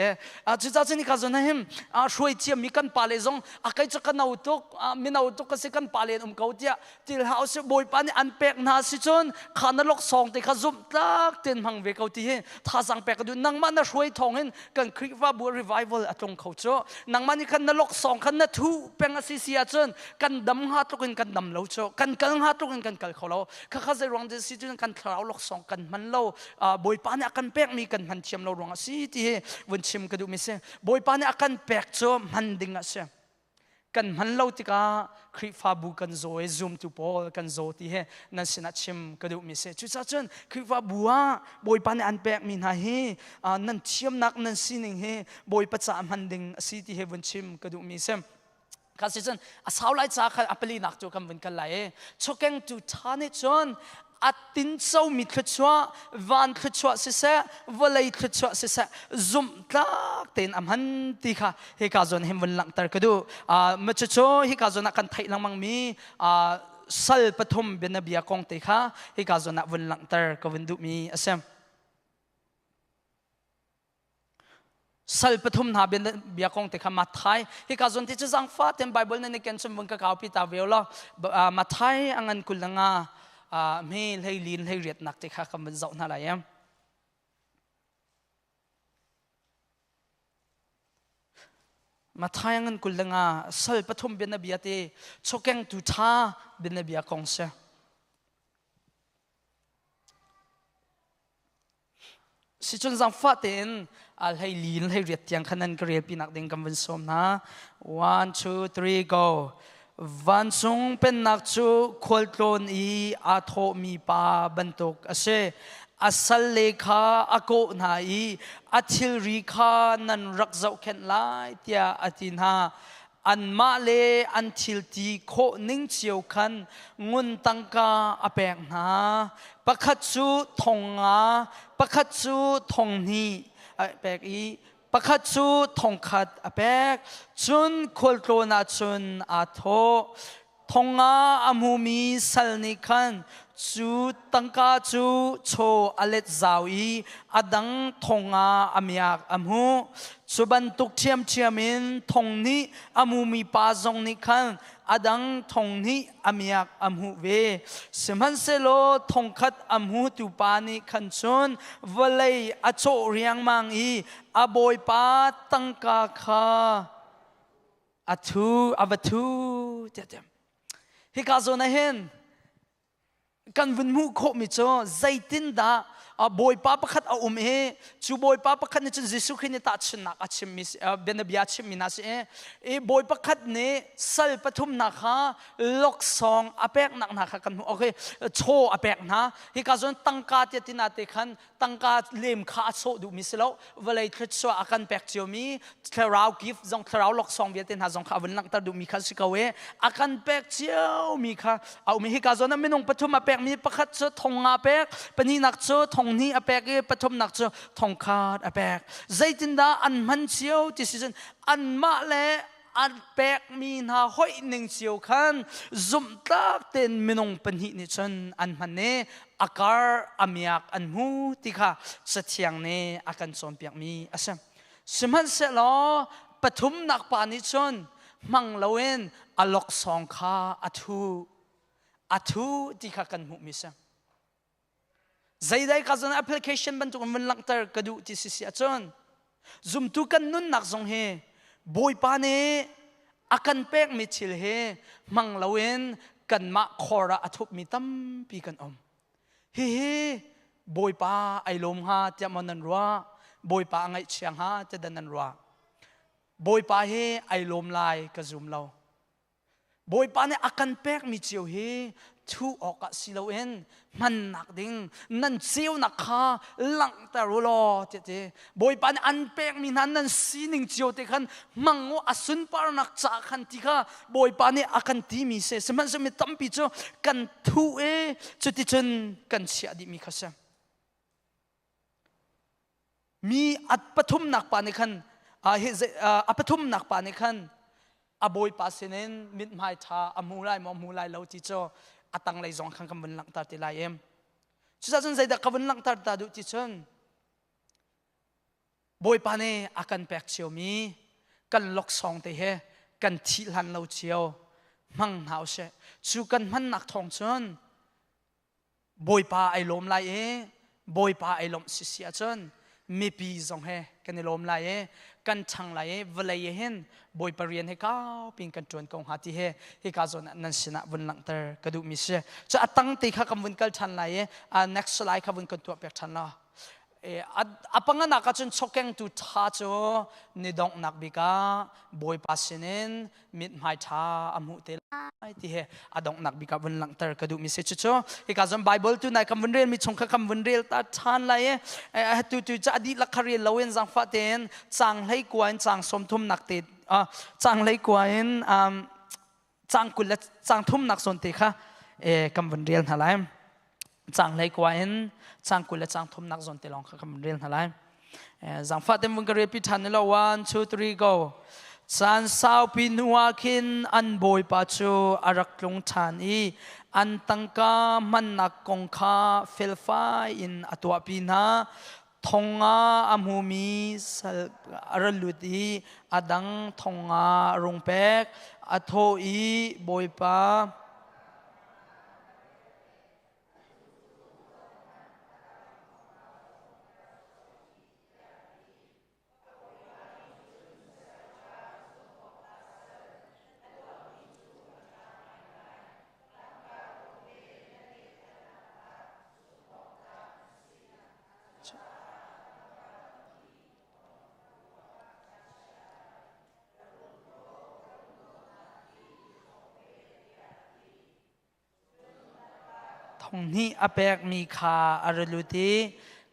a chu cha chini ka zon him a hruai chiam mi kan pa le zong a kai chu ka no tuk mino tuk ka si kan pa le um ko tia til hau se Bawipa nih an pek hna si cun kha na lok song te kha zum tlak ten hmang ve ko ti hi thazang pek du nangmah na hruai thong in kan Khrihfabu revival a tlung kho chu. Nangmah nih khan na lok song khan na thu peng a si si ahcun kan dam hnga tluk in kan dam lo chu, kan kal hnga tluk in kan kal kho lo. Khakha zei ruang si cun kan thlarau laksawng kan hman lo, Bawipa nih a kan pekmi kan hman thiam lo ruang a si ti hi vun chim ka duhmi si. Bawipa nih a kan pek cu hman ding a si. Kan hman lo tikah Khrihfabu kan zaw i zumtu pawl kan zaw ti hi nan sinah chim ka duhmi si. Cucaah cun Khrihfabu ah Bawipa nih an pekmi hna hi nan thiamnak nan sining hi Bawipa caah hman ding a si ti hi vun chim ka duhmi si. Kha si cun a sau lai ca kha a palinak cu kan vun kal lai i chawkengtu ṭha nih cun a tincomi thluachuah van thluachuah siseh vawlei thluachuah siseh zumhtlak tein a hman ti kha hika zawn hin vun langhter ka duh. Ma cucu hika zawn ah kan theih lengmangmi sal pathum bianabia kong te kha hika zawn ah vun langhter ka vun duhmi a si. Sal pathum hna bia kong te kha Matthai hika zawn te cu zangfa ten Bible nan i ken chun vun ka kau pi ta veo lo. Matthai a ngan 25 hme hlei lin hlei riat nak te kha kan vun zoh hna lai em. Matthai a ngan 25 sal pathum bianabia te chokeng tu tha bianabia kong si. Sicun zaangfah tein hlei li in hlei riat tiang khan nan ka relpi nak ding kan vun sawm hna. One, two, three, go. Vancung pennak cu khualtlawn i aa thawhmi pa bantuk a si. A salle kha a kawh hna i a thilri kha nan rak zohkhenh lai tiah a ti hna. Anmah le an thil ti khawh ning cio khan ngun tangka a pek hna. Pakhat cu thong nga, pakhat cu thong hnih a pek i pakhat cu thong khat a pek. Cun khualtlawn ah cun aa thawh. Thong nga a hmumi sal nih khan cu tangka cu chaw a let zau i a dang thong nga a miak a hmuh. Cu bantuk ṭhiamṭhiam in thong hnih a hmumi pa zong nih khan a dang thong hnih a miak a hmuh ve. Sihmanhsehlaw thong khat a hmutu pa nih khan cun vawlei a cawh riangmang i a bawipa tangka kha a thu a va thu tiah a ti. Hika zawn ah hin kan vun hmuh khawhmi cu zeitindah bawipa pakhat a um i cu bawipa pakhat nih cun Jesuh Khrih nih tahchunhnak a chimmi bianabia a chimmi hna si i bawi pakhat nih sal pathum hna kha laksawng a peknak hna kha kan hmuh. Okay, chaw a pek hna. Hika zawn tangka tiah tina te khan tangka lem kha a sawh duhmi si lo. Vawlei thluachuah a kan pek ciomi thlarau gift zong thlarau laksawng vialte hna zong kha a vun langhter duhmi kha si ko i a kan pek ciomi kha a um i hika zawn ah minung pathum a pekmi pakhat cu thong nga pek, pahnihnak cu thong hnih a pek i pathumnak cu thong khat a pek. Zeitindah an hman cio ti si cun anmah le an pekmi hna hoih ning cio khan zumhtlak tein minung pahnih nih cun an hman i a kar a miak an hmu ti kha Cathiang nih a kan cawnpiakmi a si. Sihmanhsehlaw pathumnak pa nih cun hmang loin a laksawng kha a thuh. A thu ti kha kan hmuhmi a si. Zeidai ka zon application bantuk in vun langhter ka duh ti si si ahcun zumtu kan nunnak zong hi Bawipa nih a kan pekmi thil hi hmang loin kanmah khor ah a thupmi tampi kan um. Hihi Bawipa ai lawm hnga tiah maw nan ruah? Bawipa a ngaihchia hnga tiah dah nan ruah? Bawipa hi ai lawm lai ka zum lo. Bawipa nih a kan pekmi cio hi thuh awkah si loin hmannak ding nan ceunak kha langhter u law tiah ti. Bawipa nih an pekmi hna nan sining cio te khan hmang u a sunparnak ca khan ti kha Bawipa nih a kan timi si. Sihmanhsehlaw mi tampi cu kan thuh i cuticun kan chiah dihmi kha si. Mi a pathumnak pa nih khan a pathumnak pa nih khan a bawipa sinin mithmai ṭha a hmu lai maw hmu lai lo ti cu a tanglei zong khan kan vun langhter ti lai em. Cucaah cun zeidah ka vun langhter ta duh ti cun Bawipa nih a kan pek ciomi kan laksawng te he kan thih hlan lo cio hmang hna usih. Cu kan hmannak thawng cun Bawipa ai lawm lai i Bawipa ai lawmh sisi ahcun mipi zong he kan i lawm lai i kan ṭhang lai i vawlei hin Bawipa rian he kau pin kan ṭuan ko hnga ti he hika zawn ah nan sinah vun langhter ka duhmi si. Cu a tang te kha kan vun kal ṭhan lai i next slide kha vun kan tuah piak ṭhan la. A panganak ahcun chawkengtu ṭha cu ni donghnak bik ah Bawipa sinin mithmai ṭha a hmuh te lai ti he a donghnak bik ah vun langhter ka duhmi si. Cucu hika zon Bible tu nai kan vun relmi chung kha kan vun rel ta ṭhan lai i tu tu ca dihlak kha rel loin zaangfah tein caang hlei kua in caang 30 nak te caang hlei kua in caang 20 le caang thumnak zawn te kha kan vun rel hna lai. Caang hlei kua in caang 20 le caang thumnak zawn te lawng kha kan vun rel hna lai. Zaangfah ten vun ka rel pi ṭhan lo. One, two, three, go. Caan saupi hnu ah khin an bawipa cu a rak tlung ṭhan i an tangka hmannak kong kha felfai in a tuahpi hna. Thong ah a hmumi sal a ra lut i a dang thong ah a rung pek. A thawh i, Bawipa, Thong hnih a pekmi kha a ra lut i,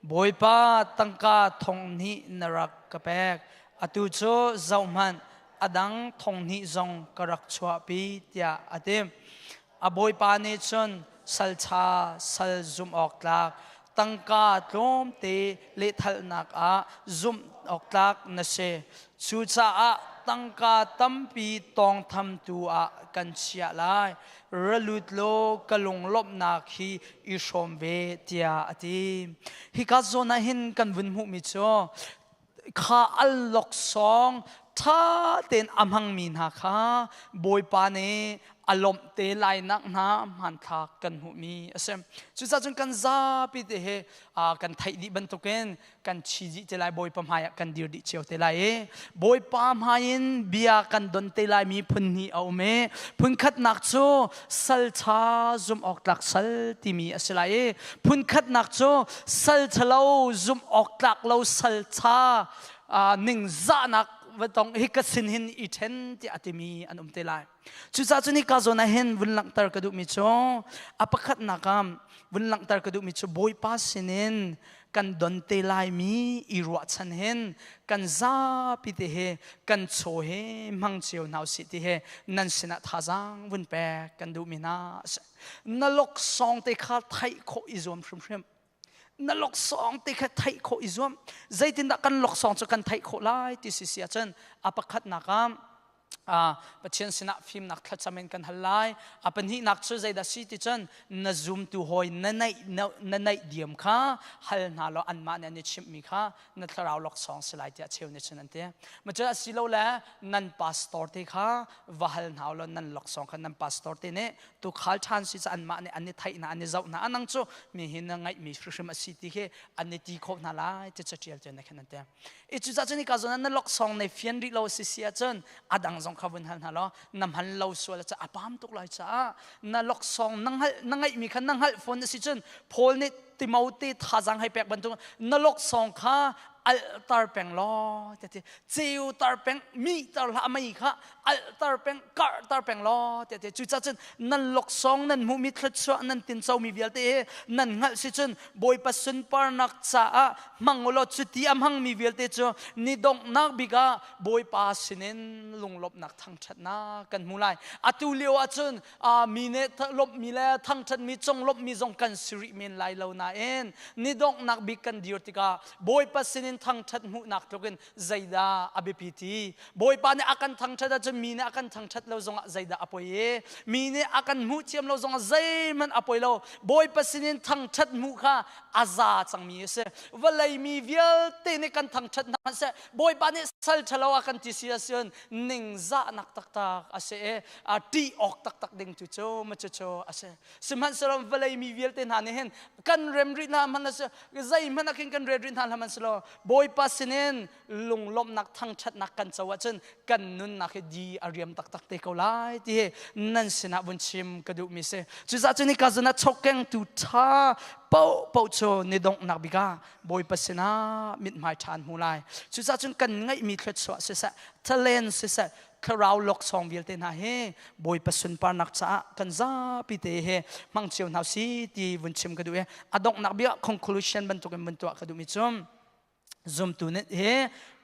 Bawipa, tangka thong hnih na rak ka pek. Atu cu zohhmanh, a dang thong hnih zong ka rak chuahpi, tiah a ti. A bawipa nih cun sal ṭha, sal zumh awk tlak, tangka tlawmte lehthalnak ah zumh awk tlak na si. Cucaah tangka tampi tawngthamtu ah kan chiah lai. Ra lut law ka lunglawmhnak hi i hrawm ve, tiah a ti. Hika zawn ah hin kan vun hmuhmi cu kha al laksawng ṭha tein a hmangmi hna kha Bawipa nih a lawmh te lai nak hna hmanthlak kan hmuhmi a si. Cucaah cun kan zapi te he kan theih dih bantukin kan chi dih te lai, Bawipa hmai ah kan dir dih cio te lai i Bawipa hmai in bia kan don te lai mi phun hnih a um i phun khatnak cu sal ṭha zumh awk tlak sal timi a si lai i phun khatnak cu sal ṭhalo zumh awk tlak lo sal ṭha ningzahnak va tong hi ka sin hin i ṭhen tiah a timi an um te lai. Cucaah cun hika zawn ah hin vun langhter ka duhmi cu a pakhatnak ah vun langhter ka duhmi cu Bawipa sinin kan don te laimi i ruahchan hin kan zapi te he kan chaw he hmang cio hna usih ti he nan sinah thazaang vun pek kan duhmi hna a si. Na laksawng te kha theih khawh i zuam hrimhrim. Na laksawng te kha theih khawh i zuam. Zeitindah kan laksawng cu kan theih khawh lai ti si si ahcun a pakhatnak ah Pathian sinah fimnak thlacam in kan hal lai. A pahnihnak cu zeidah si ti cun na zumtu hawi na naih diam kha hal hna law anmah nih an i chimhmi kha na thlarau laksawng si lai tiah cheu nih cun an ti. Macun asilole nan pastor te kha va hal hna law nan laksawng kha nan pastor te nih tukhal ṭhan si ca anmah nih an i theih hna an i zoh hna anang cu mi hi na ngaihmi hrimhrim a si ti khi an i ti khawh hna lai ti caṭial cu na khan an ti. I cucaah cun hika zawn ah na laksawng nei fian rih lo si si ahcun a dang zong kha vun hal hna law na hman lo sual ah a pam tuk lai caah na laksawng na hngalh na ngeihmi kha na hngalh fawn a si cun Paul nih Timote thazaang hei pek bantuk na laksawng kha alhter peng law ti ceu tar peng mi tar hlah mei kha alhter peng karhter peng law ti cucaah cun nan laksawng nan hmuhmi thluachuah nan tincomi vialte hi nan hngalh si cun Bawipa sunparnak caah hmang u law cuti a hmangmi vialte cu ni donghnak bik ah Bawipa sinin lunglawmhnak thangṭhatnak kan hmu lai. Atu lio ah cun mi nih lawmhmi le thangṭhatmi conglawmhmi zong kan si rih men lai lo nain ni donghnak bik kan dir tikah Bawipa sinin thangṭhat hmuhnak tlukin zeidah a biapi ti? Bawipa nih a kan thangṭhat ahcun mi nih a kan thangṭhat lo zongah zeidah a poi i mi nih a kan hmuh thiam lo zongah zeihmanh a poi lo. Bawipa sinin thangṭhat hmuh kha a za cangmi a si. Vawlei mi vialte nih kan thangṭhat hna seh Bawipa nih sal ṭhalo a kan ti si ahcun ningzahnak taktak a si i a ṭih awk taktak ding tu cu ma cucu a si. Sihmanhsehlaw vawlei mi vialte hna nih hin kan rem rih hna hmanh a si zeihmanh ah khin kan rel rih hna hlah hmanhsehlaw Bawipa sinin lunglawmhnak thangṭhatnak kan co ahcun kan nunnak hi di a riam taktak te ko lai ti hi nan sinah vun chim ka duhmi si. Cucaah cun hika zawn ah chawkengtu ṭha paohpaoh cu ni donghnak bik ah Bawipa sinah mithmai ṭha an hmu lai. Cucaah cun kan ngeihmi thluachuah siseh, talent siseh, thlarau laksawng vialte hna hi Bawipa sunparnak caah kan zapi te he hmang cio hna si ti vun chim ka duh i a donghnak bik ah conclusion bantukin vun tuah ka duhmi cu zumtu nih hi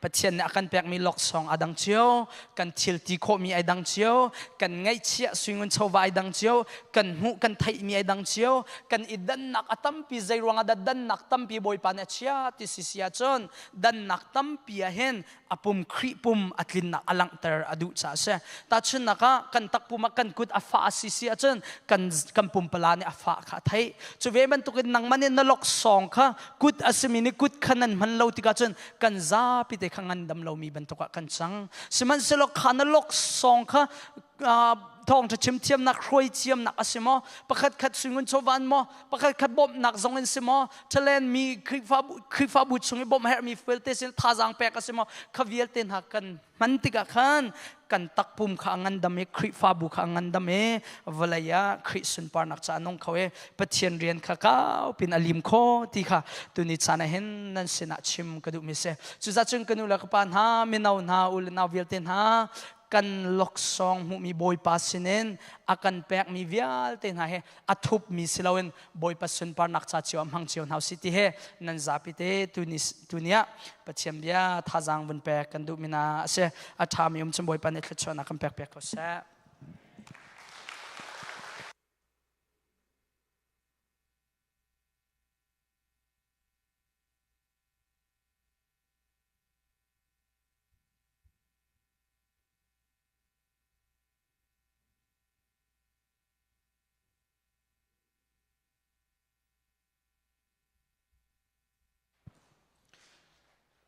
Pathian nih a kan pekmi laksawng a dang cio, kan thil ti khawhmi ai dang cio, kan ngaihchiah suingun chawva ai dang cio, kan hmuh kan theihmi ai dang cio, kan i dannak a tampi zei ruangah dah dannak tampi Bawipa nih a chia ti si si ahcun dannak tampi ah hin a pum Khrih pum a tlinnak a langhter a duh caah a si. Tahchunhnak ah kan takpum ah kan kut a fah a si si ahcun kan kan pumpala nih a fah kha a theih. Cu ve bantukin nangmah nih na laksawng kha kut a simi nih kut kha nan hman lo tikah cun kan zapi te kha ngandam lomi bantuk ah kan cang. Sihmanhsehlaw kha na laksawng kha thawngṭha chim thiamnak hruai thiamnak a si maw pakhat khat suingun chawvan maw pakhat khat bawmhnak zong in si maw ṭhalen mi Khrihfabu Khrihfabu chung i bawmh herhmi vialte sin thazaang pek a si maw kha vialte hna kan hman tikah khan kan takpum kha a ngandam i Khrihfabu kha a ngandam i vawlei ah Khrih sunparnak ca a nung kho i Pathian rian kha kau pin a lim kho ti kha tuni caan ah hin nan sinah chim ka duhmi si cucaah cun ka nu le ka pa hna mino hna u le nau vialte hna kan laksawng hmuhmi Bawipa sinin a kan pekmi vialte hna he a thupmi si loin Bawipa sunparnak ca cio ah hmang cio hna usih ti he nan zapi te tuni ah Pathian bia thazaang vun pek kan duhmi hna a si. A ṭhami um cun Bawipa nih thluachuahnak kan pek piak ko seh.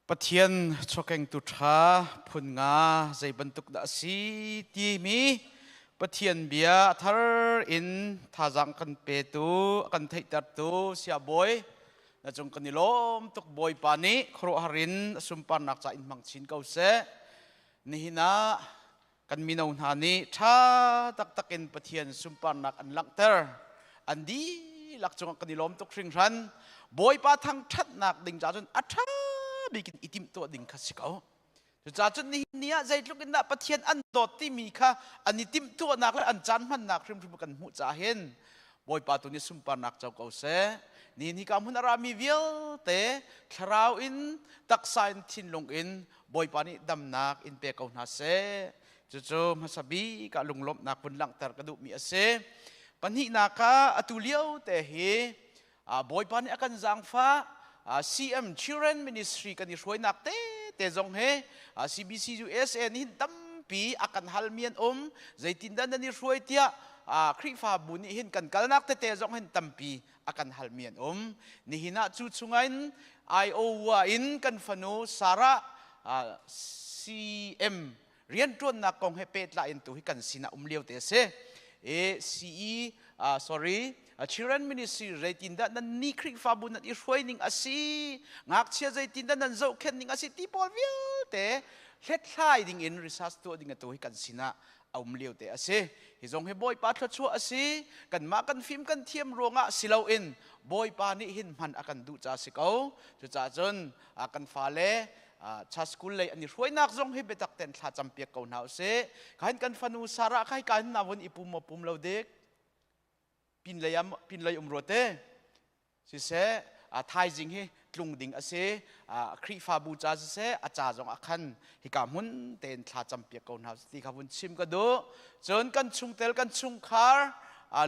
Pathian chawkengtu ṭha phun nga zei bantuk dah a si timi Pathian bia a thar in thazaang kan petu, a kan theihtertu Siabawi na cung kan i lawm tuk. Bawipa nih khuaruahhar in a sunparnak ca in hmang chin ko seh. Nihin ah kan mino hna nih ṭha taktak in Pathian sunparnak an langhter. An dihlak cungah kan i lawm tuk hringhran. Bawipa thangṭhatnak ding ca cun a ṭha bik in i timhtuah ding kha si ko. Cucaah cun nihin ni ah zeitluk in dah Pathian an dawt timi kha an i timhtuahnak le an caan hmannak hrimhrim kan hmuh caah hin Bawipa tu nih sunparnak co ko seh. Nihin hi ka hmun a rami vialte thlarau in, taksa in, thinlung in Bawipa nih damnak in pe ko hna seh. Cucu hmasa bik ah lunglawmhnak vun langhter ka duhmi a si. Pahnihnak ah atu lio te hi Bawipa nih a kan zaangfah. CM Children Ministry kan i hruainak te te zong he CBC USA nih hin tampi a kan halmi an um. Zeitindah nan i hruai tiah Khrihfabu nih hin kan kalnak tete zong hin tampi a kan halmi an um. Nihin ah cu chungin Iowa in kan fanu Sarah CM rianṭuannak kong he pehtlai in tu hi kan sinah um lio te a si. E CE sorry, Children Ministry zeitindah nan ni Khrihfabu nan i hruai ning a si, ngakchia zeitindah nan zohkhenh ning a si ti pawl vialte hlethlai ding in research tuah ding atu hi kan sinah a um lio te a si. Hi zong hi Bawipa thluachuah a si. Kanmah kan fim kan thiam ruangah si loin Bawipa nih hin hman a kan duh ca si ko. Cucaah cun kan fale cha school lei an i hruainak zong hi biatak ten thla campiak ko hna usih. Kahin kan fanu Sarah kai ka hin na vun i pum maw pum lo dik pin lei am pin lei um rua te siseh, thaizing hi tlung ding a si. Khrihfabu ca siseh, a ca zong a khan hika hmun tein thla campiak ko hna ti kha vun chim ka duh. Cun kan chungtel kan chungkhar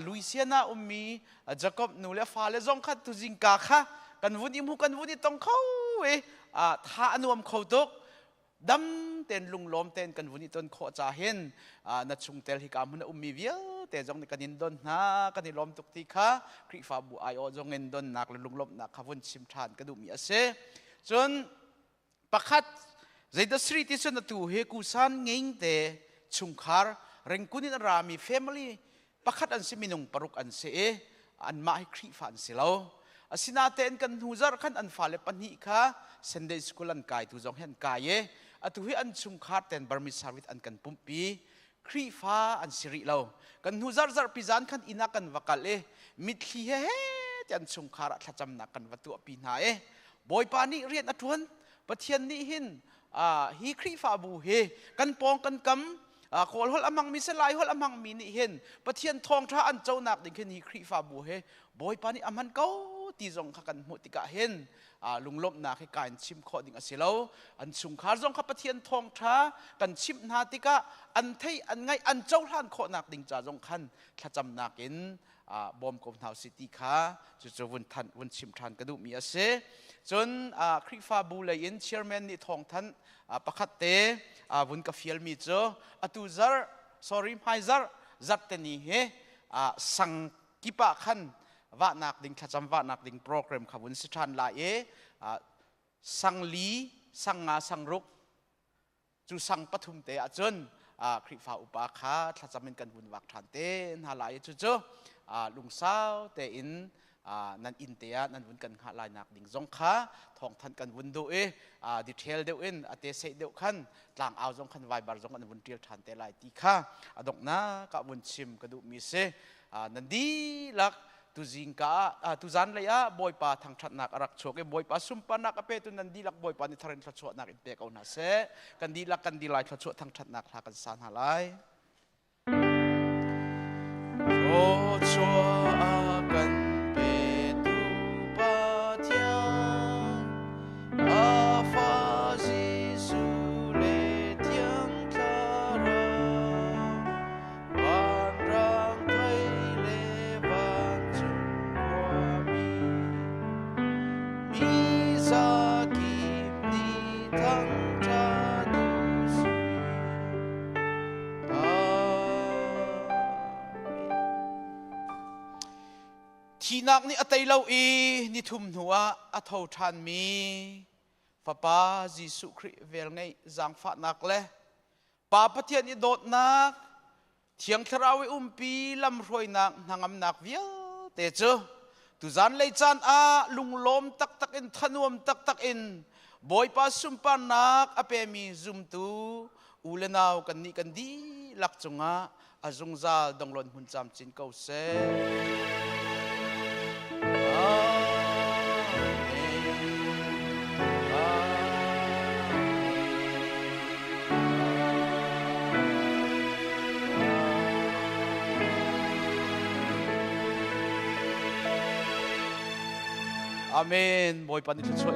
Louisiana ummi Jacob nu le fale zong kha tuzing ka kha kan vun i hmu, kan vun i tong kho i tha a nuam kho tuk. Dam tein lunglawm tein kan vun i ton khawh ca hin na chungtel hika hmun a ummi vialte zong nih kan in don hna, kan i lawm tuk ti kha Khrihfabu aiawh zong in donnak le lunglawmhnak kha vun chim ṭhan ka duhmi a si. Cun pakhat zeidah sri ti cun atu hi kusan nging te chungkhar Rengkun in a rami family pakhat an si, minung paruk an si i anmah hi Khrihfa an si lo. Asinain kan hnu zarh khan an fale pahnih kha Sunday school an kai, tu zong hi an kai i atu hi an chungkhar ten Burmese service an kan pumhpi. Khrihfa an si rih lo. Kan hnu zarh zarhpi zan khan inn ah kan va kal i mitthli he he ti an chungkhar ah thlacamnak kan va tuahpi hna i Bawipa nih rian a ṭuan. Pathian nih hin hi Khrihfabu hi kan pawng kan kam Kawl holh a hmangmi si, Lai holh a hmangmi nih hin Pathian thawngṭha an conak ding khin hi Khrihfabu hi Bawipa nih a hman ko ti zong kha kan hmuh tikah hin lunglawmhnak hi ka in chim khawh ding a si lo. An chungkhar zong kha Pathian thawngṭha kan chimh hna tikah an theih, an ngaih, an cohlan khawhnak ding ca zong khan thlacamnak in bawm ko hna usih ti kha cucu vun thanh vun chim ṭhan ka duhmi a si. Cun Khrihfabu lei in chairman nih thawngthanh pakhat te vun ka fialmi cu atu zarh, sorry, hmai zarh zarhte ni hi sang kip ah khan vahnak ding, thlacam vahnak ding program kha vun si ṭhan lai i sang li, sang nga, sang ruk cu sang pathum te ahcun Khrihfa upa kha thlacam in kan vun vak ṭhan te hna lai i cucu lungsau tein nan inn te ah nan vun kan hngah lai nak ding zong kha thawngthanh kan vun duh i detail deuh in a te seih deuh khan tlang au zong khan Viber zong an vun ṭial ṭhan te lai ti kha a donghnak ah vun chim ka duhmi si. Nan dihlak tuzing ka ah, tuzan lei ah Bawipa thangṭhatnak a rak chuak i Bawipa sunparnak a petu nan dihlak Bawipa nih tharin thluachuahnak in pe ko hna seh. Kan dihlak kan dilai thluachuah thangṭhatnak hla kan sa hna lai. Thluachuah a kan petu Pathian, a fa Jesuh le Thiang Thlarau, vanrang thei le vancung khuami, mi zakip nih thangṭhat u sih. Thihnak nih a tei lo i nithum hnuah a tho ṭhanmi Fapa Jesuh Khrih velngeih zaangfahnak le Pa Pathian i dawtnak. Thiang Thlarau i umpi lamhruainak hnangamnak vialte cu tuzan lei caan ah lunglawm taktak in thanuam taktak in Bawipa sunparnak a pemi zumtu u le nau kannih kan dihlak cungah a zungzal donglawn hmun camcin ko seh. Amen. Bawipa nih thluachuah.